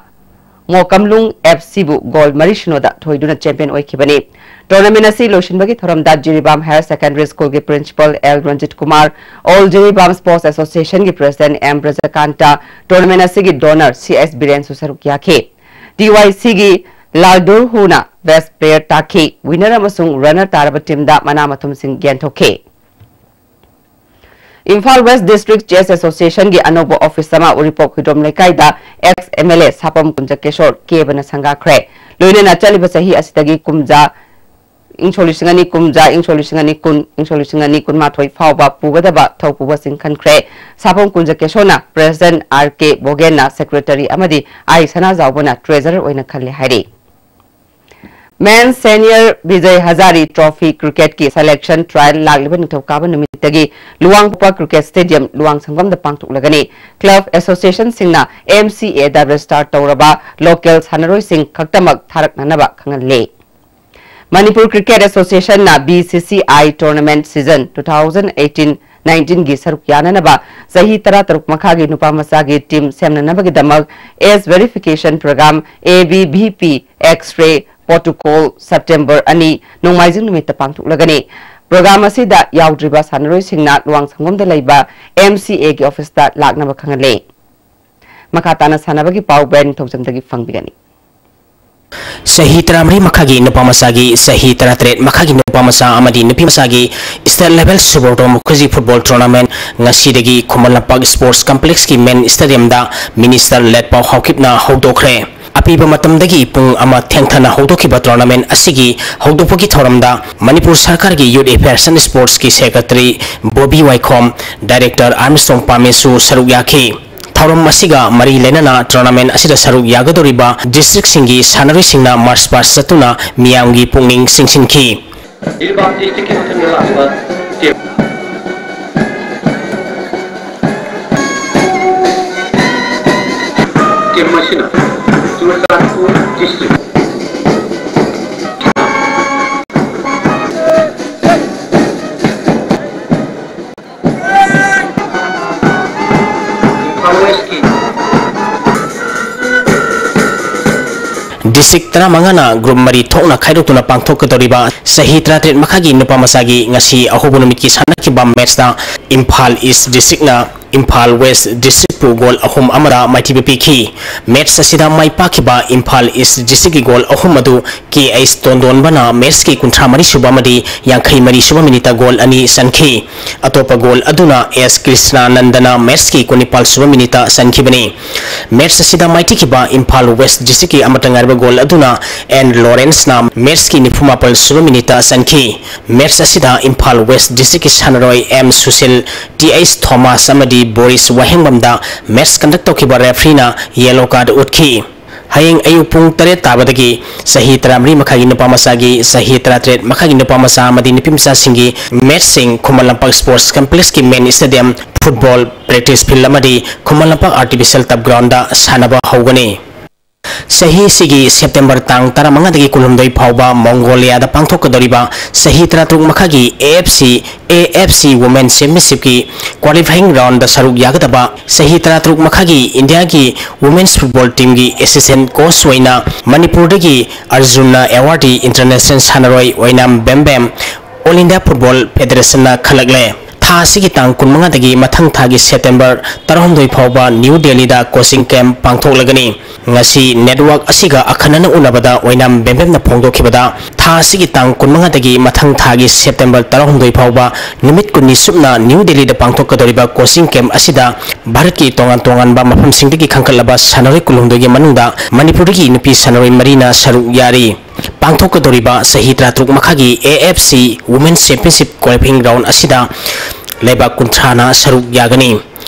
ꯃꯣꯀꯝꯂꯨꯡ ꯑꯦꯐ ꯁꯤꯕꯨ goal ꯃꯔꯤ ꯁꯤꯅꯣꯗ ꯊꯣꯏꯗꯨꯅ champion ꯑꯣꯏꯈꯤꯕꯅꯤ꯫ Tournament ꯑꯁꯤ ꯂꯣꯏꯁꯤꯟꯕꯒꯤ ꯊꯧꯔꯝꯗ ꯖꯤꯔꯤꯕꯥꯝ Higher Secondary Schoolꯒꯤ principal L Ranjit Kumar, All Jiribam Sports Associationꯒꯤ president ꯑꯦꯝ ꯕ꯭ꯔꯖꯀꯥꯟꯇ, tournament ꯑꯁꯤꯒꯤ donor ꯁꯤ ꯑꯦꯁ ꯕꯤꯔꯦꯟꯁꯨ ꯁꯔꯨꯛ ꯌꯥꯈꯤ꯫ ꯇꯤ ꯋꯥꯏ ꯁꯤꯒꯤ ꯂꯥꯜꯗꯨꯔꯍꯨꯅ best player ꯇꯥꯈꯤ꯫ Winner ꯑꯃꯁꯨꯡ runner ꯇꯥꯔꯕ teamꯗ ꯃꯅꯥ ꯃꯊꯨꯝꯁꯤꯡ ꯌꯦꯟꯊꯣꯛꯈꯤ꯫ ꯏꯝꯐꯥꯜ West District Chess Associationꯒꯤ ꯑꯅꯧꯕ office ꯑꯃ ꯎꯔꯤꯄꯣꯛ ꯍꯨꯏꯗ꯭ꯔꯣꯝ ꯂꯩꯀꯥꯏꯗ ex M L A ꯁꯥꯄꯝ ꯀꯨꯟꯖ ꯀꯦꯁꯣꯔ ꯀꯦꯕꯅ ꯁꯪꯒꯥꯈ꯭ꯔꯦ꯫ ꯂꯣꯏꯅꯅ ꯆꯠꯂꯤꯕ ꯆꯍꯤ ꯑꯁꯤꯗꯒꯤ ꯀꯨꯝꯖꯥ, ꯏꯪ ꯁꯣꯛ ꯂꯤꯁꯤꯡ ꯑꯅꯤ ꯀꯨꯝꯖꯥ, ꯏꯪ ꯁꯣꯛ ꯂꯤꯁꯤꯡ ꯑꯅꯤ ꯀꯨꯟ, ꯏꯪ ꯁꯣꯛ ꯂꯤꯁꯤꯡ ꯑꯅꯤ ꯀꯨꯟꯃꯥꯊꯣꯏ ꯐꯥꯎꯕ ꯄꯨꯒꯗꯕ ꯊꯧꯄꯨꯕꯁꯤꯡ ꯈꯟꯈ꯭ꯔꯦ꯫ ꯁꯥꯄꯝ ꯀꯨꯟꯖ ꯀꯦꯁꯣꯔꯅ president, ꯑꯥꯔ ꯀꯦ ꯚꯣꯒꯦꯟꯅ secretary ꯑꯃꯗꯤ ꯑꯥꯏ ꯁꯅꯥꯖꯥꯎꯕꯅ treasurer ꯑꯣꯏꯅ ꯈꯜꯂꯦ ꯍꯥꯏꯔꯤ꯫ Men's Senior Bijay ꯍꯖꯥꯔꯤ Trophy cricketꯀꯤ selection trial ꯂꯥꯛꯂꯤꯕ ꯅꯤꯡꯊꯧꯀꯥꯕ ꯅꯨꯃꯤꯠꯇꯒꯤ ꯂꯨꯋꯥꯡꯄꯣꯛꯄ Cricket Stadium, ꯂꯨꯋꯥꯡꯁꯪꯕꯝꯗ ꯄꯥꯡꯊꯣꯛꯂꯒꯅꯤ꯫ Club associationꯁꯤꯡꯅ M C Aꯗ register ꯇꯧꯔꯕ local ꯁꯥꯟꯅꯔꯣꯏꯁꯤꯡ ꯈꯛꯇꯃꯛ ꯊꯥꯔꯛꯅꯅꯕ ꯈꯪꯍꯜꯂꯤ꯫ Manipur Cricket Associationꯅ B C C I tournament season two thousand eighteen nineteenꯒꯤ ꯁꯔꯨꯛ ꯌꯥꯅꯅꯕ ꯆꯍꯤ ꯇꯔꯥꯇꯔꯨꯛ ꯃꯈꯥꯒꯤ ꯅꯨꯄꯥ ꯃꯆꯥꯒꯤ team ꯁꯦꯝꯅꯅꯕꯒꯤꯗꯃꯛ age verification program, A B V P, X-ray, protocol, September ꯑꯅꯤ, ꯅꯣꯡꯃꯥꯏꯖꯤꯡ ꯅꯨꯃꯤꯠꯇ ꯄꯥꯡꯊꯣꯛꯂꯒꯅꯤ꯫ Program ꯑꯁꯤꯗ ꯌꯥꯎꯗ꯭ꯔꯤꯕ ꯁꯥꯟꯅꯔꯣꯏꯁꯤꯡꯅ ꯂꯨꯋꯥꯡꯁꯪꯕꯝꯗ ꯂꯩꯕ M C Aꯒꯤ officeꯇ ꯂꯥꯛꯅꯕ ꯈꯪꯍꯜꯂꯤ꯫ ꯃꯈꯥ ꯇꯥꯅ ꯁꯥꯟꯅꯕꯒꯤ ꯄꯥꯎ ꯕ꯭ꯔꯥꯏꯟ ꯊꯧꯖꯝꯗꯒꯤ ꯐꯪꯕꯤꯒꯅꯤ꯫ ꯆꯍꯤ ꯇꯔꯥꯃꯔꯤ ꯃꯈꯥꯒꯤ ꯅꯨꯄꯥ ꯃꯆꯥꯒꯤ, ꯆꯍꯤ ꯇꯔꯥꯇꯔꯦꯠ ꯃꯈꯥꯒꯤ ꯅꯨꯄꯥ ꯃꯆꯥ ꯑꯃꯗꯤ ꯅꯨꯄꯤ ꯃꯆꯥꯒꯤ state level Subroto Mukherjee football tournament ꯉꯁꯤꯗꯒꯤ Khuman Lampak sports complexꯀꯤ main stadiumꯗ Minister ꯂꯦꯠꯄꯥꯎ ꯍꯥꯎꯀꯤꯞꯅ ꯍꯧꯗꯣꯛꯈ꯭ꯔꯦ꯫ ꯑꯄꯤꯕ ꯃꯇꯝꯗꯒꯤ ꯄꯨꯡ ꯑꯃ ꯊꯦꯡꯊꯅ ꯍꯧꯗꯣꯛꯈꯤꯕ tournament ꯑꯁꯤꯒꯤ ꯍꯧꯗꯣꯛꯄꯒꯤ ꯊꯧꯔꯝꯗ ꯃꯅꯤꯄꯨꯔ ꯁꯔꯀꯥꯔꯒꯤ Youth Affairs and Sportsꯀꯤ secretary Bobby ꯋꯥꯏꯈꯣꯝ, director ꯑꯥꯔꯝꯁꯇ꯭ꯔꯣꯡ ꯄꯥꯃꯦꯁꯨ ꯁꯔꯨꯛ ꯌꯥꯈꯤ꯫ ꯊꯧꯔꯝ ꯑꯁꯤꯒ ꯃꯔꯤ ꯂꯩꯅꯅ tournament ꯑꯁꯤꯗ ꯁꯔꯨꯛ ꯌꯥꯒꯗꯧꯔꯤꯕ districtꯁꯤꯡꯒꯤ ꯁꯥꯟꯅꯔꯣꯏꯁꯤꯡꯅ march past ꯆꯠꯇꯨꯅ ꯃꯤꯌꯥꯝꯒꯤ ꯄꯨꯛꯅꯤꯡ ꯆꯤꯡꯁꯤꯟꯈꯤ꯫ ꯖꯤꯔꯤꯕꯥꯝ districtꯀꯤ ꯃꯊꯪꯗ ꯂꯥꯛꯄ team꯫ ꯗꯤꯁꯇ꯭ꯔꯤꯛ ꯇꯔꯥꯃꯉꯥꯅ ꯒ꯭ꯔꯨꯞ ꯃꯔꯤ ꯊꯣꯛꯅ ꯈꯥꯏꯗꯣꯛꯇꯨꯅ ꯄꯥꯡꯊꯣꯛꯀꯗꯧꯔꯤꯕ ꯆꯍꯤ ꯇꯔꯥꯇꯔꯦꯠ ꯃꯈꯥꯒꯤ ꯅꯨꯄꯥ ꯃꯆꯥꯒꯤ ꯉꯁꯤ ꯑꯍꯧꯕ ꯅꯨꯃꯤꯠꯀꯤ ꯁꯥꯟꯅꯈꯤꯕ ꯃꯦꯠꯁꯇ ꯏꯝꯐꯥꯜ ꯏꯁ ꯗꯤꯁꯇ꯭ꯔꯤꯛꯅ ꯏꯝꯐꯥꯜ ꯋꯦꯁ ꯗꯤꯁꯇ꯭ꯔꯤꯛꯄꯨ ꯒꯣꯜ ꯑꯍꯨꯝ ꯑꯃꯗ ꯃꯥꯏꯊꯤꯕ ꯄꯤꯈꯤ꯫ ꯃꯦꯠꯁ ꯑꯁꯤꯗ ꯃꯥꯏ ꯄꯥꯛꯈꯤꯕ ꯏꯝꯐꯥꯜ ꯏꯁ ꯗꯤꯁꯇ꯭ꯔꯤꯛꯀꯤ ꯒꯣꯜ ꯑꯍꯨꯝ ꯑꯗꯨ ꯀꯦ ꯑꯩꯆ ꯇꯣꯟꯗꯣꯟꯕꯅ ꯃꯦꯠꯁꯀꯤ ꯀꯨꯟꯊ꯭ꯔꯥ ꯃꯔꯤ ꯁꯨꯕ ꯑꯃꯗꯤ ꯌꯥꯡꯈꯩ ꯃꯔꯤ ꯁꯨꯕ ꯃꯤꯅꯤꯠꯇ ꯒꯣꯜ ꯑꯅꯤ ꯆꯟꯈꯤ꯫ ꯑꯇꯣꯞꯄ ꯒꯣꯜ ꯑꯗꯨꯅ ꯑꯦꯁ ꯀ꯭ꯔꯤꯁꯅꯥꯅꯟꯗꯅ ꯃꯦꯠꯁꯀꯤ ꯀꯨꯟꯅꯤꯄꯥꯜ ꯁꯨꯕ ꯃꯤꯅꯤꯠꯇ ꯆꯟꯈꯤꯕꯅꯤ꯫ ꯃꯦꯠꯁ ꯑꯁꯤꯗ ꯃꯥꯏꯊꯤꯈꯤꯕ ꯏꯝꯐꯥꯜ ꯋꯦꯁ ꯗꯤꯁꯇ꯭ꯔꯤꯛꯀꯤ ꯑꯃꯠꯇ ꯉꯥꯏꯔꯕ ꯒꯣꯜ ꯑꯗꯨꯅ ꯑꯦꯟ ꯂꯣꯔꯦꯟꯁꯅ ꯃꯦꯠꯁꯀꯤ ꯅꯤꯐꯨꯃꯥꯄꯜ ꯁꯨꯕ ꯃꯤꯅꯤꯠꯇ ꯆꯟꯈꯤ꯫ ꯃꯦꯠꯁ ꯑꯁꯤꯗ ꯏꯝꯐꯥꯜ ꯋꯦꯁ ꯗꯤꯁꯇ꯭ꯔꯤꯛꯀꯤ ꯁꯥꯟꯅꯔꯣꯏ M Sushil, T H Thomas ꯑꯃꯗꯤ ꯕꯣꯔꯤꯁ ꯋꯥꯍꯦꯡꯕꯝꯗ ꯃꯦꯠꯁ ꯀꯟꯗꯛ ꯇꯧꯈꯤꯕ ꯔꯦꯐ꯭ꯔꯤꯅ ꯌꯦꯂꯣ ꯀꯥꯔꯗ ꯎꯠꯈꯤ꯫ ꯍꯌꯦꯡ ꯑꯌꯨꯛ ꯄꯨꯡ ꯇꯔꯦꯠ ꯇꯥꯕꯗꯒꯤ ꯆꯍꯤ ꯇꯔꯥꯃꯔꯤ ꯃꯈꯥꯏꯒꯤ ꯅꯨꯄꯥ ꯃꯆꯥꯒꯤ, ꯆꯍꯤ ꯇꯔꯥꯇꯔꯦꯠ ꯃꯈꯥꯏꯒꯤ ꯅꯨꯄꯥ ꯃꯆꯥ ꯑꯃꯗꯤ ꯅꯨꯄꯤ ꯃꯆꯥꯁꯤꯡꯒꯤ ꯃꯦꯠꯁꯁꯤꯡ ꯈꯨꯃꯟ ꯂꯝꯄꯥꯛ ꯁ꯭ꯄꯣꯔꯠꯁ ꯀꯝꯄ꯭ꯂꯦꯛꯁꯀꯤ ꯃꯦꯟ ꯁ꯭ꯇꯦꯗꯤꯌꯝ, ꯐꯨꯠꯕꯣꯜ ꯄ꯭ꯔꯦꯛꯇꯤꯁ ꯐꯤꯜꯗ ꯑꯃꯗꯤ ꯈꯨꯃꯟ ꯂꯝꯄꯥꯛ ꯑꯥꯔꯇꯤꯐꯤꯁꯤꯌꯦꯜ ꯇꯔꯐ ꯒ꯭ꯔꯥꯎꯟꯗ ꯁꯥꯟꯅꯕ ꯍꯧꯒꯅꯤ꯫ ꯆꯍꯤ ꯑꯁꯤꯒꯤ ꯁꯦꯞꯇꯦꯝꯕꯔ ꯇꯥꯡ ꯇꯔꯥꯃꯉꯥꯗꯒꯤ ꯀꯨꯟꯍꯨꯝꯗꯣꯏ ꯐꯥꯎꯕ ꯃꯣꯡꯒꯣꯂꯤꯌꯥꯗ ꯄꯥꯡꯊꯣꯛꯀꯗꯧꯔꯤꯕ ꯆꯍꯤ ꯇꯔꯥꯇꯔꯨꯛ ꯃꯈꯥꯒꯤ A F C, A F C women ꯆꯦꯝꯄꯤꯌꯟꯁꯤꯞꯀꯤ ꯀ꯭ꯋꯥꯂꯤꯐꯥꯏꯌꯤꯡ ꯔꯥꯎꯟꯗ ꯁꯔꯨꯛ ꯌꯥꯒꯗꯕ ꯆꯍꯤ ꯇꯔꯥꯇꯔꯨꯛ ꯃꯈꯥꯒꯤ ꯏꯟꯗꯤꯌꯥꯒꯤ ꯋꯨꯃꯦꯟꯁ ꯐꯨꯠꯕꯣꯜ ꯇꯤꯝꯒꯤ ꯑꯦꯁꯤꯁꯇꯦꯟꯠ ꯀꯣꯆ ꯑꯣꯏꯅ ꯃꯅꯤꯄꯨꯔꯗꯒꯤ ꯑꯔꯖꯨꯟꯅ ꯑꯦꯋꯥꯔꯗꯤ ꯏꯟꯇꯔꯅꯦꯁꯅꯦꯜ ꯁꯥꯟꯅꯔꯣꯏ Oinam Bembem, all India football ꯐꯦꯗꯔꯦꯁꯟꯅ ꯈꯜꯂꯛꯂꯦ꯫ ꯊꯥ ꯑꯁꯤꯒꯤ ꯇꯥꯡ ꯀꯨꯟꯃꯉꯥꯗꯒꯤ ꯃꯊꯪ ꯊꯥꯒꯤ ꯁꯦꯞꯇꯦꯝꯕꯔ ꯇꯔꯥꯍꯨꯝꯗꯣꯏ ꯐꯥꯎꯕ ꯅ꯭ꯌꯨ ꯗꯦꯜꯂꯤꯗ ꯀꯣꯆꯤꯡ ꯀꯦꯝꯞ ꯄꯥꯡꯊꯣꯛꯂꯒꯅꯤ꯫ ꯉꯁꯤ ꯅꯦꯠꯋꯥꯔꯛ ꯑꯁꯤꯒ ꯑꯈꯟꯅꯅ ꯎꯅꯕꯗ ꯑꯣꯏꯅꯥꯝ ꯕꯦꯝꯕꯦꯝꯅ ꯐꯣꯡꯗꯣꯛꯈꯤꯕꯗ, ꯊꯥ ꯑꯁꯤꯒꯤ ꯇꯥꯡ ꯀꯨꯟꯃꯉꯥꯗꯒꯤ ꯃꯊꯪ ꯊꯥꯒꯤ ꯁꯦꯞꯇꯦꯝꯕꯔ ꯇꯔꯥꯍꯨꯝꯗꯣꯏ ꯐꯥꯎꯕ ꯅꯨꯃꯤꯠ ꯀꯨꯟꯅꯤ ꯁꯨꯞꯅ ꯅ꯭ꯌꯨ ꯗꯦꯜꯂꯤꯗ ꯄꯥꯡꯊꯣꯛꯀꯗꯧꯔꯤꯕ ꯀꯣꯆꯤꯡ ꯀꯦꯝꯞ ꯑꯁꯤꯗ ꯚꯥꯔꯠꯀꯤ ꯇꯣꯉꯥꯟ ꯇꯣꯉꯥꯟꯕ ꯃꯐꯝꯁꯤꯡꯗꯒꯤ ꯈꯟꯒꯠꯂꯕ ꯁꯥꯟꯅꯔꯣꯏ ꯀꯨꯟꯍꯨꯝꯗꯣꯏꯒꯤ ꯃꯅꯨꯡꯗ ꯃꯅꯤꯄꯨꯔꯗꯒꯤ ꯅꯨꯄꯤ ꯁꯥꯟꯅꯔꯣꯏ ꯃꯔꯤꯅ ꯁꯔꯨꯛ ꯌꯥꯔꯤ꯫ ꯄꯥꯡꯊꯣꯛꯀꯗꯧꯔꯤꯕ ꯆꯍꯤ ꯇꯔꯥꯇꯔꯨꯛ ꯃꯈꯥꯒꯤ A F C women championship qualifying round ꯑꯁꯤꯗ ꯂꯩꯕꯥꯛ ꯀꯨꯟꯊ꯭ꯔꯥꯅ ꯁꯔꯨꯛ ꯌꯥꯒꯅꯤ꯫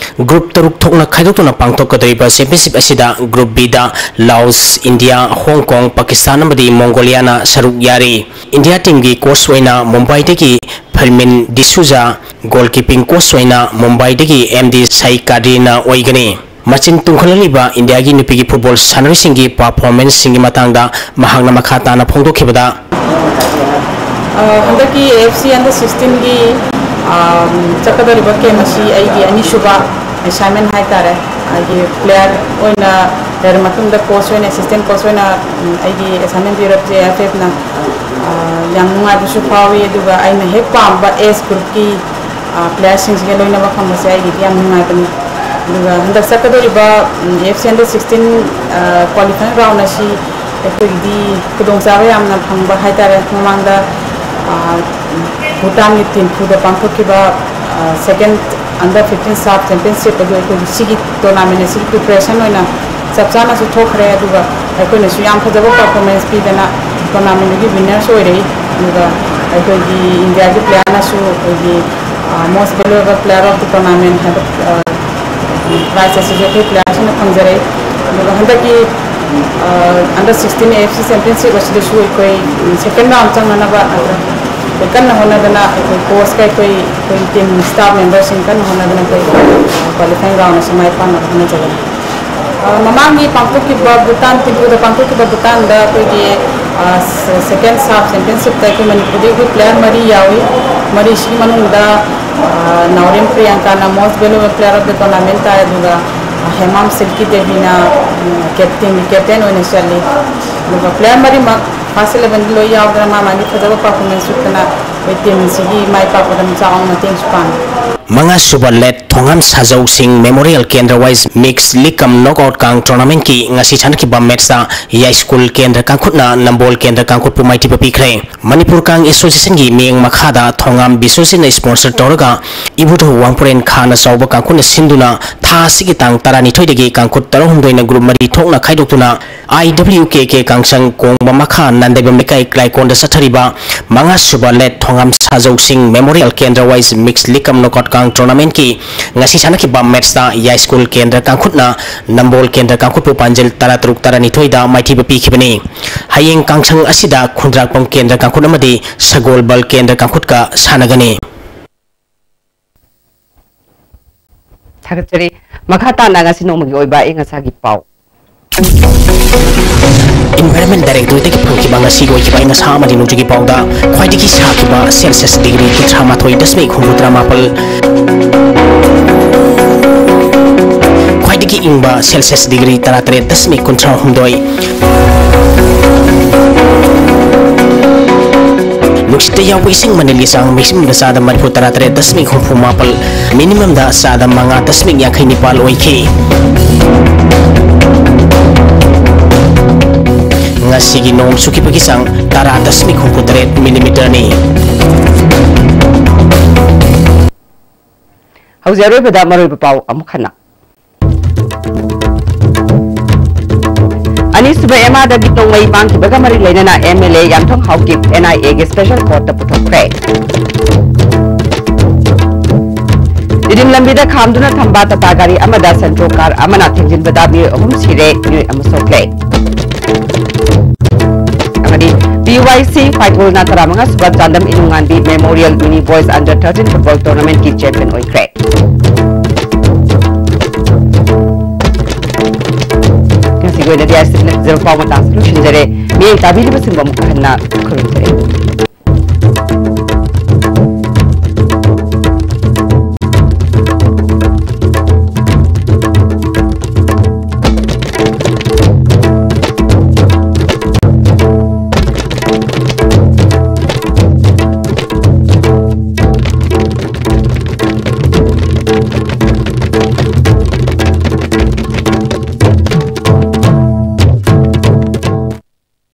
ꯒ꯭ꯔꯨꯞ ꯇꯔꯨꯛ ꯊꯣꯛꯅ ꯈꯥꯏꯗꯣꯛꯇꯨꯅ ꯄꯥꯡꯊꯣꯛꯀꯗꯧꯔꯤꯕ ꯆꯦꯝꯄꯤꯌꯟꯁꯤꯞ ꯑꯁꯤꯗ ꯒ꯭ꯔꯨꯞ ꯕꯤꯗ ꯂꯥꯑꯣꯁ, ꯏꯟꯗꯤꯌꯥ, ꯍꯣꯡ ꯀꯣꯡ, ꯄꯥꯀꯤꯁꯇꯥꯟ ꯑꯃꯗꯤ ꯃꯣꯡꯒꯣꯂꯤꯌꯥꯅ ꯁꯔꯨꯛ ꯌꯥꯔꯤ꯫ ꯏꯟꯗꯤꯌꯥ ꯇꯤꯝꯒꯤ ꯀꯣꯆ ꯑꯣꯏꯅ ꯃꯨꯝꯕꯥꯏꯗꯒꯤ ꯐꯔꯃꯤꯟ ꯗꯤꯁꯨꯖꯥ, ꯒꯣꯜꯀꯤꯄꯤꯡ ꯀꯣꯆ ꯑꯣꯏꯅ ꯃꯨꯝꯕꯥꯏꯗꯒꯤ ꯑꯦꯝ ꯗꯤ ꯁꯥꯏꯀꯥꯗꯤꯅ ꯑꯣꯏꯒꯅꯤ꯫ ꯃꯆꯤꯟ ꯇꯨꯝꯈꯠꯂꯛꯂꯤꯕ ꯏꯟꯗꯤꯌꯥꯒꯤ ꯅꯨꯄꯤꯒꯤ ꯐꯨꯠꯕꯣꯜ ꯁꯥꯟꯅꯔꯣꯏꯁꯤꯡꯒꯤ ꯄꯔꯐꯣꯔꯃꯦꯟꯁꯁꯤꯡꯒꯤ ꯃꯇꯥꯡꯗ ꯃꯍꯥꯛꯅ ꯃꯈꯥ ꯇꯥꯅ ꯐꯣꯡꯗꯣꯛꯈꯤꯕꯗ, ꯑ, ꯍꯟꯗꯛꯀꯤ ꯑꯦ ꯑꯦꯐ ꯁꯤ ꯑꯟꯗꯔ ꯁꯤꯛꯁꯇꯤꯟꯒꯤ, ꯑ, ꯆꯠꯀꯗꯧꯔꯤꯕ ꯀꯦꯝ ꯑꯁꯤ ꯑꯩꯒꯤ ꯑꯅꯤꯁꯨꯕ ꯑꯦꯁꯥꯏꯟꯃꯦꯟ ꯍꯥꯏꯇꯥꯔꯦ꯫ ꯑꯩꯒꯤ ꯄ꯭ꯂꯦꯌꯔ ꯑꯣꯏꯅ ꯂꯩꯔ ꯃꯇꯨꯡꯗ ꯀꯣꯆ ꯑꯣꯏꯅ, ꯑꯦꯁꯤꯁꯇꯦꯟ ꯀꯣꯆ ꯑꯣꯏꯅ, ꯎꯝ, ꯑꯩꯒꯤ ꯑꯦꯁꯥꯏꯟꯃꯦꯟ ꯄꯤꯔꯛꯄꯁꯦ ꯑꯦ ꯑꯦꯐ ꯑꯦꯐꯅ, ꯑ, ꯌꯥꯝ ꯅꯨꯡꯉꯥꯏꯕꯁꯨ ꯐꯥꯎꯏ꯫ ꯑꯗꯨꯒ ꯑꯩꯅ ꯍꯦꯛ ꯄꯥꯝꯕ ꯑꯦꯖ ꯒ꯭ꯔꯨꯞꯀꯤ, ꯑ, ꯄ꯭ꯂꯦꯌꯔꯁꯤꯡꯁꯤꯒ ꯂꯣꯏꯅꯕ ꯐꯪꯕꯁꯦ ꯑꯩꯒꯤꯗꯤ ꯌꯥꯝ ꯅꯨꯡꯉꯥꯏꯕꯅꯤ꯫ ꯑꯗꯨꯒ ꯍꯟꯗꯛ ꯆꯠꯀꯗꯧꯔꯤꯕ, ꯎꯝ, ꯑꯦ ꯑꯦꯐ ꯁꯤ ꯑꯟꯗꯔ ꯁꯤꯛꯁꯇꯤꯟ, ꯑ, ꯀ꯭ꯋꯥꯂꯤꯐꯥꯏꯡ ꯔꯥꯎꯟ ꯑꯁꯤ ꯑꯩꯈꯣꯏꯒꯤꯗꯤ ꯈꯨꯗꯣꯡꯆꯥꯕ ꯌꯥꯝꯅ ꯐꯪꯕ ꯍꯥꯏꯇꯥꯔꯦ꯫ ꯃꯃꯥꯡꯗ, ꯑ, ꯚꯨꯇꯥꯟꯒꯤ ꯊꯤꯝꯐꯨꯗ ꯄꯥꯡꯊꯣꯛꯈꯤꯕ, ꯑ, ꯁꯦꯀꯦꯟ ꯑꯟꯗꯔ ꯐꯤꯐꯇꯤꯟ ꯁꯥꯐ ꯆꯦꯝꯄꯤꯌꯟꯁꯤꯞ ꯑꯗꯨ ꯑꯩꯈꯣꯏꯒꯤ ꯁꯤꯒꯤ ꯇꯣꯔꯅꯥꯃꯦꯟ ꯑꯁꯤꯒꯤ ꯄ꯭ꯔꯤꯄꯦꯔꯦꯁꯟ ꯑꯣꯏꯅ ꯆꯞ ꯆꯥꯅꯁꯨ ꯊꯣꯛꯈ꯭ꯔꯦ꯫ ꯑꯗꯨꯒ ꯑꯩꯈꯣꯏꯅꯁꯨ ꯌꯥꯝ ꯐꯖꯕ ꯄꯔꯐꯣꯔꯃꯦꯟꯁ ꯄꯤꯗꯅ ꯇꯣꯔꯅꯥꯃꯦꯟꯗꯨꯒꯤ ꯋꯤꯟꯅꯔꯁꯨ ꯑꯣꯏꯔꯛꯏ꯫ ꯑꯗꯨꯒ ꯑꯩꯈꯣꯏꯒꯤ ꯏꯟꯗꯤꯌꯥꯒꯤ ꯄ꯭ꯂꯦꯌꯔꯅꯁꯨ ꯑꯩꯈꯣꯏꯒꯤ, ꯑ, most valuable player of the tournament ꯍꯥꯏꯕ, ꯑ, ꯄ꯭ꯔꯥꯏꯖ ꯑꯁꯤꯁꯨ ꯑꯩꯈꯣꯏ ꯄ꯭ꯂꯦꯌꯔꯁꯤꯡꯅ ꯐꯪꯖꯔꯛꯏ꯫ ꯑꯗꯨꯒ ꯍꯟꯗꯛꯀꯤ, ꯑ, ꯑꯟꯗꯔ ꯁꯤꯛꯁꯇꯤꯟ ꯑꯦ ꯑꯦꯐ ꯁꯤ ꯆꯦꯝꯄꯤꯌꯟꯁꯤꯞ ꯑꯁꯤꯗꯁꯨ ꯑꯩꯈꯣꯏ, ꯎꯝ, ꯁꯦꯀꯦꯟ ꯔꯥꯎꯟ ꯆꯪꯅꯅꯕ ꯑꯩꯈꯣꯏ ꯀꯟꯅ ꯍꯣꯠꯅꯗꯅ, ꯑꯩꯈꯣꯏ ꯀꯣꯆꯀ ꯑꯩꯈꯣꯏ, ꯑꯩꯈꯣꯏ ꯇꯤꯝ ꯁ꯭ꯇꯥꯐ ꯃꯦꯝꯕꯔꯁꯤꯡ ꯀꯟꯅ ꯍꯣꯠꯅꯗꯅ ꯑꯩꯈꯣꯏ, ꯑ, ꯀ꯭ꯋꯥꯂꯤꯐꯥꯏꯡ ꯔꯥꯎꯟ ꯑꯁꯤ ꯃꯥꯏ ꯄꯥꯛꯅꯕ ꯍꯣꯠꯅꯖꯒꯅꯤ꯫ ꯑ, ꯃꯃꯥꯡꯒꯤ ꯄꯥꯡꯊꯣꯛꯈꯤꯕ ꯚꯨꯇꯥꯟ, ꯊꯤꯝꯐꯨꯗ ꯄꯥꯡꯊꯣꯛꯈꯤꯕ ꯚꯨꯇꯥꯟꯗ ꯑꯩꯈꯣꯏꯒꯤ, ꯑ, ꯁ-, ꯁꯦꯀꯦꯟ ꯁꯥꯐ ꯆꯦꯝꯄꯤꯌꯟꯁꯤꯞꯇ ꯑꯩꯈꯣꯏ ꯃꯅꯤꯄꯨꯔꯗꯒꯤ ꯑꯩꯈꯣꯏ ꯄ꯭ꯂꯦꯌꯔ ꯃꯔꯤ ꯌꯥꯎꯏ꯫ ꯃꯔꯤꯁꯤꯒꯤ ꯃꯅꯨꯡꯗ, ꯑ, ꯅꯥꯎꯔꯦꯝ ꯄ꯭ꯔꯤꯌꯥꯡꯀꯥꯅ most valuable player of the tournament ꯇꯥꯏ, ꯑꯗꯨꯒ, ꯑ, ꯍꯦꯃꯥꯝ ꯁꯤꯜꯀꯤ ꯗꯦꯕꯤꯅ, ꯎꯝ, ꯀꯦꯞ-, ꯇꯤꯝꯒꯤ ꯀꯦꯞꯇꯦꯟ ꯑꯣꯏꯅ ꯆꯠꯂꯤ꯫ ꯑꯗꯨꯒ ꯄ꯭ꯂꯦꯌꯔ ꯃꯔꯤꯃꯛ ꯐꯥꯔꯁ ꯏꯂꯦꯚꯦꯟꯗ ꯂꯣꯏ ꯌꯥꯎꯗꯅ ꯃꯥ ꯃꯥꯒꯤ ꯐꯖꯕ ꯄꯔꯐꯣꯔꯃꯦꯟꯁ ꯎꯠꯇꯅ ꯑꯩꯈꯣꯏ ꯇꯤꯝꯁꯤꯒꯤ ꯃꯥꯏ ꯄꯥꯛꯄꯗ ꯆꯥꯎꯅ ꯃꯇꯦꯡꯁꯨ ꯄꯥꯡꯉꯤ꯫ ꯃꯉꯥꯁꯨꯕ ꯂꯦꯠ ꯊꯣꯉꯥꯝ ꯁꯥꯖꯧ ꯁꯤꯡ ꯃꯦꯃꯣꯔꯤꯌꯦꯜ ꯀꯦꯟꯗ꯭ꯔ ꯋꯥꯏꯁ ꯃꯤꯛꯁ ꯂꯤꯛ ꯀꯝ ꯅꯣꯛꯑꯥꯎꯠ ꯀꯥꯡ ꯇꯣꯔꯅꯥꯃꯦꯟꯠꯀꯤ ꯉꯁꯤ ꯁꯥꯟꯅꯈꯤꯕ ꯃꯦꯠꯁꯇ ꯌꯥꯏꯁ꯭ꯀꯨꯜ ꯀꯦꯟꯗ꯭ꯔ ꯀꯥꯡꯈꯨꯠꯅ ꯅꯝꯕꯣꯜ ꯀꯦꯟꯗ꯭ꯔ ꯀꯥꯡꯈꯨꯠꯄꯨ ꯃꯥꯏꯊꯤꯕ ꯄꯤꯈ꯭ꯔꯦ꯫ ꯃꯅꯤꯄꯨꯔ ꯀꯥꯡ ꯑꯦꯁꯣꯁꯤꯌꯦꯁꯟꯒꯤ ꯃꯤꯠꯌꯦꯡ ꯃꯈꯥꯗ ꯊꯣꯉꯥꯝ ꯕꯤꯁ꯭ꯋꯖꯤꯠꯅ ꯁ꯭ꯄꯣꯟꯁꯔ ꯇꯧꯔꯒ ꯏꯕꯨꯙꯧ ꯋꯥꯡꯄ꯭ꯔꯦꯟ ꯈꯥꯅ ꯆꯥꯎꯕ ꯀꯥꯡꯈꯨꯠꯅ ꯁꯤꯟꯗꯨꯅ ꯊꯥ ꯑꯁꯤꯒꯤ ꯇꯥꯡ ꯇꯔꯥꯅꯤꯊꯣꯏꯗꯒꯤ ꯀꯥꯡꯈꯨꯠ ꯇꯔꯥꯍꯨꯝꯗꯣꯏꯅ ꯒ꯭ꯔꯨꯞ ꯃꯔꯤ ꯊꯣꯛꯅ ꯈꯥꯏꯗꯣꯛꯇꯨꯅ ꯑꯥꯏ ꯗꯕ꯭ꯂꯤꯎ ꯀꯦ ꯀꯦ ꯀꯥꯡꯁꯪ ꯀꯣꯡꯕ ꯃꯈꯥ ꯅꯥꯟꯗꯩꯕꯝ ꯂꯩꯀꯥꯏ ꯀ꯭ꯂꯥꯏꯀꯣꯟꯗ ꯆꯠꯊꯔꯤꯕ ꯃꯉꯥꯁꯨꯕ ꯂꯦꯠ ꯊꯣꯉꯥꯝ ꯁꯥꯖꯧꯁꯤꯡ ꯃꯦꯃꯣꯔꯤꯌꯦꯜ ꯀꯦꯟꯗ꯭ꯔ ꯋꯥꯏꯁ ꯃꯤꯛꯁ ꯂꯤꯛ ꯀꯝ ꯅꯣꯛꯑꯥꯎꯠ ꯀꯥꯡ ꯇꯣꯔꯅꯥꯃꯦꯟꯠꯀꯤ ꯉꯁꯤ ꯁꯥꯟꯅꯈꯤꯕ ꯃꯦꯠꯁꯇ ꯌꯥꯏꯁ꯭ꯀꯨꯜ ꯀꯦꯟꯗ꯭ꯔ ꯀꯥꯡꯈꯨꯠꯅ ꯅꯝꯕꯣꯜ ꯀꯦꯟꯗ꯭ꯔ ꯀꯥꯡꯈꯨꯠꯄꯨ ꯄꯥꯟꯖꯤꯜ ꯇꯔꯥꯇꯔꯨꯛ ꯇꯔꯥꯅꯤꯊꯣꯏꯗ ꯃꯥꯏꯊꯤꯕ ꯄꯤꯈꯤꯕꯅꯤ꯫ ꯍꯌꯦꯡ ꯀꯥꯡꯁꯪ ꯑꯁꯤꯗ ꯈꯨꯟꯗ꯭ꯔꯥꯛꯄꯝ ꯀꯦꯟꯗ꯭ꯔ ꯀꯥꯡꯈꯨꯠ ꯑꯃꯗꯤ ꯁꯒꯣꯜꯕꯜ ꯀꯦꯟꯗ꯭ꯔ ꯀꯥꯡꯈꯨꯠꯀ ꯁꯥꯟꯅꯒꯅꯤ꯫ ꯊꯥꯒꯠꯆꯔꯤ꯫ ꯃꯈꯥ ꯇꯥꯅ ꯉꯁꯤ ꯅꯣꯡꯃꯒꯤ ꯑꯣꯏꯕ ꯑꯏꯪ ꯑꯁꯥꯒꯤ ꯄꯥꯎ꯫ ꯏꯟꯚꯥꯏꯔꯟꯃꯦꯟ ꯗꯥꯏꯔꯦꯛꯇꯣꯔꯦꯠꯇꯒꯤ ꯐꯪꯈꯤꯕ ꯉꯁꯤꯒꯤ ꯑꯣꯏꯈꯤꯕ ꯑꯏꯪ ꯑꯁꯥ ꯑꯃꯗꯤ ꯅꯣꯡꯖꯨꯒꯤ ꯄꯥꯎꯗ ꯈ꯭ꯋꯥꯏꯗꯒꯤ ꯁꯥꯈꯤꯕ ꯁꯦꯜꯁꯤꯌꯁ ꯗꯤꯒ꯭ꯔꯤ ꯀꯨꯟꯊ꯭ꯔꯥ ꯃꯥꯊꯣꯏ ꯗꯁꯃꯤꯛ ꯍꯨꯝꯐꯨꯇꯔꯥ ꯃꯥꯄꯜ, ꯈ꯭ꯋꯥꯏꯗꯒꯤ ꯏꯪꯕ ꯁꯦꯜꯁꯤꯌꯁ ꯗꯤꯒ꯭ꯔꯤ ꯇꯔꯥꯇꯔꯦꯠ ꯗꯁꯃꯤꯛ ꯀꯨꯟꯊ꯭ꯔꯥ ꯍꯨꯝꯗꯣꯏ꯫ ꯅꯨꯡꯁꯤꯠꯇ ꯌꯥꯎꯕ ꯏꯁꯤꯡ ꯃꯅꯤꯜꯒꯤ ꯆꯥꯡ ꯃꯤꯁꯤꯝꯗ ꯆꯥꯗ ꯃꯔꯤꯐꯨ ꯇꯔꯥꯇꯔꯦꯠ ꯗꯁꯃꯤꯛ ꯍꯨꯝꯐꯨ ꯃꯥꯄꯜ, ꯃꯤꯅꯤꯃꯝꯗ ꯆꯥꯗ ꯃꯉꯥ ꯗꯁꯃꯤꯛ ꯌꯥꯡꯈꯩ ꯅꯤꯄꯥꯜ ꯑꯣꯏꯈꯤ꯫ ꯉꯁꯤꯒꯤ ꯅꯣꯡ ꯆꯨꯈꯤꯕꯒꯤ ꯆꯥꯡ ꯇꯔꯥ ꯗꯁꯃꯤꯛ ꯍꯨꯝꯐꯨ ꯇꯔꯦꯠ ꯃꯤꯂꯤꯃꯤꯇꯔꯅꯤ꯫ ꯍꯧꯖꯤꯛ ꯑꯔꯣꯏꯕꯗ ꯃꯔꯨꯑꯣꯏꯕ ꯄꯥꯎ ꯑꯃꯨꯛ ꯍꯟꯅ꯫ ꯑꯅꯤꯁꯨꯕ ꯑꯦꯃꯥꯗꯒꯤ ꯅꯣꯡꯃꯩ ꯃꯥꯡꯈꯤꯕꯒ ꯃꯔꯤ ꯂꯩꯅꯅ M L A Yamthong Haokip N I ꯑꯦꯒꯤ ꯁ꯭ꯄꯦꯁꯦꯜ ꯀꯣꯔꯠꯇ ꯄꯨꯊꯣꯛꯈ꯭ꯔꯦ꯫ ꯏꯗꯤꯝ ꯂꯝꯕꯤꯗ ꯈꯥꯝꯗꯨꯅ ꯊꯝꯕ ꯇꯥꯇꯥ ꯒꯥꯔꯤ ꯑꯃꯗ ꯁꯦꯟꯇ꯭ꯔꯣ ꯀꯥꯔ ꯑꯃꯅ ꯊꯦꯡꯖꯤꯟꯕꯗ ꯃꯤꯑꯣꯏ ꯑꯍꯨꯝ ꯁꯤꯔꯦ, ꯃꯤꯑꯣꯏ ꯑꯃ ꯁꯣꯛꯂꯦ꯫ ꯑꯃꯗꯤ ꯄꯤ ꯋꯥꯏ ꯁꯤ ꯐꯥꯏꯀꯣꯜꯅ ꯇꯔꯥꯃꯉꯥ ꯁꯨꯕ ꯆꯥꯟꯗꯝ ꯏꯅꯨꯉꯥꯟꯕꯤ memorial mini boys under thirteen football ꯇꯣꯔꯅꯥꯃꯦꯟꯠꯀꯤ ꯆꯦꯝꯄꯤꯌꯟ ꯑꯣꯏꯈ꯭ꯔꯦ꯫ ꯉꯁꯤꯒꯤ ꯑꯣꯏꯅꯗꯤ ꯑꯁꯤꯅ ꯐꯖꯕ ꯄꯥꯎ ꯃꯇꯥꯡꯁꯤ ꯂꯣꯏꯁꯤꯟꯖꯔꯦ꯫ ꯃꯤꯌꯦꯡ ꯇꯥꯕꯤꯔꯤꯕꯁꯤꯡꯕꯨ ꯑꯃꯨꯛ ꯍꯟꯅ ꯈꯨꯔꯨꯝꯖꯔꯤ꯫